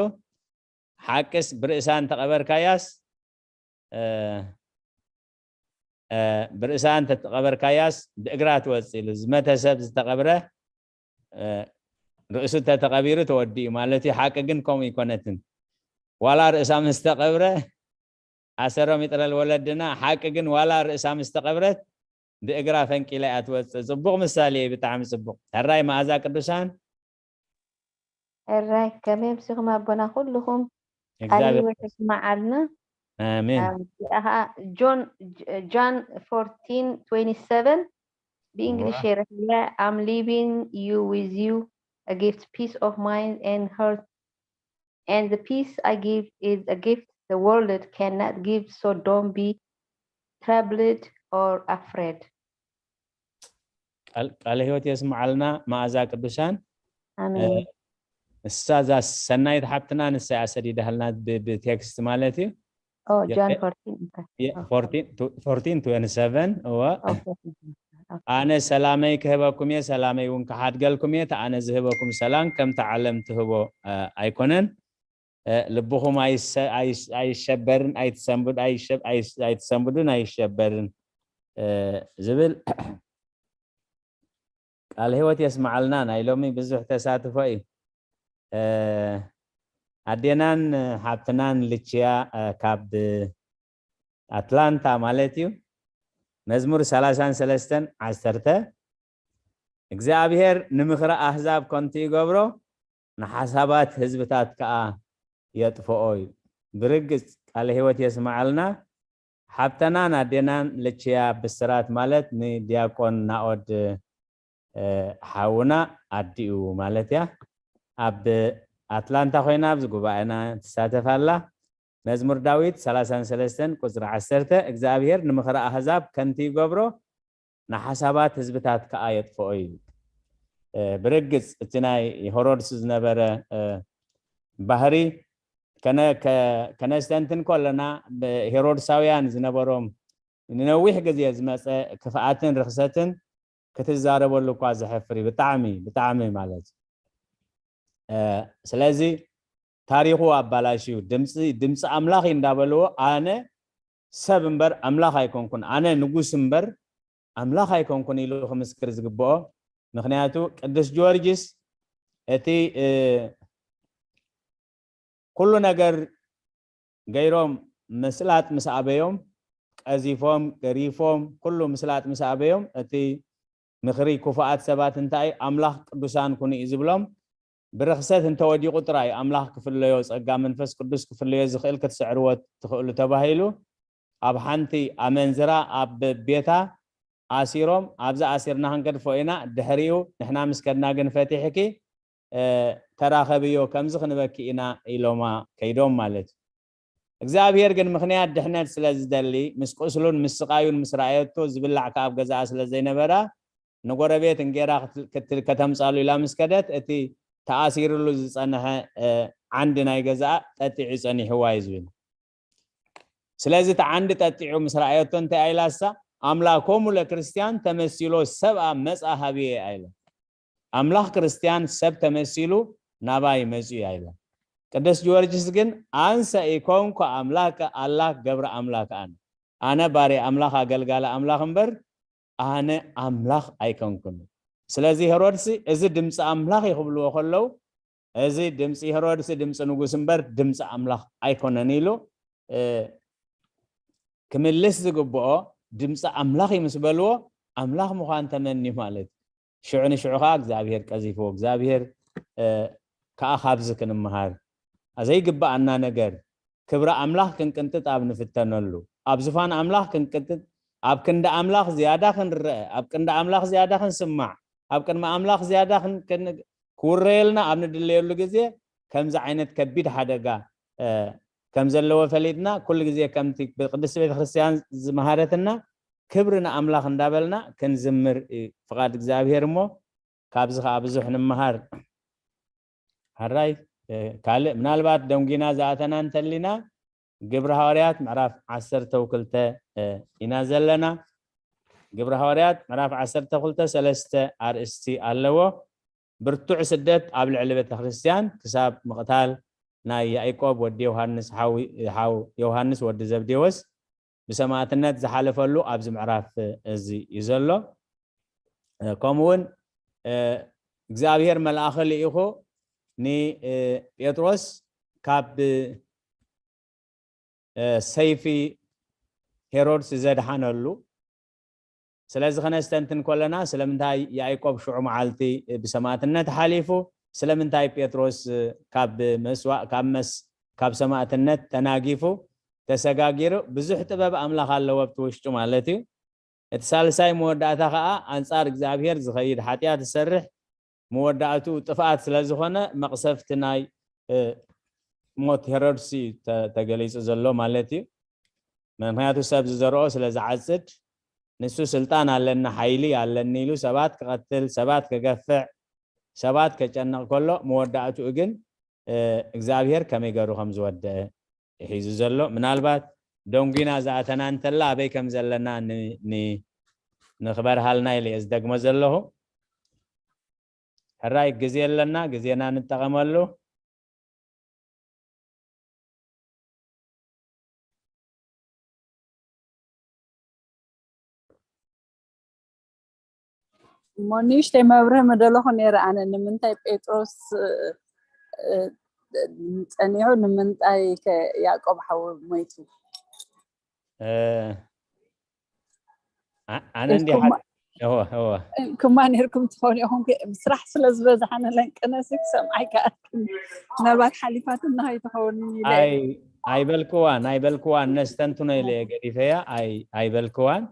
ሓቅስ ብርእሳ እንተቐበርካያስ ብርእሳ እንተተቐበርካያስ ብእግራ ትወፅእ ኢሉ። ዝመተ ሰብ ዝተቐብረ ርእሱ እንተተቐቢሩ ተወዲኡ ማለት እዩ። ሓቂ ግን ከምኡ ይኮነትን። ዋላ ርእሳ ምስ ተቐብረ፣ ኣሰሮም ይጥረል ወለድና፣ ሓቂ ግን ዋላ ርእሳ ምስ ተቐብረት ብእግራ ፈንቂላ እያ ትወፅእ። ፅቡቕ ምሳሌ እዩ፣ ብጣዕሚ ፅቡቕ። ሕራይ መኣዛ ቅዱሳን። ሕራይ ከመይ ኣምሲኹም ኣቦና ኩልኹም? ቃል ህይወት የስምዓልና። ኣሜን። እዚኣ ኸዓ ጆን ጃን ፎርቲን ትዌንቲ ሰቨን ብእንግሊሽ የረክብያ። I'm leaving you with you a gift, peace of mind and heart, and the peace I give is a gift the world cannot give, so don't be troubled or afraid. ቃለ ህይወት የስምዓልና መኣዛ ቅዱሳን። ኣሜን። እሳ እዛ ሰናይት ሓብትና ንሳ እያ ሰዲዳህልና ብቴክስት ማለት እዩ። ጃን ፎርቲን ፎርቲን ትዌንቲ ሰቨን። እወ። ኣነ ሰላመይ ክህበኩም እየ፣ ሰላመይ እውን ክሓድገልኩም እየ። እቲ ኣነ ዝህበኩም ሰላም ከምቲ ዓለም ትህቦ ኣይኮነን። ልብኹም ኣይሸበርን፣ ኣይትሰንብዱን፣ ኣይሸበርን ዝብል ቃል ህይወት የስምዓልና። ናይ ሎሚ ብዙሕ ተሳትፎ እዩ። ኣዴናን ሓብትናን ልችያ ካብ ኣትላንታ ማለት እዩ። መዝሙር ሰላሳን ሰለስተን ዓሰርተ እግዚኣብሔር ንምኽሪ ኣህዛብ ከንቱ ይገብሮ፣ ንሓሳባት ህዝብታት ከኣ የጥፍኦ እዩ። ብርግጽ ቃለ ህይወት የስምዓልና። ሓብተናን ኣዴናን ልችያ ብስራት ማለት ንዲያቆን ናኦድ ሓውና ኣዲኡ ማለት እያ። ኣብ ኣትላንታ ኮይና ኣብዚ ጉባኤና ትሳተፍ ኣላ። መዝሙር ዳዊት ሰላሳን ሰለስተን ቁጽሪ ዓሰርተ እግዚኣብሔር ንምኽሪ ኣህዛብ ከንቱ ይገብሮ፣ ንሓሳባት ህዝብታት ከኣ የጥፍኦ እዩ። ብርግጽ እቲ ናይ ሄሮድስ ዝነበረ ባህሪ ከነስተንትን ከለና ሄሮድሳውያን ዝነበሮም ንነዊሕ ግዜ ዝመፀ ክፍኣትን ርኽሰትን ክትዛረበሉ እኳ ዘሕፍር እዩ። ብጣዕሚ ብጣዕሚ ማለት እዩ። ስለዚ ታሪኹ ኣባላሽዩ ድምፂ ኣምላኽ እዩ እንዳበልዎ ኣነ ሰብ እምበር ኣምላኽ ኣይኮንኩን፣ ኣነ ንጉስ እምበር ኣምላኽ ኣይኮንኩን ኢሉ ክምስክር ዝግብኦ። ምክንያቱ ቅዱስ ጊዮርጊስ እቲ ኩሉ ነገር ገይሮም ምስላጥ ምስ ኣበዮም፣ ቀዚፎም፣ ገሪፎም፣ ኩሉ ምስላጥ ምስ ኣበዮም፣ እቲ ምኽሪ ክፉኣት ሰባት እንታይ ኣምላኽ ቅዱሳን ኩኑ እዩ ዝብሎም። ብርኽሰት እንተወዲቑ ጥራይ ኣምላኽ ክፍለዮ፣ ጸጋ መንፈስ ቅዱስ ክፍለዮ ዝኽእል ክትስዕርዎ ትኽእሉ ተባሂሉ ኣብ ሓንቲ ኣመንዝራ ኣብ ቤታ ኣሲሮም፣ ኣብዚ ኣሲርና ክንገድፎ ኢና፣ ድሕሪኡ ንሕና ምስ ከድና ግን ፈቲሕኪ ተራኸብዮ፣ ከምዚ ክንበኪ ኢና ኢሎማ ከይዶም ማለት እዩ። እግዚኣብሔር ግን ምኽንያት ድሕነት ስለ ዝደሊ ምስ ቁስሉን ምስ ስቓዩን ምስ ረኣየቶ ዝብላዕ ከኣ ኣብ ገዛኣ ስለ ዘይነበራ ንጎረቤት እንጌራ ከተምጻሉ ኢላ ምስ ከደት እቲ ተኣሲርሉ ዝጸንሐ ዓንዲ ናይ ገዛኣ ጠጢዑ ጸኒሕዋ እዩ ዝብል። ስለዚ እቲ ዓንዲ ጠጢዑ ምስ ረኣየቶ እንታይ ኢላ እሳ ኣምላኮሙ ለክርስቲያን ተመሲሎ ሰብኣ መጻ ሃብየ ኣይለ ኣምላኽ ክርስትያን ሰብ ተመሲሉ ናባይ መጺኡ ኣይበል። ቅዱስ ጊዮርጊስ ግን ኣንሰ ኢኮንኩ ኣምላክ ኣላክ ገብረ ኣምላክ ኣነ ኣነ ባርያ ኣምላኽ ኣገልጋሊ ኣምላኽ እምበር ኣነ ኣምላኽ ኣይኮንኩን። ስለዚ ሄሮድስ እዚ ድምፂ ኣምላኽ እዩ ክብልዎ ከለዉ እዚ ድምፂ ሄሮድስ ድምፂ ንጉስ እምበር ድምፂ ኣምላኽ ኣይኮነን ኢሉ ክምልስ ዝግብኦ ድምፂ ኣምላኽ እዩ ምስ በልዎ ኣምላኽ ምዃን ተመንዩ ማለት እዩ። ሽዑ ንሽዑ ከዓ እግዚኣብሔር ቀዚፍዎ እግዚኣብሔር ከዓ ካብዚ ክንምሃር ዘይግባኣና ነገር ክብሪ ኣምላኽ ክንቅንጥጥ ኣብ ንፍተነሉ ኣብ ዝፋን ኣምላኽ ክንቅንጥጥ ኣብ ክንዲ ኣምላኽ ዝያዳ ክንረአ ኣብ ቅንዲ ኣምላኽ ዝያዳ ክንስማዕ ኣብ ቅድሚ ኣምላኽ ዝያዳ ክውረየልና ኣብ ንድለየሉ ግዜ ከምዚ ዓይነት ከቢድ ሓደጋ ከም ዘለዎ ፈሊጥና፣ ኩሉ ግዜ ከምቲ ብቅድስቲ ቤተክርስትያን ዝመሃረትና ክብሪ ንኣምላኽ እንዳበልና ክንዝምር እዩ ፍቓድ እግዚኣብሔር። እሞ ካብዚ ከዓ ብዙሕ ንምሃር። ሕራይ ካልእ ምናልባት ደንጊና ዝኣተና እንተሊና፣ ግብሪ ሃዋርያት ምዕራፍ ዓሰርተ ክልተ ኢና ዘለና። ግብሪ ሃዋርያት ምዕራፍ ዓሰርተ ክልተ ሰለስተ ኣርእስቲ ኣለዎ። ብርቱዕ ስደት ኣብ ልዕሊ ቤተክርስትያን ክሳብ ምቕታል ናይ ያዕቆብ ወዲ ዮሃንስ ሓው ዮሃንስ ወዲ ዘብዴዎስ ብሰማእትነት ዝሓለፈሉ ኣብዚ ምዕራፍ እዚ እዩ ዘሎ። ከምኡውን እግዚኣብሔር መልኣኸ ልኢኹ ንጴጥሮስ ካብ ሰይፊ ሄሮድስ ዘድሓነሉ። ስለዚ ከነስተንትን ከለና ስለምንታይ ያዕቆብ ሽዑ መዓልቲ ብሰማእትነት ሓሊፉ፣ ስለምንታይ ጴጥሮስ ካብ መስዋእ ካብ መስ ካብ ሰማእትነት ተናጊፉ ተሰጋጊሩ። ብዙሕ ጥበብ ኣምላኽ ኣለዎ ኣብቲ ውሽጡ ማለት እዩ። እቲ ሳልሳይ መወዳእታ ከዓ ኣንጻር እግዚኣብሔር ዝኸይድ ሓጢኣት ዝሰርሕ መወዳእትኡ ጥፍኣት ስለ ዝኾነ መቕሰፍቲ ናይ ሞት ሄሮድስ እዩ ተገሊፁ ዘሎ ማለት እዩ። ምክንያቱ ሰብ ዝዘርኦ ስለ ዝዓፅድ ንሱ ስልጣን ኣለኒ ሓይሊ ኣለኒ ኢሉ ሰባት ክቐትል ሰባት ክገፍዕ ሰባት ከጨንቕ ከሎ መወዳእትኡ ግን እግዚኣብሔር ከመይ ገሩ ከም ዝወደአ ሒዙ ዘሎ ምናልባት ደንጉና ዝኣተና እንተላ ኣበይ ከም ዘለና ንክበርሃልና ኢለ እየ ዝደግሞ ዘለኹ። ሕራይ ግዜ ኣለና፣ ግዜና ንጠቐመሉ። እሞ ንእሽተይ መብርህ ምደለኹ ነይረ ኣነ ንምንታይ ጴጥሮስ ጸኒሑ ንምንታይ ያዕቆብ ሓው ሞይቱ ኣነ እንዲ ክማ ነርኩም ትኾኑ ኢኹም ስራሕ ስለ ዝበዝሓነ ለንቅነሲ ክሰምዓ ይከኣልኩም ምናልባት ሓሊፋትና ከይትኸውን ኣይበልክዋን ኣይበልክዋን ነስተንትኖ ኢለ ገዲፈያ ኣይበልክዋን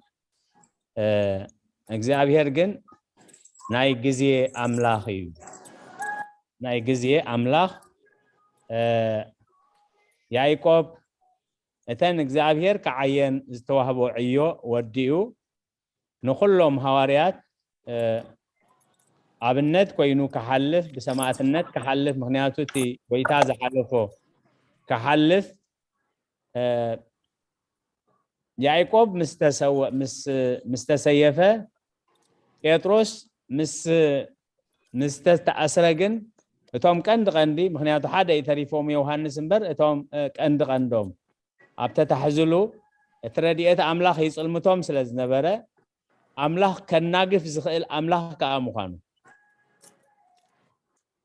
እግዚኣብሔር ግን ናይ ግዜ ኣምላኽ እዩ። ናይ ግዜ ኣምላኽ ያዕቆብ እተን እግዚኣብሔር ክዓየን ዝተዋህቦ ዕዮ ወዲኡ ንኹሎም ሃዋርያት ኣብነት ኮይኑ ክሓልፍ ብሰማእትነት ክሓልፍ ምክንያቱ እቲ ጎይታ ዝሓለፎ ክሓልፍ ያዕቆብ ምስ ተሰየፈ ጴጥሮስ ምስ ዝተኣስረ ግን እቶም ቀንዲ ቀንዲ ምክንያቱ ሓደ እዩ ተሪፎም ዮሃንስ እምበር እቶም ቀንዲ ቀንዶም ኣብ ተታሕዝሉ እቲ ረድኤት ኣምላኽ ይፅልምቶም ስለ ዝነበረ ኣምላኽ ከናግፍ ዝኽእል ኣምላኽ ከዓ ምዃኑ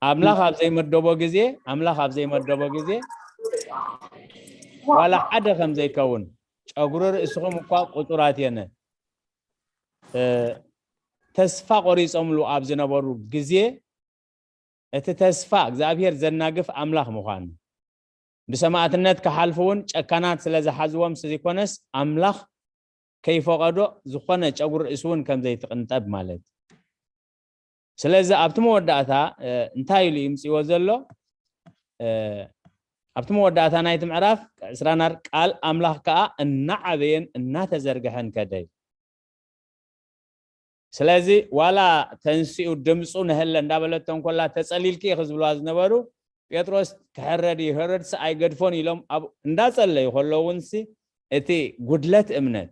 ኣምላኽ ኣብ ዘይመደቦ ግዜ ኣምላኽ ኣብ ዘይመደቦ ግዜ ዋላ ሓደ ከም ዘይከውን ጨጉሪ ርእስኹም እኳ ቁጹራት የነ ተስፋ ቆሪጾምሉ ኣብ ዝነበሩ ግዜ እቲ ተስፋ እግዚኣብሔር ዘናግፍ ኣምላኽ ምዃኑ ብሰማእትነት ክሓልፉ እውን ጨካናት ስለ ዝሓዝዎም ዘይኮነስ ኣምላኽ ከይፈቐዶ ዝኾነ ጨጉሪ ርእሲ እውን ከም ዘይትቕንጠብ ማለት እዩ። ስለዚ ኣብቲ መወዳእታ እንታይ ኢሉ ይምፅዎ ዘሎ ኣብቲ መወዳእታ ናይቲ ምዕራፍ ዕስራናር ቃል ኣምላኽ ከዓ እናዓበየን እናተዘርግሐን ከደ እዩ። ስለዚ ዋላ ተንስኡ ድምፁ ንህለ እንዳበለቶ እንኮላ ተፀሊልኪ ኢኺ ዝብልዋ ዝነበሩ ጴጥሮስ ክሕረድ እዩ ሄሮድስ ኣይገድፎን ኢሎም እንዳፀለዩ ከለዉ እውንሲ እቲ ጉድለት እምነት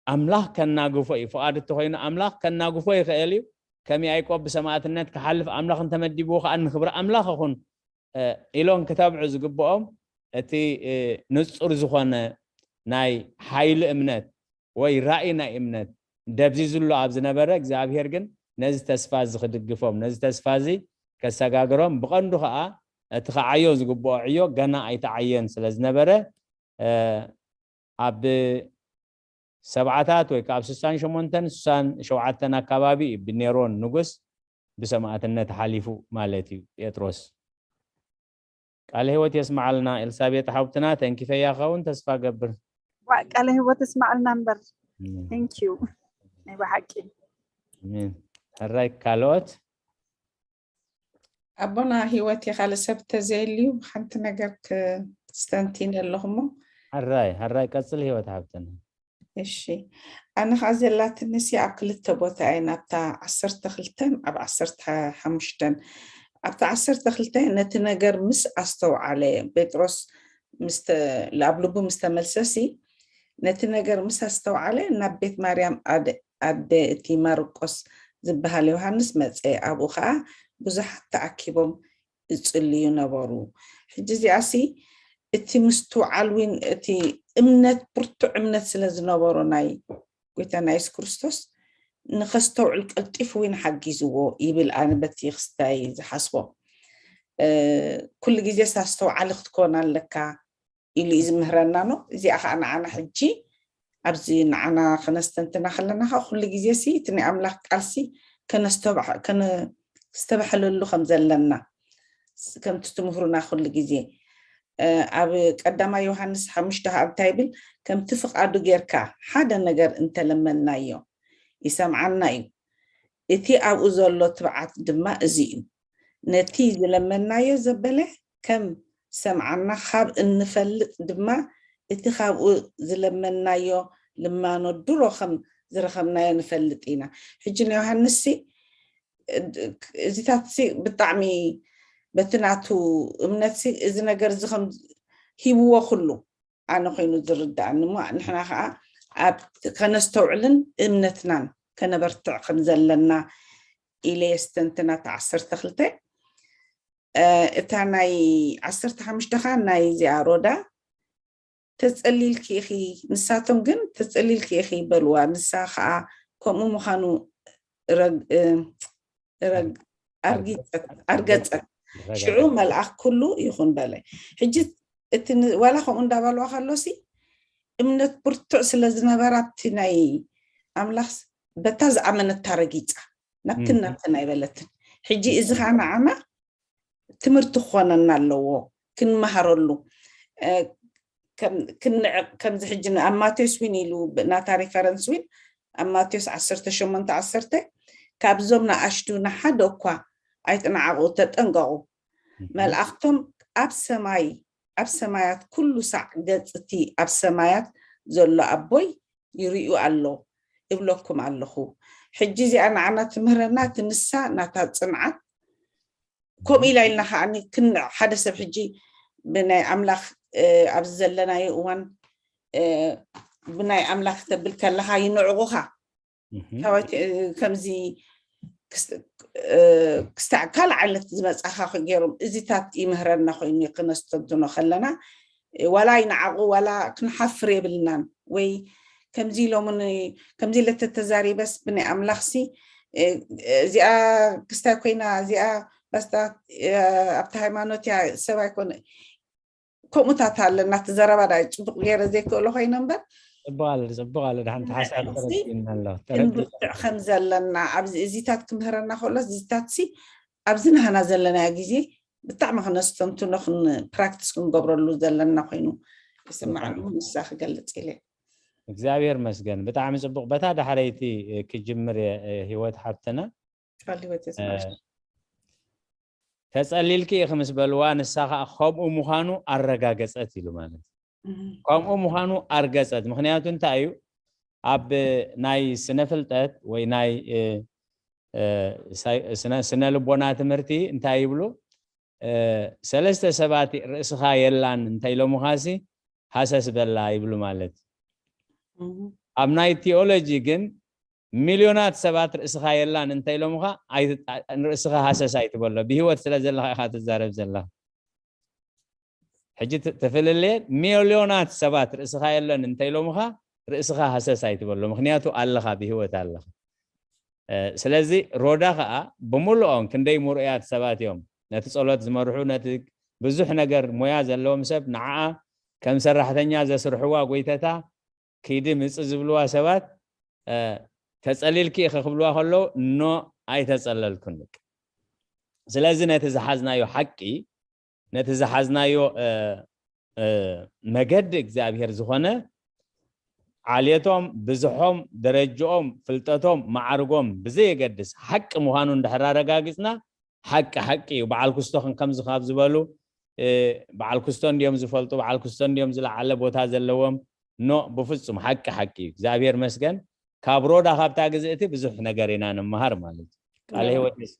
ኣምላኽ ከናግፎ እዩ ፍቓድ እተኮይኑ ኣምላኽ ከናግፎ ይኽእል እዩ ከም ያዕቆብ ብሰማእትነት ክሓልፍ ኣምላኽ እንተመዲብዎ ከዓ ንክብሪ ኣምላኽ ይኹን ኢሎም ክተብዑ ዝግብኦም እቲ ንፁር ዝኾነ ናይ ሓይሊ እምነት ወይ ራእይ ናይ እምነት ደብዚዙሎ ኣብ ዝነበረ እግዚኣብሔር ግን ነዚ ተስፋ እዚ ክድግፎም ነዚ ተስፋ እዚ ከሰጋግሮም ብቐንዱ ከዓ እቲ ክዓዮ ዝግብኦ ዕዮ ገና ኣይተዓየን ስለ ዝነበረ ኣብ ሰብዓታት ወይ ካብ ስሳን ሸሞንተን ስሳን ሸውዓተን ኣካባቢ እዩ ብኔሮን ንጉስ ብሰማእትነት ሓሊፉ ማለት እዩ ጴጥሮስ። ቃለ ህይወት የስማዓልና ኤልሳቤጥ ሓውትና ተንኪፈያ ኸውን ተስፋ ገብር። ዋእ ቃለ ህይወት የስማዓልና እምበር። Thank you ናይ ብሓቂ። ሕራይ ካልኦት ኣቦና ህይወት፣ ካልእ ሰብ ተዘይልዩ ሓንቲ ነገር ክስተንቲን ኣለኹሞ። ሕራይ ሕራይ፣ ቀጽል ህይወት ሓብትና። እሺ፣ ኣነ ኸዓ ዘላትንሲ ኣብ ክልተ ቦታ እየ፣ ናብታ ዓሰርተ ክልተን ኣብ ዓሰርተ ሓሙሽተን። ኣብታ ዓሰርተ ክልተ ነቲ ነገር ምስ ኣስተውዓለ፣ ጴጥሮስ ኣብ ልቡ ምስ ተመልሰሲ፣ ነቲ ነገር ምስ ኣስተውዓለ ናብ ቤት ማርያም ኣደ እቲ ማርቆስ ዝበሃል ዮሃንስ መጸ። ኣብኡ ኸዓ ብዙሓት ተኣኪቦም እጽልዩ ነበሩ። ሕጂ እዚኣሲ እቲ ምስትውዓል እውን እቲ እምነት፣ ብርቱዕ እምነት ስለ ዝነበሮ ናይ ጎይታና የሱስ ክርስቶስ ንኸስተውዕል ቀልጢፉ እውን ሓጊዝዎ ይብል። ኣነ በቲ ክስታይ ዝሓስቦ ኩሉ ግዜ ኣስተውዓሊ ክትኮን ኣለካ ኢሉ እዩ ዝምህረና ኖ። እዚኣ ከዓ ንዓና ሕጂ ኣብዚ ንዓና ከነስተንትና ከለና ከዓ ኩሉ ግዜ ሲ እቲ ናይ ኣምላኽ ቃልሲ ከነስተባሕ- ከነስተባሕለሉ ከም ዘለና፣ ከምቲ ትምህሩና ኩሉ ግዜ ኣብ ቀዳማይ ዮሃንስ ሓሙሽተ ከዓ እንታይ ይብል? ከምቲ ፍቓዱ ጌርካ ሓደ ነገር እንተለመንናዮ ይሰምዓና እዩ። እቲ ኣብኡ ዘሎ ትብዓት ድማ እዚ እዩ። ነቲ ዝለመንናዮ ዘበለ ከም ሰምዓና ካብ እንፈልጥ ድማ እቲ ካብኡ ዝለመንናዮ ልማኖ ድሮ ከም ዝረኸብናዮ ንፈልጥ ኢና። ሕጂ ንዮሃንስ ሲ እዚታት ሲ ብጣዕሚ በቲ ናቱ እምነት ሲ እዚ ነገር እዚ ከም ሂብዎ ኩሉ ኣነ ኮይኑ ዝርዳእኒ እሞ ንሕና ከዓ ኣብ ከነስተውዕልን እምነትናን ከነበርትዕ ከም ዘለና ኢለ የስተንትና። እታ ዓሰርተ ክልተ እታ ናይ ዓሰርተ ሓሙሽተ ከዓ ናይ እዚኣ ሮዳ ተጸሊልኪ ኢኺ፣ ንሳቶም ግን ተጸሊልኪ ኢኺ በልዋ። ንሳ ከዓ ከምኡ ምዃኑ ረግ- እ፣ ረግ- ኣርጊጸት ኣርገጸት። ሽዑ መልኣኽ ኩሉ ይኹን በለ። ሕጂ እቲ ን- ዋላ ከምኡ እንዳበልዋ ከሎሲ እምነት ብርቱዕ ስለ ዝነበራ ኣብቲ ናይ ኣምላኽ በታ ዝኣመነታ ረጊጻ ናብትን ናብትን ኣይበለትን። ሕጂ እዚ ከዓ ንዓና ትምህርቲ ክኾነና ኣለዎ፣ ክንመሃረሉ። ክንዕቕ ከምዚ ሕጂ ኣብ ማቴዎስ ዊን ኢሉ ናታ ሪፈረንስ ዊን ኣብ ማቴዎስ ዓሰርተ ሸሞንተ ዓሰርተ ካብዞም ንኣሽቱ ንሓደ እኳ ኣይትንዓቑ፣ ተጠንቀቑ። መልኣኽቶም ኣብ ሰማይ ኣብ ሰማያት ኩሉ ሳዕ ገጽ እቲ ኣብ ሰማያት ዘሎ ኣቦይ ይርእዩ ኣሎ እብለኩም ኣለኹ። ሕጂ እዚኣ ንዓና ትምህረና እቲ ንሳ ናታ ጽንዓት ከምኡ ኢላ ኢልና ከዓ ክንዕ ሓደ ሰብ ሕጂ ብናይ ኣምላኽ ኣብዚ ዘለናዮ እዋን ብናይ ኣምላኽ ተብል ከለኻ ይንዕቑኻ። ከምዚ ክስታዕ ካልእ ዓይነት ዝመፃኻ ገይሮም እዚታት ይምህረና ኮይኑ ክነስተንትኖ ከለና ዋላ ይንዓቑ ዋላ ክንሓፍር የብልናን። ወይ ከምዚ ኢሎምን ከምዚ ኢለ ተተዛሪበስ ብናይ ኣምላኽሲ እዚኣ ክስታይ ኮይና እዚኣ ባስታ ኣብቲ ሃይማኖት እያ ሰብ ኣይኮነ ከምኡታት ኣለና። እቲ ዘረባ ዳ ፅቡቅ ገይረ ዘይክእሎ ኮይነ እምበር ፅቡቅ ኣሎ፣ ፅቡቅ ኣሎ። ድሓን ተሓሳብ ተረዲእና ኣሎ። ተረዲእና ክንብርትዕ ከም ዘለና ኣብዚ እዚታት ክምህረና ከሎ እዚታት ሲ ኣብዚ ናህና ዘለናዮ ግዜ ብጣዕሚ ክነስተንትኖ ፕራክቲስ ክንገብረሉ ዘለና ኮይኑ ይስማዓኒ። ንሳ ክገልፅ ኢለ እግዚኣብሔር መስገን። ብጣዕሚ ፅቡቅ። በታ ዳሕረይቲ ክጅምር እየ፣ ህይወት ሓብትና። ተጸሊልኪ ኢኺ ምስ በልዋ ንሳ ኸዓ ከምኡ ምዃኑ ኣረጋገጸት ኢሉ ማለት እዩ። ከምኡ ምዃኑ ኣርገጸት። ምኽንያቱ እንታይ እዩ? ኣብ ናይ ስነ ፍልጠት ወይ ናይ ስነ ልቦና ትምህርቲ እንታይ ይብሉ? ሰለስተ ሰባት ርእስኻ የላን እንተኢሎምኻሲ ሃሰስ በላ ይብሉ ማለት እዩ። ኣብ ናይ ቲኦሎጂ ግን ሚልዮናት ሰባት ርእስኻ የላን እንተኢሎምኻ ንርእስኻ ሃሰስ ኣይትበሎ። ብህይወት ስለ ዘለኻ ኢኻ ትዛረብ ዘለኻ። ሕጂ ተፍልልየ ሚልዮናት ሰባት ርእስኻ የለን እንተኢሎምኻ ርእስኻ ሃሰስ ኣይትበሎ። ምኽንያቱ ኣለኻ፣ ብህይወት ኣለኻ። ስለዚ ሮዳ ኸዓ ብምልኦም ክንደይ ምሩያት ሰባት እዮም። ነቲ ጸሎት ዝመርሑ፣ ነቲ ብዙሕ ነገር ሞያ ዘለዎም ሰብ ንዓኣ ከም ሰራሕተኛ ዘስርሕዋ ጎይተታ ኪዲ ምጽ ዝብልዋ ሰባት ተጸሊልኪ ኢኺ ክብልዋ ከለዉ ኖ ኣይተጸለልኩን። ስለዚ ነቲ ዝሓዝናዮ ሓቂ፣ ነቲ ዝሓዝናዮ መገዲ እግዚኣብሔር ዝኾነ ዓልየቶም፣ ብዝሖም፣ ደረጅኦም፣ ፍልጠቶም፣ ማዕርጎም ብዘየገድስ ሓቂ ምዃኑ እንድሕር ኣረጋጊጽና ሓቂ ሓቂ እዩ። በዓል ኩስቶ ክንከምዚ ካብ ዝበሉ በዓል ኩስቶ እንዲዮም ዝፈልጡ፣ በዓል ኩስቶ እንዲዮም ዝለዓለ ቦታ ዘለዎም። ኖ፣ ብፍጹም ሓቂ ሓቂ እዩ። እግዚኣብሔር መስገን። ካብ ሮዳ ካብታ ግዝእቲ ብዙሕ ነገር ኢና ንመሃር ማለት እዩ። ቃለ ህይወት የስ-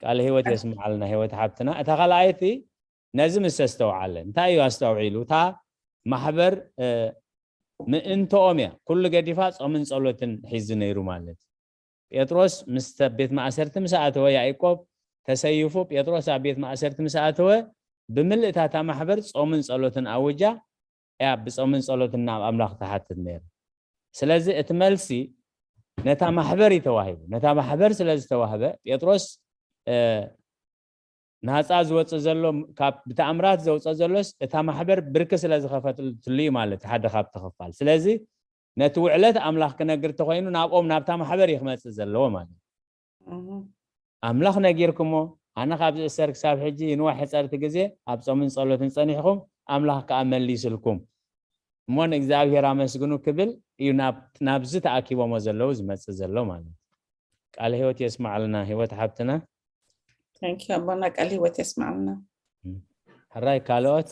ቃለ ህይወት የስምዓልና ህይወት ሓብትና። እታ ካልኣይቲ ነዚ ምስ ኣስተውዓለ እንታይ እዩ ኣስተውዒሉ? እታ ማሕበር ምእንተኦም እያ ኩሉ ገዲፋ ጾምን ጸሎትን ሒዙ ነይሩ ማለት እዩ። ጴጥሮስ ምስ ቤት ማእሰርቲ ምስ ኣተወ፣ ያዕቆብ ተሰይፉ ጴጥሮስ ኣብ ቤት ማእሰርቲ ምስ ኣተወ፣ ብምልእታ እታ ማሕበር ጾምን ጸሎትን ኣውጃ እያ ብጾምን ጸሎትን ናብ ኣምላኽ ትሓትት ነይሩ። ስለዚ እቲ መልሲ ነታ ማሕበር እዩ ተዋሂቡ። ነታ ማሕበር ስለ ዝተዋህበ ጴጥሮስ ናፃ ዝወፅእ ዘሎ ካብ ብተኣምራት ዘውፀእ ዘሎስ እታ ማሕበር ብርኪ ስለ ዝኸፈትሉ እዩ ማለት ሓደ ካብ ተኸፋል። ስለዚ ነቲ ውዕለት ኣምላኽ ክነግር ተኮይኑ ናብኦም ናብታ ማሕበር እዩ ክመፅእ ዘለዎ ማለት እዩ። ኣምላኽ ነጊርኩሞ ኣነ ካብ ዝእሰር ክሳብ ሕጂ ይንዋሕ ሕፀርቲ ግዜ ኣብ ፆምን ፀሎትን ፀኒሕኩም ኣምላኽ ከዓ መሊስልኩም እሞ ንእግዚኣብሔር ኣመስግኑ ክብል እዩ ናብዚ ተኣኪቦሞ ዘለዉ ዝመፅእ ዘሎ ማለት እዩ። ቃል ህይወት የስማዕልና ህይወት ሓብትና። ኣቦና ቃል ህይወት የስማዕልና። ሕራይ ካልኦት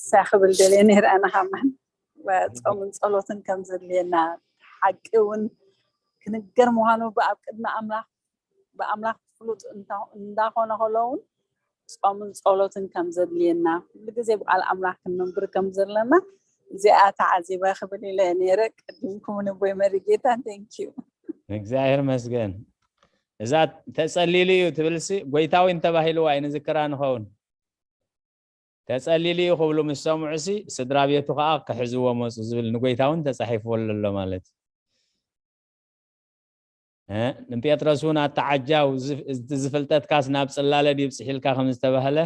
ሳ ክብል ደልየ ነይረ ኣነ ከማን ፆምን ፀሎትን ከም ዘድልየና ሓቂ እውን ክንገር ምዃኑ ብኣብ ቅድሚ ኣምላኽ ብኣምላኽ ፍሉጥ እንዳኾነ ከሎ እውን ፆምን ፀሎትን ከም ዘድልየና ኩሉ ግዜ ብቃል ኣምላኽ ክንነብር ከም ዘለና እዚኣ ተዓዚበ ክብል ኢለ ነይረ። ቅድምኩም ንቦይ መሪጌታ thank you። እግዚኣብሔር መስገን። እዛ ተጸሊሉ እዩ ትብልሲ ጎይታዊን ተባሂልዋ እዩ ንዝክራ ንኸውን። ተጸሊሉ እዩ ክብሉ ምስ ሰምዑ ሲ ስድራ ቤቱ ከዓ ክሕዝዎ መፁ ዝብል ንጎይታ እውን ተፃሒፍዎ ኣሎ ማለት እዩ። ንጴጥሮስ እውን ኣተዓጃው ዝፍልጠትካስ ናብ ፅላለ ድዩ ብፅሒልካ ከም ዝተባህለ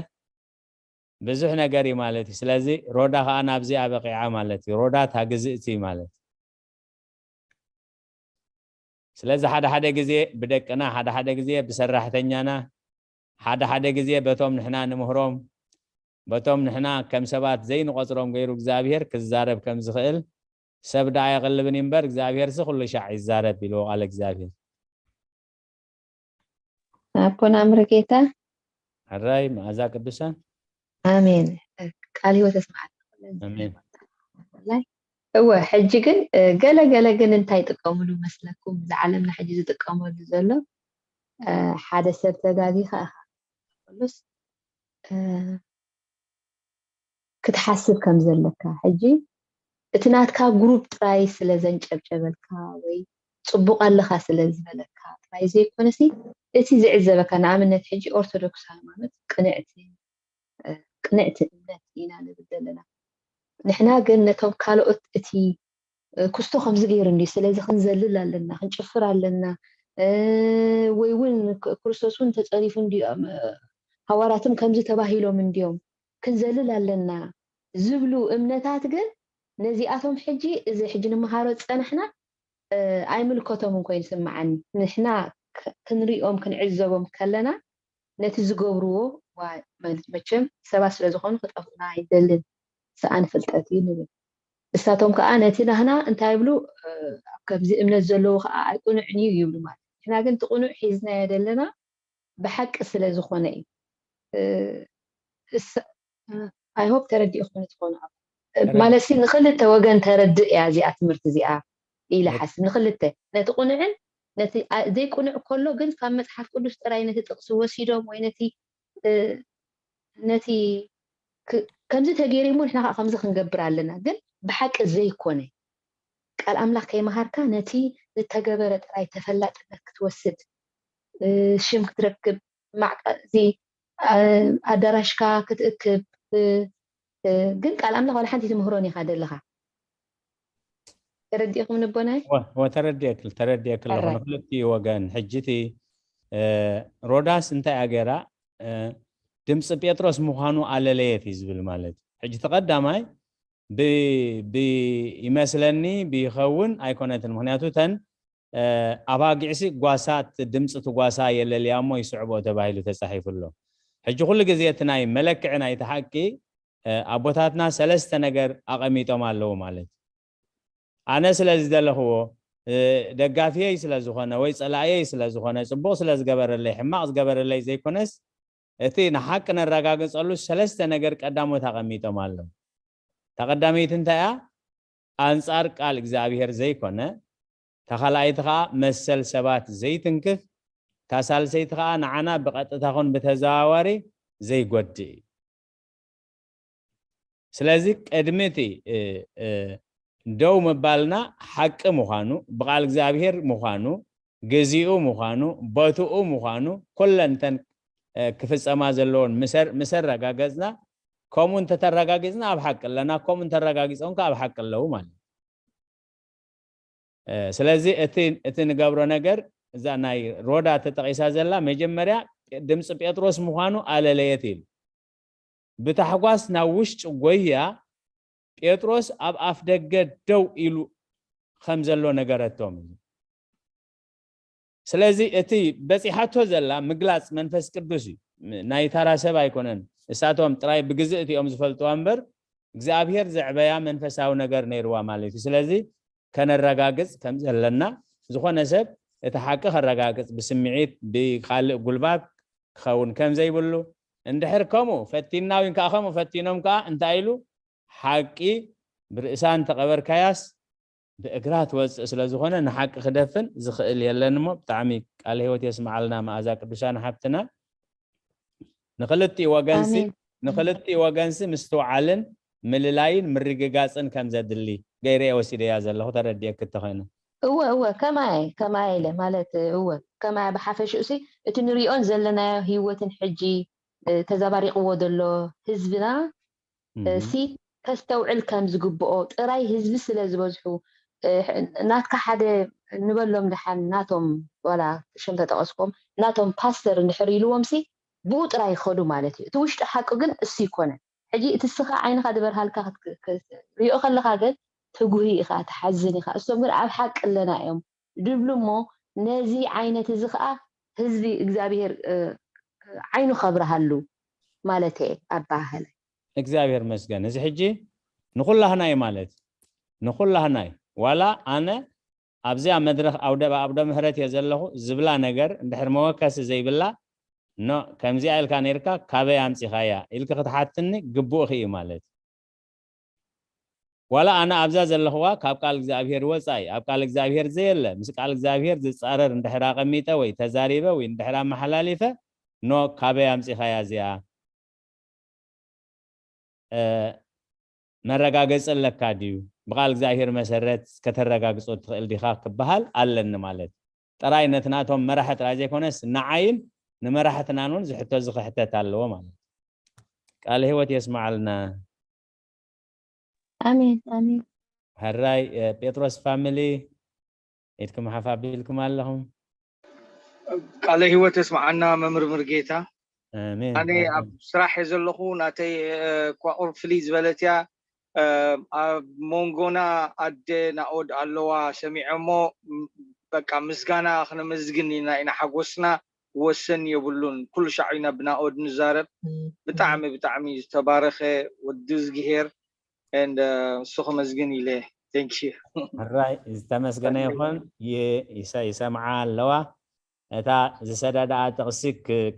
ብዙሕ ነገር እዩ ማለት እዩ። ስለዚ ሮዳ ከዓ ናብዚኣ በቂዓ ማለት እዩ። ሮዳ እታ ግዝእቲ ማለት እዩ። ስለዚ ሓደ ሓደ ግዜ ብደቅና፣ ሓደ ሓደ ግዜ ብሰራሕተኛና፣ ሓደ ሓደ ግዜ በቶም ንሕና ንምህሮም፣ በቶም ንሕና ከም ሰባት ዘይንቆፅሮም ገይሩ እግዚኣብሔር ክዛረብ ከም ዝኽእል ሰብ ደኣ የቕልብን እምበር እግዚኣብሔር ሲ ኩሉ ሻዕ ይዛረብ ኢልዎ ቃለ እግዚኣብሔር። ኣቦና ምርጌታ ሕራይ መዓዛ ቅዱሳን ኣሜን። ቃል ህይወት ኣስማዓልና። ኣሜን። እወ ሕጂ ግን ገለ ገለ ግን እንታይ ይጥቀምሉ መስለኩም? እዚ ዓለምና ሕጂ ዝጥቀመሉ ዘሎ ሓደ ሰብ ተጋጊኻ ኢኻ ሉስ ክትሓስብ ከም ዘለካ ሕጂ እቲ ናትካ ግሩፕ ጥራይ ስለ ዘንጨብጨበልካ ወይ ጽቡቕ ኣለኻ ስለ ዝበለካ ጥራይ ዘይኮነሲ እቲ ዝዕዘበካ ንኣብነት ሕጂ ኦርቶዶክስ ሃይማኖት ቅንዕቲ ቅንዕቲ እምነት ኢና ንብል ዘለና። ንሕና ግን ነቶም ካልኦት እቲ ክስቶ ከምዚ ገይሩ እንዲ ስለዚ ክንዘልል ኣለና ክንጭፍር ኣለና ወይ እውን ክርስቶስ እውን ተፀሪፉ እንዲኦም ሃዋርያትም ከምዚ ተባሂሎም እንዲዮም ክንዘልል ኣለና ዝብሉ እምነታት ግን ነዚኣቶም ሕጂ እዚ ሕጂ ንምሃሮ ዝፀናሕና ኣይምልከቶም እንኮይን ስምዓኒ ንሕና ክንሪኦም ክንዕዘቦም ከለና ነቲ ዝገብርዎ ማለት መቸም ሰባት ስለ ዝኾኑ ክጠፍኡና ኣይደልን ሰኣን ፍልጠት እዩ ንብል እሳቶም ከዓ ነቲ ናህና እንታይ ይብሉ ኣብ ከምዚ እምነት ዘለዉ ከዓ ኣይቁኑዕን እዩ ይብሉ ማለት ንሕና ግን ትቁኑዕ ሒዝናዮ ዘለና ብሓቂ ስለ ዝኾነ እዩ I hope ተረዲእኹም ትኾኑ ማለት ሲ ንክልተ ወገን ተረድእ እያ እዚኣ ትምህርቲ እዚኣ ኢለ ሓስብ ንክልተ ነቲ ቁኑዕን ነቲ ዘይቁኑዕ ከሎ ግን ካብ መፅሓፍ ቅዱስ ጥራይ ነቲ ጥቅሲ ወሲዶም ወይ ነቲ ነቲ ከምዚ ተገይሩ እሞ ንሕና ከዓ ከምዚ ክንገብር ኣለና ግን ብሓቂ ዘይኮነ ቃል ኣምላኽ ከይመሃርካ ነቲ ዝተገበረ ጥራይ ተፈላጥነት ክትወስድ ሽም ክትረክብ ማዕቀዚ ኣዳራሽካ ክትእክብ ግን ቃል ኣምላኽ ዋላ ሓንቲ ትምህሮን ኢኻ ደለኻ ተረዲእኩም ንቦናይ ተረዲእክ ተረዲእክ ኣለኹ ንክልቲኡ ወገን ሕጂ እቲ ሮዳስ እንታይ ኣገራ ድምፂ ጴጥሮስ ምዃኑ ኣለለየት እዩ ዝብል ማለት እዩ ሕጂ ተቀዳማይ ይመስለኒ ብይኸውን ኣይኮነትን ምክንያቱ ተን ኣባጊዕሲ ጓሳ ድምፂ ትጓሳ የለልያ እሞ ይስዕቦ ተባሂሉ ተፃሒፉ ኣሎ ሕጂ ኩሉ ግዜ እቲ ናይ መለክዒ ናይቲ ሓቂ ኣቦታትና ሰለስተ ነገር ኣቐሚጦም ኣለዉ ማለት እዩ ኣነ ስለ ዝደለኽዎ ደጋፊየይ ስለ ዝኾነ ወይ ጸላእየይ ስለ ዝኾነ፣ ጽቡቕ ስለ ዝገበረለይ ሕማቕ ዝገበረለይ ዘይኮነስ፣ እቲ ንሓቂ ነረጋግጸሉ ሰለስተ ነገር ቀዳሞት ኣቐሚጦም ኣለዉ። እታ ቀዳመይቲ እንታይ እያ? ኣንጻር ቃል እግዚኣብሔር ዘይኮነ፣ እታ ካልኣይቲ ኸኣ መሰል ሰባት ዘይትንክፍ፣ እታ ሳልሰይቲ ኸኣ ንዓና ብቐጥታ ኹን ብተዘዋዋሪ ዘይጎድእ እዩ። ስለዚ ቅድሚ እቲ ደው ምባልና ሓቂ ምዃኑ፣ ብቓል እግዚኣብሔር ምዃኑ፣ ግዚኡ ምዃኑ፣ ቦትኡ ምዃኑ፣ ኩለን እተን ክፍጸማ ዘለዎን ምስ ኣረጋገጽና፣ ከምኡ እንተተረጋጊጽና ኣብ ሓቂ ኣለና፣ ከምኡ እንተረጋጊጾም ከኣ ኣብ ሓቂ ኣለዉ ማለት እዩ። ስለዚ እቲ ንገብሮ ነገር፣ እዛ ናይ ሮዳ ተጠቒሳ ዘላ መጀመርያ ድምፂ ጴጥሮስ ምዃኑ ኣለለየት ኢሉ። ብታሕጓስ ናብ ውሽጢ ጎያ ጴጥሮስ ኣብ ኣፍ ደገ ደው ኢሉ ከም ዘሎ ነገረቶም እዩ። ስለዚ እቲ በፂሓቶ ዘላ ምግላፅ መንፈስ ቅዱስ እዩ። ናይ ታራ ሰብ ኣይኮነን። እሳቶም ጥራይ ብግዝእቲ እዮም ዝፈልጥዋ እምበር እግዚኣብሔር ዘዕበያ መንፈሳዊ ነገር ነይርዋ ማለት እዩ። ስለዚ ከነረጋግፅ ከም ዘለና፣ ዝኾነ ሰብ እቲ ሓቂ ከረጋግፅ ብስምዒት ብካልእ ጉልባት ክኸውን ከም ዘይብሉ፣ እንድሕር ከምኡ ፈቲንና ወይ ከዓ ከምኡ ፈቲኖም ከዓ እንታይ ኢሉ ሓቂ ብርእሳ እንተቐበርካያስ ብእግራ ትወፅእ ስለ ዝኾነ ንሓቂ ክደፍን ዝኽእል የለን። እሞ ብጣዕሚ ቃለ ህይወት የስምዓልና መኣዛ ቅዱሳን ሓብትና። ንክልቲኡ ወገንሲ ንክልቲኡ ወገንሲ ምስትውዓልን ምልላይን ምርግጋፅን ከም ዘድሊ ገይረ እየ ወሲደያ ዘለኹ፣ ተረዲኤኪ እንተኾይነ። እወ እወ፣ ከማይ ከማይ ኢለ ማለት እወ፣ ከማይ ብሓፈሽኡ ሲ እቲ ንሪኦን ዘለናዮ ህይወትን ሕጂ ተዘባሪቕዎ ዘሎ ህዝብና ሲ ከስተውዕል ከም ዝግብኦ፣ ጥራይ ህዝቢ ስለ ዝበዝሑ፣ ናትካ ሓደ ንበሎም ደሓን፣ ናቶም ዋላ ሽም ተጠቐስኩም ናቶም ፓስተር እንድሕር ኢልዎም ሲ ብኡ ጥራይ ይኸዱ ማለት እዩ። እቲ ውሽጢ ሓቂ ግን እሱ ይኮነን። ሕጂ እቲ ስኻ ዓይንኻ ዝበርሃልካ ሪኦ ከለኻ ግን ትጉሂ ኢኻ፣ ትሓዝን ኢኻ። እሶም ግን ኣብ ሓቂ ኣለና እዮም ድብሉ እሞ ነዚ ዓይነት እዚ ከዓ ህዝቢ እግዚኣብሔር ዓይኑ ከብርሃሉ ማለት እየ ኣባሃለ። እግዚኣብሔር መስገን። እዚ ሕጂ ንኩላህና እዩ ማለት እዩ። ንኩላህና እዩ። ዋላ ኣነ ኣብዚኣ መድረኽ ኣውደ ኣውደ ምህረት እየ ዘለኹ ዝብላ ነገር እንድሕር መወከሲ ዘይብላ፣ ኖ ከምዚኣ ኢልካ ነይርካ ካበይ ኣምፂኻያ ኢልኪ ክትሓትኒ ግቡእኺ እዩ ማለት እዩ። ዋላ ኣነ ኣብዛ ዘለኽዋ ካብ ቃል እግዚኣብሔር ወፃኢ ኣብ ቃል እግዚኣብሔር ዘየለ ምስ ቃል እግዚኣብሔር ዝፃረር እንድሕር ኣቐሚጠ ወይ ተዛሪበ ወይ እንድሕር ኣመሓላሊፈ፣ ኖ ካበይ ኣምፂኻያ እዚኣ? መረጋገፂ ኣለካ ድዩ? ብቃል እግዚኣብሔር መሰረት ከተረጋግፆ ትኽእል ዲኻ ክበሃል ኣለኒ ማለት ጥራይ ነቲ ናቶም መራሒ ጥራይ ዘይኮነስ ንዓይን ንመራሕትናን እውን ዝሕቶ ዝክሕተት ኣለዎ ማለት። ቃል ህይወት የስማዓልና። ኣሜን ኣሜን። ሕራይ ጴጥሮስ ፋሚሊ ኢድኩም ሓፍ ኣቢልኩም ኣለኹም። ቃለ ህይወት የስማዓና መምህር ምርጌታ። ኣሜን። ኣነ ኣብ ስራሕ እየ ዘለኹ። ናተይ እኳ ቁር ፍልይ ዝበለት እያ። ኣብ መንጎና ኣደ ናኦድ ኣለዋ ሰሚዐ እሞ በቃ ምስጋና ክነመስግን ኢና ኢና ሓጎስና ወሰን የብሉን። ኩሉ ሻዕ ኢና ብናኦድ ንዛረብ። ብጣዕሚ ብጣዕሚ ዝተባረኸ ወዲ እዝግሄር። ንሱ ከመስግን ኢለ። Thank you። ሕራይ ዝተመስገነ ይኹን። ይሰምዓ ኣለዋ። እታ ዝሰዳዳኣ ጥቕሲ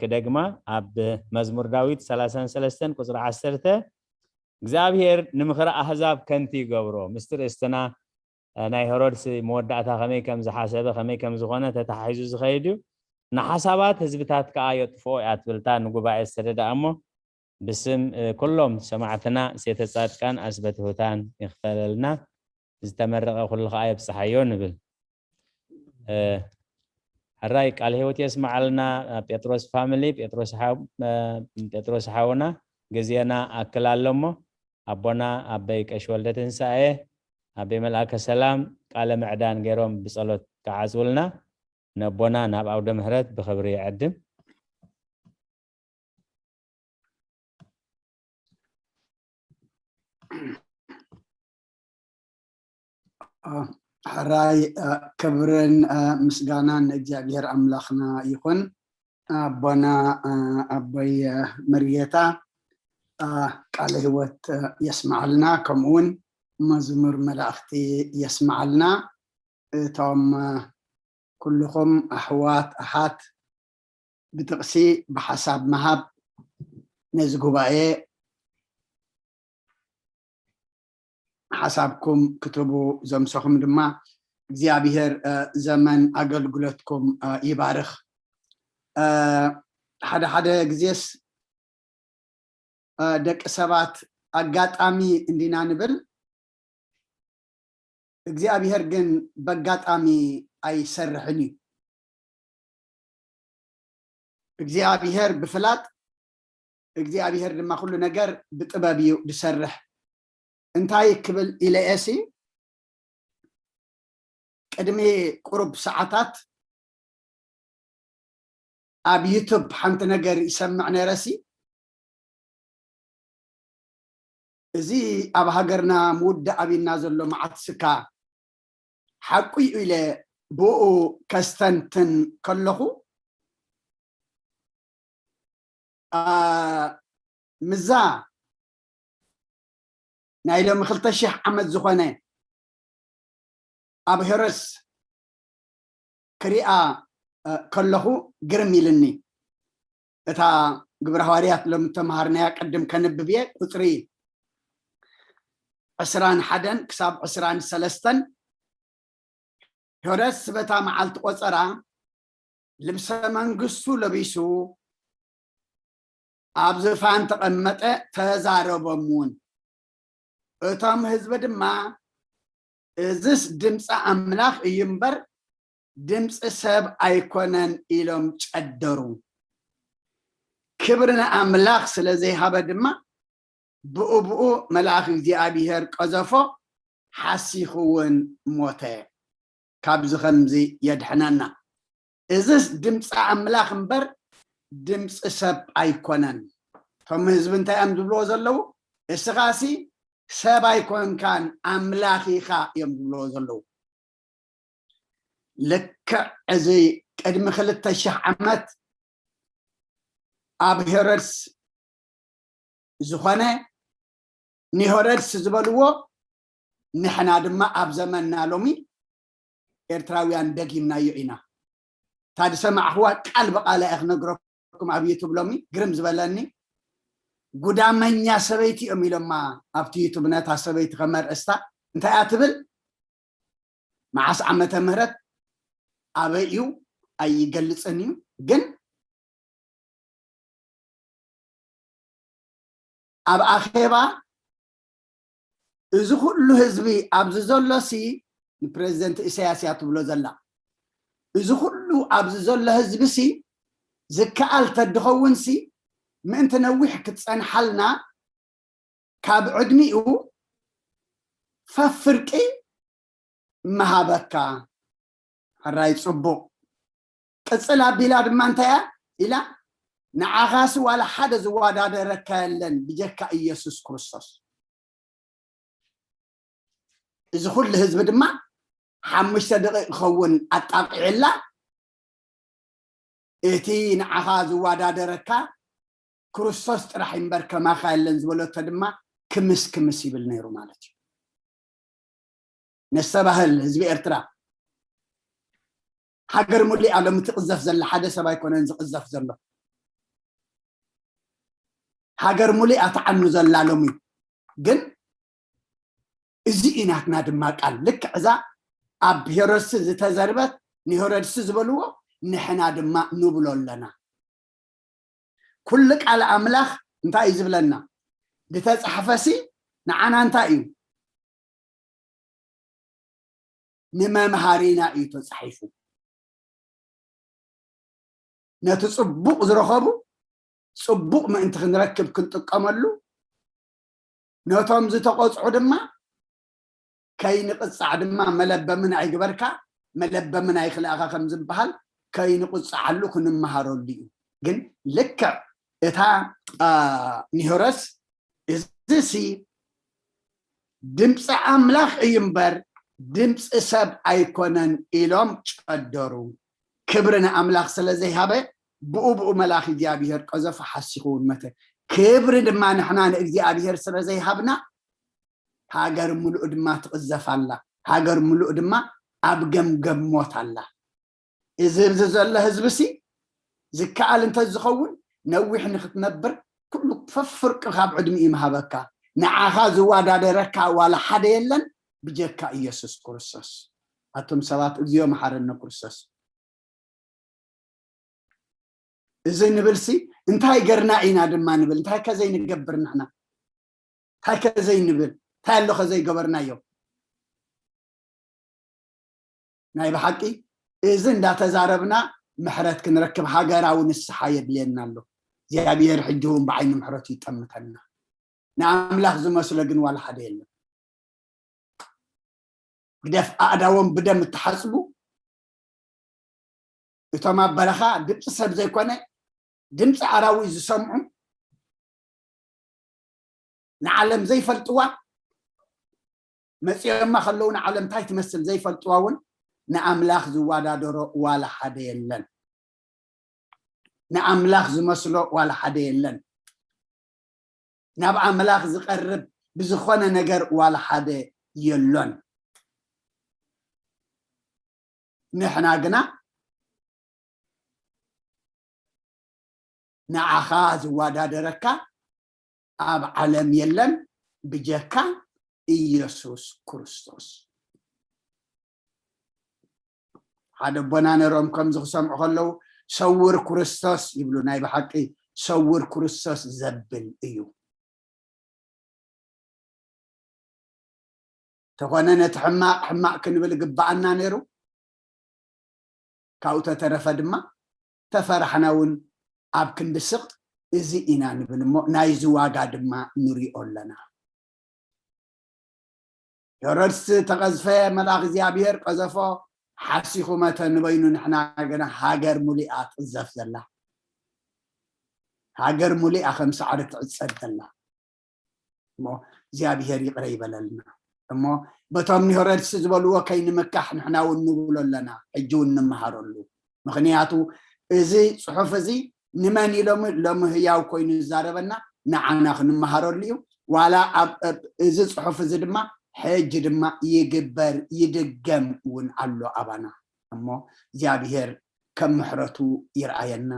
ክደግማ ኣብ መዝሙር ዳዊት ሰላሳን ሰለስተን ቁፅሪ ዓሰርተ እግዚኣብሔር ንምኽሪ ኣህዛብ ከንቲ ይገብሮ። ምስቲ ርእስትና ናይ ሄሮድስ መወዳእታ ከመይ ከም ዝሓሰበ ከመይ ከም ዝኾነ ተተሓሒዙ ዝኸይድ እዩ። ንሓሳባት ህዝብታት ከዓ የጥፍኦ እያ ትብልታ ንጉባኤ ዝተደዳ እሞ ብስም ኩሎም ሰማዕትና ሴተ ፃድቃን ኣስበትሁታን ይኽፈለልና። ዝተመረቐ ኩሉ ከዓ የብፅሓዮ ንብል። ሕራይ ቃል ህይወት የስማዓልና ጴጥሮስ ፋሚሊ። ጴጥሮስ ሓውና ግዜና ኣክል ኣሎ እሞ ኣቦና ኣበይ ቀሽ ወልደ ትንሳኤ ኣበይ መልኣከ ሰላም ቃለ ምዕዳን ገይሮም ብፀሎት ክዓፅውልና ነቦና ናብ ኣውደ ምህረት ብክብሪ ይዕድም። ሕራይ ክብርን ምስጋናን ንእግዚኣብሔር ኣምላኽና ይኹን። ኣቦና ኣቦይ መርጌታ ቃለ ህይወት የስማዓልና፣ ከምኡውን መዝሙር መላእኽቲ የስማዓልና። እቶም ኩልኹም ኣሕዋት ኣሓት ብጥቕሲ ብሓሳብ ምሃብ ነዚ ጉባኤ ሓሳብኩም ክትቡ ዘምሰኹም ድማ እግዚኣብሔር ዘመን ኣገልግሎትኩም ይባርኽ። ሓደ ሓደ ግዜስ ደቂ ሰባት ኣጋጣሚ እንዲና ንብል እግዚኣብሔር ግን በጋጣሚ ኣይሰርሕን እዩ። እግዚኣብሔር ብፍላጥ እግዚኣብሔር ድማ ኩሉ ነገር ብጥበብ እዩ ዝሰርሕ። እንታይ ክብል ኢለየሲ ቅድሚ ቁሩብ ሰዓታት ኣብ ዩቱብ ሓንቲ ነገር ይሰምዕ ነረሲ እዚ ኣብ ሃገርና ምውዳእ ኣብና ዘሎ መዓት ስካ ሓቁ እዩ ኢለ ብኡ ከስተንትን ከለኹ ምዛ ናይ ሎሚ ክልተ ሽሕ ዓመት ዝኾነ ኣብ ሄሮድስ ክሪኣ ከለኹ ግርም ኢልኒ። እታ ግብረ ሃዋርያት ሎም ተምሃርናያ ቅድም ከንብብ እየ። ቁፅሪ ዕስራን ሓደን ክሳብ ዕስራን ሰለስተን ሄሮድስ በታ መዓልቲ ቆፀራ ልብሰ መንግስቱ ለቢሱ ኣብ ዝፋን ተቐመጠ፣ ተዛረቦም እውን። እቶም ህዝቢ ድማ እዝስ ድምፂ ኣምላኽ እዩ እምበር ድምፂ ሰብ ኣይኮነን ኢሎም ጨደሩ። ክብሪ ንኣምላኽ ስለ ዘይሃበ ድማ ብኡ ብኡ መልኣኽ እግዚኣብሔር ቀዘፎ፣ ሓሲኹ እውን ሞተ። ካብዚ ከምዚ የድሕነና። እዝስ ድምፂ ኣምላኽ እምበር ድምፂ ሰብ ኣይኮነን። እቶም ህዝቢ እንታይ እዮም ዝብልዎ ዘለዉ? እስኻሲ ሰብ ኣይኮንካን ኣምላኽ ኢኻ እዮም ዝብልዎ ዘለዉ። ልክዕ እዚ ቅድሚ ክልተ ሽሕ ዓመት ኣብ ሄሮድስ ዝኾነ ንሄሮድስ ዝበልዎ ንሕና ድማ ኣብ ዘመንና ሎሚ ኤርትራውያን ደጊምናዮ ኢና። እታ ዝሰማዕኽዋ ቃል ብቓል እየ ክነግረኩም ኣብ ዩቱብ ሎሚ ግርም ዝበለኒ ጉዳመኛ ሰበይቲ እዮም ኢሎማ ኣብቲ ዩቱብ ነታ ሰበይቲ ከመርእስታ እንታይ እያ ትብል መዓስ ዓመተ ምህረት ኣበይ እዩ ኣይገልፅን እዩ ግን ኣብ ኣኼባ እዚ ኩሉ ህዝቢ ኣብዚ ዘሎ ሲ ንፕሬዚደንት ኢሳያስ እያ ትብሎ ዘላ እዚ ኩሉ ኣብዚ ዘሎ ህዝቢ ሲ ዝከኣል ተድኸውን ሲ ምእንቲ ነዊሕ ክትፀንሓልና ካብ ዕድሚኡ ፈፍርቂ ምሃበካ ሕራይ ፅቡቕ ቅፅል ኣቢላ ድማ እንታይ እያ ኢላ ንዓኻሲ ዋላ ሓደ ዝወዳደረካ የለን ብጀካ ኢየሱስ ክርስቶስ እዚ ኩሉ ህዝቢ ድማ ሓሙሽተ ደቂቕ ክኸውን ኣጣቂዕላ እቲ ንዓኻ ዝወዳደረካ ክርስቶስ ጥራሕ እምበር ከማኻ የለን ዝበለቶ ድማ ክምስ ክምስ ይብል ነይሩ ማለት እዩ። ነስተባህል ህዝቢ ኤርትራ ሃገር ሙሉእ ሎሚ ትቕዘፍ ዘላ ሓደ ሰብ ኣይኮነን ዝቕዘፍ ዘሎ ሃገር ሙሉእ ትዓኑ ዘላ ሎሚ ግን እዚ እዩ ናትና ድማ ቃል ልክዕ እዛ ኣብ ሄሮድስ ዝተዘርበት ንሄሮድስ ዝበልዎ ንሕና ድማ ንብሎ ኣለና ኩሉ ቃል ኣምላኽ እንታይ እዩ ዝብለና ዝተፃሕፈሲ ንዓና እንታይ እዩ ንመምሃሪና እዩ ተፃሒፉ ነቲ ፅቡቕ ዝረኸቡ ፅቡቕ ምእንቲ ክንረክብ ክንጥቀመሉ ነቶም ዝተቆፅዑ ድማ ከይንቕፃዕ ድማ መለበምን ኣይግበርካ መለበምን ኣይክልእኻ ከም ዝበሃል ከይንቁፃዓሉ ክንመሃረሉ እዩ ግን ልክዕ እታ ኒሆረስ እዚ ሲ ድምፂ ኣምላኽ እዩ እምበር ድምፂ ሰብ ኣይኮነን ኢሎም ጨደሩ ክብሪ ንኣምላኽ ስለ ዘይሃበ ብኡ ብኡ መልኣኽ እግዚኣብሔር ቀዘፎ ሓሲኹ እውን መተ ክብሪ ድማ ንሕና ንእግዚኣብሔር ስለ ዘይሃብና ሃገር ምሉእ ድማ ትቕዘፍ ኣላ ሃገር ምሉእ ድማ ኣብ ገምገም ሞት ኣላ። እዚ ህብዚ ዘሎ ህዝቢ ሲ ዝከኣል እንተ ዝኸውን ነዊሕ ንክትነብር ኩሉ ፈፍርቂ ካብ ዕድሚኡ ምሃበካ። ንዓኻ ዝወዳደረካ ዋላ ሓደ የለን ብጀካ ኢየሱስ ክርስቶስ። ኣቱም ሰባት፣ እግዚኦ መሓረነ ክርስቶስ። እዚ ንብል ሲ እንታይ ገርና ኢና ድማ ንብል? እንታይ ከ ዘይንገብር ንሕና? እንታይ ከ ዘይንብል? እንታይ ኣሎ ከ ዘይገበርናዮ? ናይ ብሓቂ እዚ እንዳተዛረብና ምሕረት ክንረክብ ሃገራዊ ንስሓ የድልየና ኣሎ። እግዚኣብሔር ሕጂ እውን ብዓይኒ ምሕረቱ ይጠምተና። ንኣምላኽ ዝመስሎ ግን ዋላ ሓደ የለን። ግደፍ ኣእዳዎም ብደም እተሓጽቡ፣ እቶም ኣብ በረኻ ድምፂ ሰብ ዘይኮነ ድምፂ ኣራዊት ዝሰምዑ፣ ንዓለም ዘይፈልጥዋ፣ መፂኦማ ከለዉ ንዓለም እንታይ ትመስል ዘይፈልጥዋ እውን ንኣምላኽ ዝወዳደሮ ዋላ ሓደ የለን። ንኣምላኽ ዝመስሎ ዋላ ሓደ የለን። ናብ ኣምላኽ ዝቐርብ ብዝኾነ ነገር ዋላ ሓደ የሎን። ንሕና ግና ንዓኻ ዝወዳደረካ ኣብ ዓለም የለን ብጀካ ኢየሱስ ክርስቶስ። ሓደ ኣቦና ነሮም ከምዚ ክሰምዑ ከለዉ፣ "ሰውር ክርስቶስ" ይብሉ። ናይ ብሓቂ ሰውር ክርስቶስ ዘብል እዩ። ተኾነ ነቲ ሕማቕ ሕማቕ ክንብል ግባኣና ነይሩ። ካብኡ ተተረፈ ድማ ተፈራሕና እውን ኣብ ክንዲ ስቕ እዚ ኢና ንብል እሞ ናይዚ ዋጋ ድማ ንሪኦ ኣለና። ሄሮድስ ተቐዝፈ፣ መልኣኽ እግዚኣብሔር ቀዘፎ፣ ሓሲኹ መተ። ንበይኑ ንሕና ግና ሃገር ሙሉኣ ትቕዘፍ ዘላ፣ ሃገር ሙሉኣ ከም ሳዕሪ ትዕጸድ ዘላ። እሞ እግዚኣብሔር ይቕረ ይበለልና። እሞ በቶም ንሄሮድስ ዝበልዎ ከይንምካሕ ንሕና እውን ንብሎ ኣለና፣ ሕጂ እውን ንምሃረሉ። ምኽንያቱ እዚ ጽሑፍ እዚ ንመን ኢሎም ሎሚ ህያው ኮይኑ ዝዛረበና ንዓና ክንመሃረሉ እዩ። ዋላ ኣብ ኣብ እዚ ጽሑፍ እዚ ድማ ሕጂ ድማ ይግበር ይድገም እውን ኣሎ ኣባና። እሞ እግዚኣብሔር ከም ምሕረቱ ይርኣየና።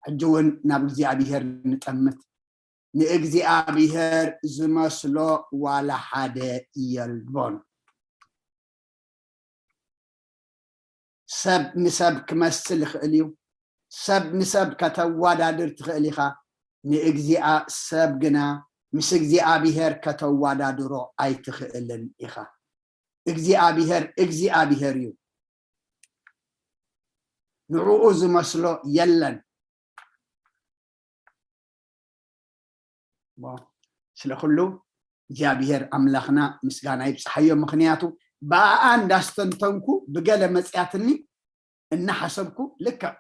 ሕጂ እውን ናብ እግዚኣብሔር ንጠምት። ንእግዚኣብሔር ዝመስሎ ዋላ ሓደ የልቦን። ሰብ ንሰብ ክመስል ይኽእል እዩ። ሰብ ንሰብ ከተወዳድር ትኽእል ኢኻ። ንእግዚኣ-፣ ሰብ ግና ምስ እግዚኣብሔር ከተወዳድሮ ኣይትኽእልን ኢኻ። እግዚኣብሔር እግዚኣብሔር እዩ። ንዕኡ ዝመስሎ የለን። እሞ ስለ ኩሉ እግዚኣብሔር ኣምላኽና ምስጋና ይብጽሓዮ። ምኽንያቱ ብኣኣ እንዳስተንተንኩ ብገለ መጽያትኒ እናሓሰብኩ ልክዕ፣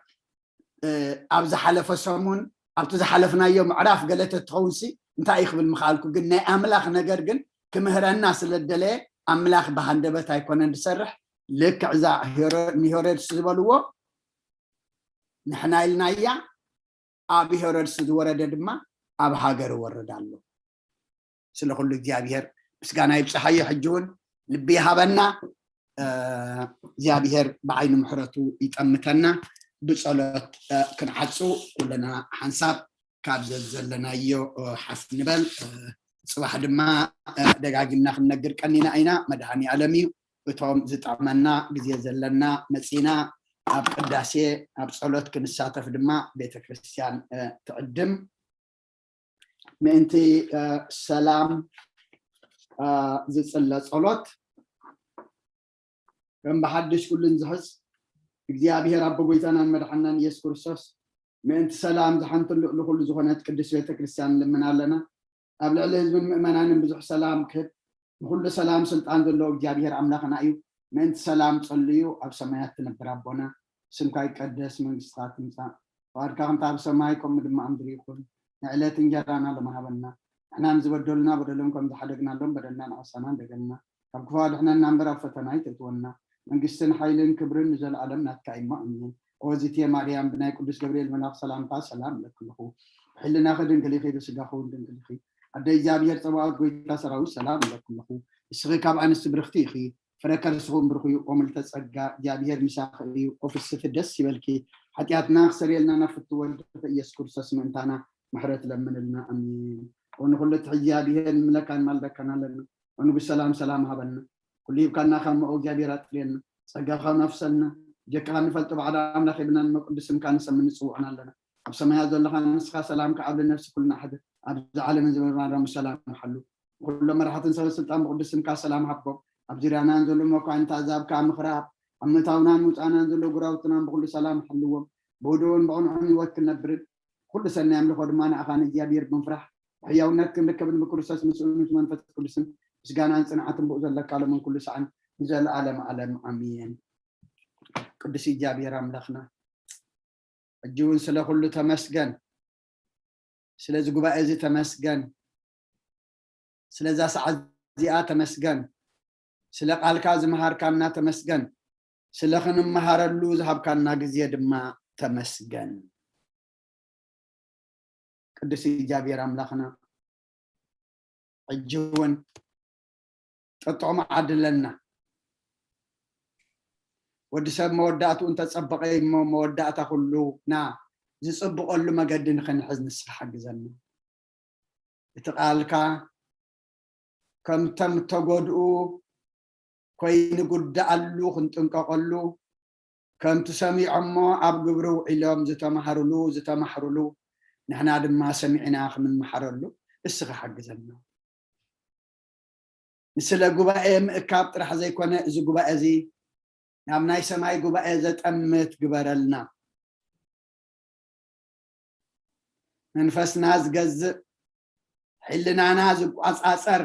እ፣ ኣብ ዝሓለፈ ሰሙን ኣብቲ ዝሓለፍናዮ ምዕራፍ ገለ ተትኸውንሲ እንታይ እዩ ክብል ምኽኣልኩ። ግን ናይ ኣምላኽ ነገር ግን ክምህረና ስለ ደለየ ኣምላኽ ብሃንደበት ኣይኮነን ዝሰርሕ። ልክዕ እዛ ሄሮ-፣ ንሄሮድስ ዝበልዎ ንሕና ኢልናያ፣ ኣብ ሄሮድስ ዝወረደ ድማ ኣብ ሃገር ይወርድ ኣሎ። ስለ ኩሉ እግዚኣብሔር ምስጋና ይብጽሓዮ። ሕጂ እውን ልቢ ይሃበና። እ፣ እግዚኣብሔር ብዓይኒ ምሕረቱ ይጠምተና። ብጸሎት፣ እ፣ ክንዓጹ ኩልና ሓንሳብ ካብ ዘዘለናዮ፣ እ፣ ሓፍ ንበል። እ፣ ጽባሕ ድማ፣ እ፣ ደጋጊምና ክንነግር ቀኒና ኢና። መድሃኒ ኣለም እዩ። እቶም ዝጠቕመና ግዜ ዘለና መጺና ኣብ ቅዳሴ ኣብ ጸሎት ክንሳተፍ ድማ ቤተ ክርስቲያን፣ እ፣ ትዕድም። ምእንቲ፣ እ፣ ሰላም፣ እ፣ ዝጽለ ጸሎት። ከም ብሓድሽ ኩሉን ዝሕዝ እግዚኣብሔር ኣቦ ጎይታናን መድሓናን ኢየሱስ ክርስቶስ ምእንቲ ሰላም ዝሓንትን ልዕሊ ኩሉ ዝኾነት ቅድስት ቤተ ክርስቲያን ንልምን ኣለና። ኣብ ልዕሊ ህዝብን ምእመናንን ብዙሕ ሰላም ክህብ ንኩሉ ሰላም ስልጣን ዘለዎ እግዚኣብሔር ኣምላኽና እዩ። ምእንቲ ሰላም ጸልዩ። ኣብ ሰማያት ትነብር ኣቦና፣ ስምካ ይቀደስ፣ መንግስትኻ ትምጻእ፣ ፍቓድካ ከምቲ ኣብ ሰማይ ከምኡ ድማ ኣብ ምድሪ ይኹን። ንዕለት እንጀራና ሎሚ ሃበና። ንሕና ንዝበደሉና በደሎም ከም ዝሓደግናሎም በደልና ንዓሳና እንደገና ካብ ክፉ ኣድሕነና እምበር ኣብ ፈተና ኣይተእትወና። መንግስትን ሓይልን ክብርን ንዘለኣለም ናትካ እዩ እሞ ኣሜን። ኦዚቴ ማርያም ብናይ ቅዱስ ገብርኤል መልኣኽ ሰላምታ ሰላም እለኪ ኣለኹ። ብሕልናኺ ድንግል ኢኺ፣ ብስጋኺ እውን ድንግል ኢኺ። ኣደ እግዚኣብሔር ጸባኦት ጎይታ ሰራዊት ሰላም እለኪ ኣለኹ። ንስኺ ካብ ኣንስቲ ብርኽቲ ኢኺ፣ ፍረ ከርስኹም ብርኹ እዩ። ኦምልተ ጸጋ እግዚኣብሔር ምሳኺ እዩ። ኦፍስቲ ደስ ይበልኪ። ሓጢኣትና ክሰርየልና ናብ ፍትወ ወልድኺ ኢየሱስ ክርስቶስ ምእንታና ምሕረት ለምንልና። ኣሜን። ኦ ንኹሉ ትሕዚ እግዚኣብሔር ንምለካን ማልደካን ኣለና። ኦ ንጉስ ሰላም ሰላም ሃበልና። ኩሉ ሂብካና ካብ መኦ እግዚኣብሔር ኣጥርየና። ጸጋኻ ነፍሰልና። ጀካኻ ንፈልጦ ባዕዳ ኣምላኽ የብልናን እሞ ቅዱስ ስምካ ንሰምን ንጽውዕን ኣለና። ኣብ ሰማያት ዘለኻ ንስኻ ሰላም ከዓብሊ ነፍሲ ኩልና ሕድር። ኣብዚ ዓለምን ዝበርባራሙ ሰላም ሓሉ። ኩሎም መራሕትን ሰበ ስልጣን ብቅዱስ ስምካ ሰላም ሃቦም። ኣብ ዙርያናን ዘሎ መኳንንት ኣዛብካ ምኽራብ ኣብ ምእታውናን ምውፃእናን ዘሎ ጉራውትናን ብኩሉ ሰላም ሓልዎም። ብህዱእን ብቕንዑን ህይወት ክንነብርን ኩሉ ሰናይ ኣምልኾ ድማ ንኣኻ ንእግዚኣብሔር ብምፍራሕ ብሕያውነት ክንርከብን ብክርስቶስ ምስኡን ምስ መንፈስ ቅዱስን ምስጋናን ጽንዓትን ብኡ ዘለካ ሎምን ኩሉ ሰዓን ንዘለኣለም ዓለም ኣሜን። ቅዱስ እግዚኣብሔር ኣምላኽና ሕጂ እውን ስለ ኩሉ ተመስገን። ስለዚ ጉባኤ እዚ ተመስገን። ስለዛ ሰዓት እዚኣ ተመስገን። ስለ ቃልካ ዝመሃርካና ተመስገን። ስለ ክንመሃረሉ ዝሃብካና ግዜ ድማ ተመስገን። ቅዱስ እግዚኣብሔር ኣምላኽና ሕጂ እውን ጥጥዑም ዓድለና። ወዲ ሰብ መወዳእትኡ እንተጸበቐ እሞ መወዳእታ ኩሉና ዝጽብቐሉ መገዲ ንኽንሕዝ ንስኻ ሓግዘና። እቲ ቃልካ ከምቶም ተጎድኡ ኮይኑ ጉዳኣሉ ክንጥንቀቐሉ፣ ከምቲ ሰሚዖሞ ኣብ ግብሪ ውዒሎም ዝተማሃሩሉ ዝተማሕሩሉ ንሕና ድማ ሰሚዕና ክንመሓረሉ እስኻ ሓግዘና። ንስለ ጉባኤ ምእካብ ጥራሕ ዘይኮነ እዚ ጉባኤ እዚ ናብ ናይ ሰማይ ጉባኤ ዘጠምት ግበረልና። መንፈስና ዝገዝእ ሕልናና ዝቋጻጸር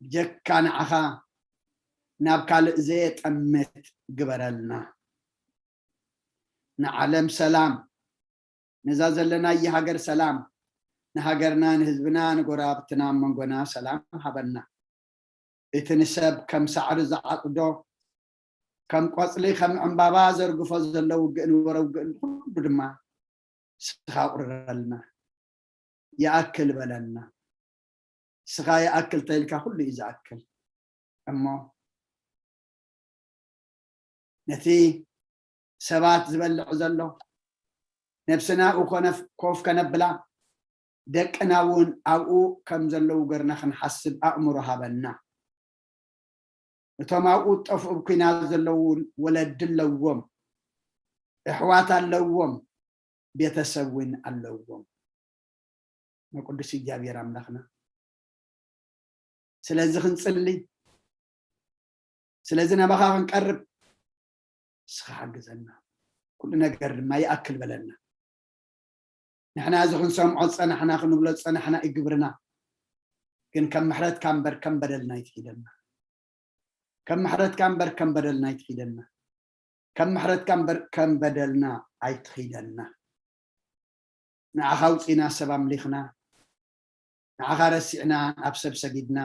ብጀካ ንዓኻ ናብ ካልእ ዘየጠምት ግበረልና። ንዓለም ሰላም፣ ነዛ ዘለናያ ሃገር ሰላም፣ ንሃገርና ንህዝብና ንጎረባብትና ኣብ መንጎና ሰላም ሃበና። እቲ ንሰብ ከም ሳዕሪ ዝዓጽዶ ከም ቆጽሊ ከም ዕምባባ ዘርግፎ ዘሎ ውግእን ወረ ውግእን ኩሉ ድማ ስኻ ቁርረልና። ይኣክል በለና። ስኻ ይኣክል ተይልካ ኩሉ እዩ ዝኣክል። እሞ ነቲ ሰባት ዝበልዕ ዘሎ ነብስና ኮፍ ከነብላ ደቅና እውን ኣብኡ ከም ዘለዉ ገርና ክንሓስብ ኣእምሮ ሃበና። እቶም ኣብኡ ጠፍኡ ኣብ ኩናት ዘለዉ ወለዲ ኣለዎም፣ ኣሕዋት ኣለዎም፣ ቤተሰብ እውን ኣለዎም። ንቅዱስ እግዚኣብሔር ኣምላኽና ስለዚ ክንጽሊ፣ ስለዚ ናባኻ ክንቀርብ እስኻ ሓግዘና። ኩሉ ነገር ድማ ይኣክል በለና። ንሕና እዚ ክንሰምዖ ዝጸናሕና ክንብሎ ዝጸናሕና እዩ ግብርና። ግን ከም ምሕረትካ እምበር ከም በደልና ኣይትኺደና። ከም ምሕረትካ እምበር ከም በደልና ኣይትኺደና። ከም ምሕረትካ እምበር ከም በደልና ኣይትኺደና። ንዓኻ ኣውጺና ሰብ ኣምሊኽና፣ ንዓኻ ረሲዕና ናብ ሰብ ሰጊድና።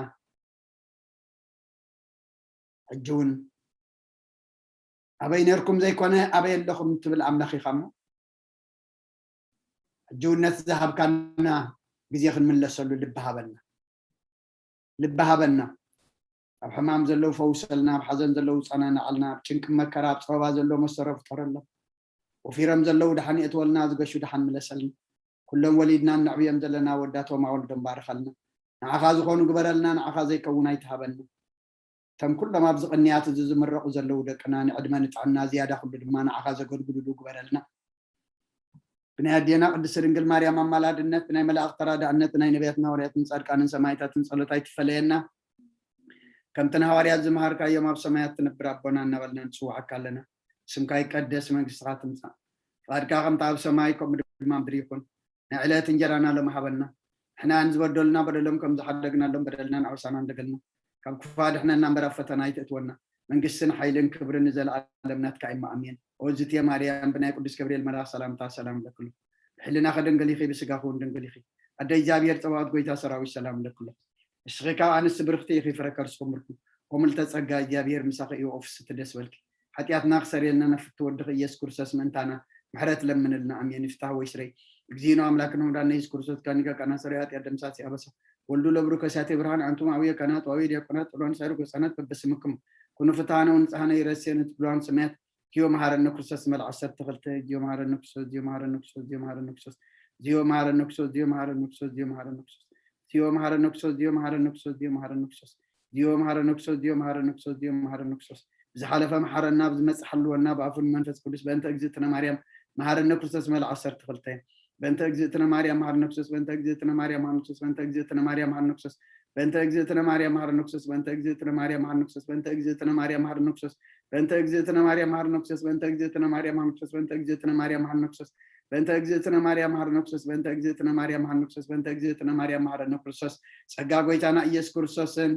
ሕጂ እውን ኣበይ ነርኩም ዘይኮነ ኣበይ ኣለኹም ትብል ኣምላኽ ኢኻ እሞ ሕጂ እውን ነቲ ዝሃብካና ግዜ ክንምለሰሉ ልቢ ሃበና። ልቢ ሃበና። ኣብ ሕማም ዘለዉ ፈውሰልና፣ ኣብ ሓዘን ዘለዉ ጸናናዓልና፣ ኣብ ጭንቂ መከራ ኣብ ጸበባ ዘለዉ መሰሮ ፍጠረሎም። ወፊሮም ዘለዉ ደሓን የእትወልና፣ ዝገሹ ደሓን ምለሰልና። ኩሎም ወሊድና እነዕብዮም ዘለና ወዳቶም ኣወልዶም ባርኸልና። ንዓኻ ዝኾኑ ግበረልና፣ ንዓኻ ዘይከውን ኣይትሃበና። እቶም ኩሎም ኣብዚ ቅንያት እዚ ዝምረቑ ዘለዉ ደቅና ንዕድመ ንጥዕና ዝያዳ ኩሉ ድማ ንዓኻ ዘገልግሉሉ ግበረልና። ብናይ ኣዴና ቅድስቲ ድንግል ማርያም ኣማላድነት ብናይ መላእኽቲ ተራዳእነት ብናይ ነቢያትን ሃዋርያትን ጻድቃንን ሰማዕታትን ጸሎት ኣይትፈለየና። ከምቲ ንሃዋርያት ዝመሃርካዮም ኣብ ሰማያት ትነብር ኣቦና እናበልና ንጽውዓካ ኣለና። ስምካ ይቀደስ፣ መንግስትኻ ትምጻእ፣ ፍቓድካ ከምቲ ኣብ ሰማይ ከምኡ ድማ ምድሪ ይኹን። ናይ ዕለት እንጀራና ሎም ሃበና። ንሕና ንዝበደሉና በደሎም ከም ዝሓደግናሎም በደልና ንዓውሳና እንደገልና ካብ ክፋ ድሕነና እምበር ኣብ ፈተና ኣይትእትወና። መንግስትን ሓይልን ክብርን ንዘለኣለም ናትካ እሞ ኣሜን። ኦዝትየ ማርያም ብናይ ቅዱስ ገብርኤል መልኣኽ ሰላምታ ሰላም ለክሉ። ብሕልናኺ ድንግል ኢኺ፣ ብስጋኺ እውን ድንግል ኢኺ። ኣደ እግዚኣብሔር ጸባኦት ጎይታ ሰራዊት ሰላም ለክሉ። እስኺ ካብ ኣንስቲ ብርኽቲ ኢኺ፣ ፍረ ከርስኹም ብርኩ። ኦምልተ ጸጋ እግዚኣብሔር ምሳኺ እዩ፣ ኦፍስቲ ደስ በልኪ። ሓጢኣትና ክሰርየልና ናብ ፍትወ ወድኺ ኢየሱስ ክርስቶስ ምእንታና ምሕረት ለምንልና። ኣሜን። ይፍታህ ወይ ስረይ። እግዚእነ ኣምላክነ ወመድኃኒነ ኢየሱስ ክርስቶስ ጋኒጋ ቃና ሰራዊ ኃጢአት ደምሳሲ ኣበሳ ወልዱ ለብሩክ ከሳቴ ብርሃን፣ ኣንቱም ኣውየ ካህናት ወአውየ ዲያቆናት፣ ጥሉላን ሳይሩ ህፃናት በበስምኩም ኩኑ ፍትሐነ ወንጽሐነ ይረሴነ ትብሉዋን ሰማያት። ጊዮ መሐረነ ክርስቶስ መልዓ ዓሰርተ ክልተ። ጊዮ መሐረነ ክርስቶስ፣ ጊዮ መሐረነ ክርስቶስ፣ ጊዮ መሐረነ ክርስቶስ፣ ጊዮ መሐረነ ክርስቶስ፣ ጊዮ መሐረነ ክርስቶስ፣ ጊዮ መሐረነ ክርስቶስ፣ ጊዮ መሐረነ ክርስቶስ፣ ጊዮ መሐረነ ክርስቶስ፣ ጊዮ መሐረነ ክርስቶስ፣ ጊዮ መሐረነ ክርስቶስ፣ ጊዮ መሐረነ ክርስቶስ። ብዝሓለፈ መሓረና፣ ብዝመጽእ ሓልወና፣ ብኣፉን መንፈስ ቅዱስ። በእንተ እግዝእትነ ማርያም መሓረነ ክርስቶስ መልዓ ዓሰርተ ክልተ። በእንተ እግዝእትነ ማርያም መሓረነ ክርስቶስ፣ በእንተ እግዝእትነ ማርያም መሓረነ ክርስቶስ፣ በእንተ እግዝእትነ ማርያም መሓረነ ክርስቶስ፣ በእንተ እግዝእትነ ማርያም መሓረነ ክርስቶስ፣ በእንተ እግዝእትነ ማርያም መሓረነ ክርስቶስ፣ በእንተ እግዝእትነ ማርያም መሓረነ ክርስቶስ፣ በእንተ እግዝእትነ ማርያም መሓረነ ክርስቶስ፣ በእንተ እግዝእትነ ማርያም መሓረነ ክርስቶስ፣ በእንተ እግዝእትነ ማርያም መሓረነ ክርስቶስ፣ በእንተ እግዝእትነ ማርያም መሓረነ ክርስቶስ፣ በእንተ እግዝእትነ ማርያም መሓረነ ክርስቶስ፣ በእንተ እግዝእትነ ማርያም መሓረነ ክርስቶስ። ጸጋ ጎይታና ኢየሱስ ክርስቶስን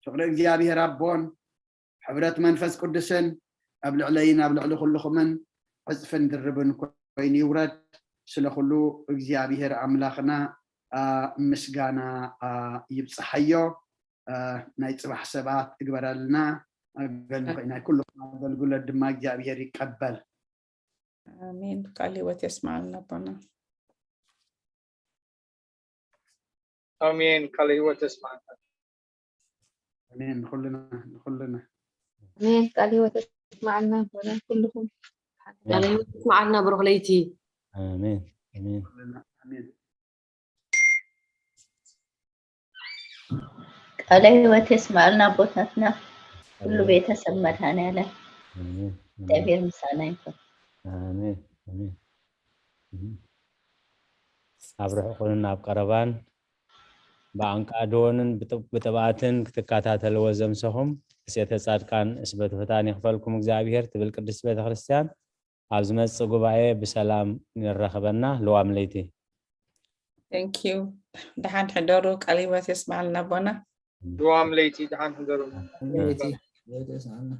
ፍቕሪ እግዚኣብሔር ኣቦን ሕብረት መንፈስ ቅዱስን ኣብ ልዕለይን ኣብ ልዕሊ ኩልኹምን ዕጽፍን ድርብን ኮይኑ ይውረድ። ስለ ኩሉ እግዚኣብሔር ኣምላኽና፣ ኣ፣ ምስጋና፣ ኣ፣ ይብጽሓዮ። ኣ፣ ናይ ጽባሕ ሰባት እግበረልና። ኣገልግሎት፣ ናይ ኩሉ ኣገልግሎት ድማ እግዚኣብሔር ይቀበል። ኣሜን። ቃል ህይወት የስማዕልና ኣቦና። ኣሜን። ቃል ህይወት የስማዕልና። ኣሜን። ንኹልና፣ ንኹልና። ኣሜን። ቃል ህይወት የስማዕልና ኣቦና ኩልኹም። ቃል ህይወት የስማዕልና ብሩኽ ለይቲ። ኣሜን። ኣሜን። ንኹልና። ኣሜን። ቃለ ህይወት የስማዕልና ኣቦታትና፣ ኩሉ ቤተሰብ መድኃኔዓለም ኣሜን። እግዚኣብሔር ምሳና ይኹን። ኣሜን። ኣሜን። ኣሜን። ኣብ ርሑቕን ኣብ ቀረባን ብኣንቃድዎንን ብጥ- ብጥብኣትን ክትከታተልዎ ዘምሰኹም እሴተ ጻድቃን እስበ ትሑታን ይኽፈልኩም እግዚኣብሔር ትብል ቅድስት ቤተክርስትያን። ኣብ ዝመጽእ ጉባኤ ብሰላም ንረኸበና። ልዋም ለይቲ። Thank you። ደሓን ሕደሩ። ቃል ህይወት የስማዕልና ኣቦና። ልዋም ለይቲ፣ ደሓን ሕደሩ። ለይቲ፣ ለይቲ የስማዕልና።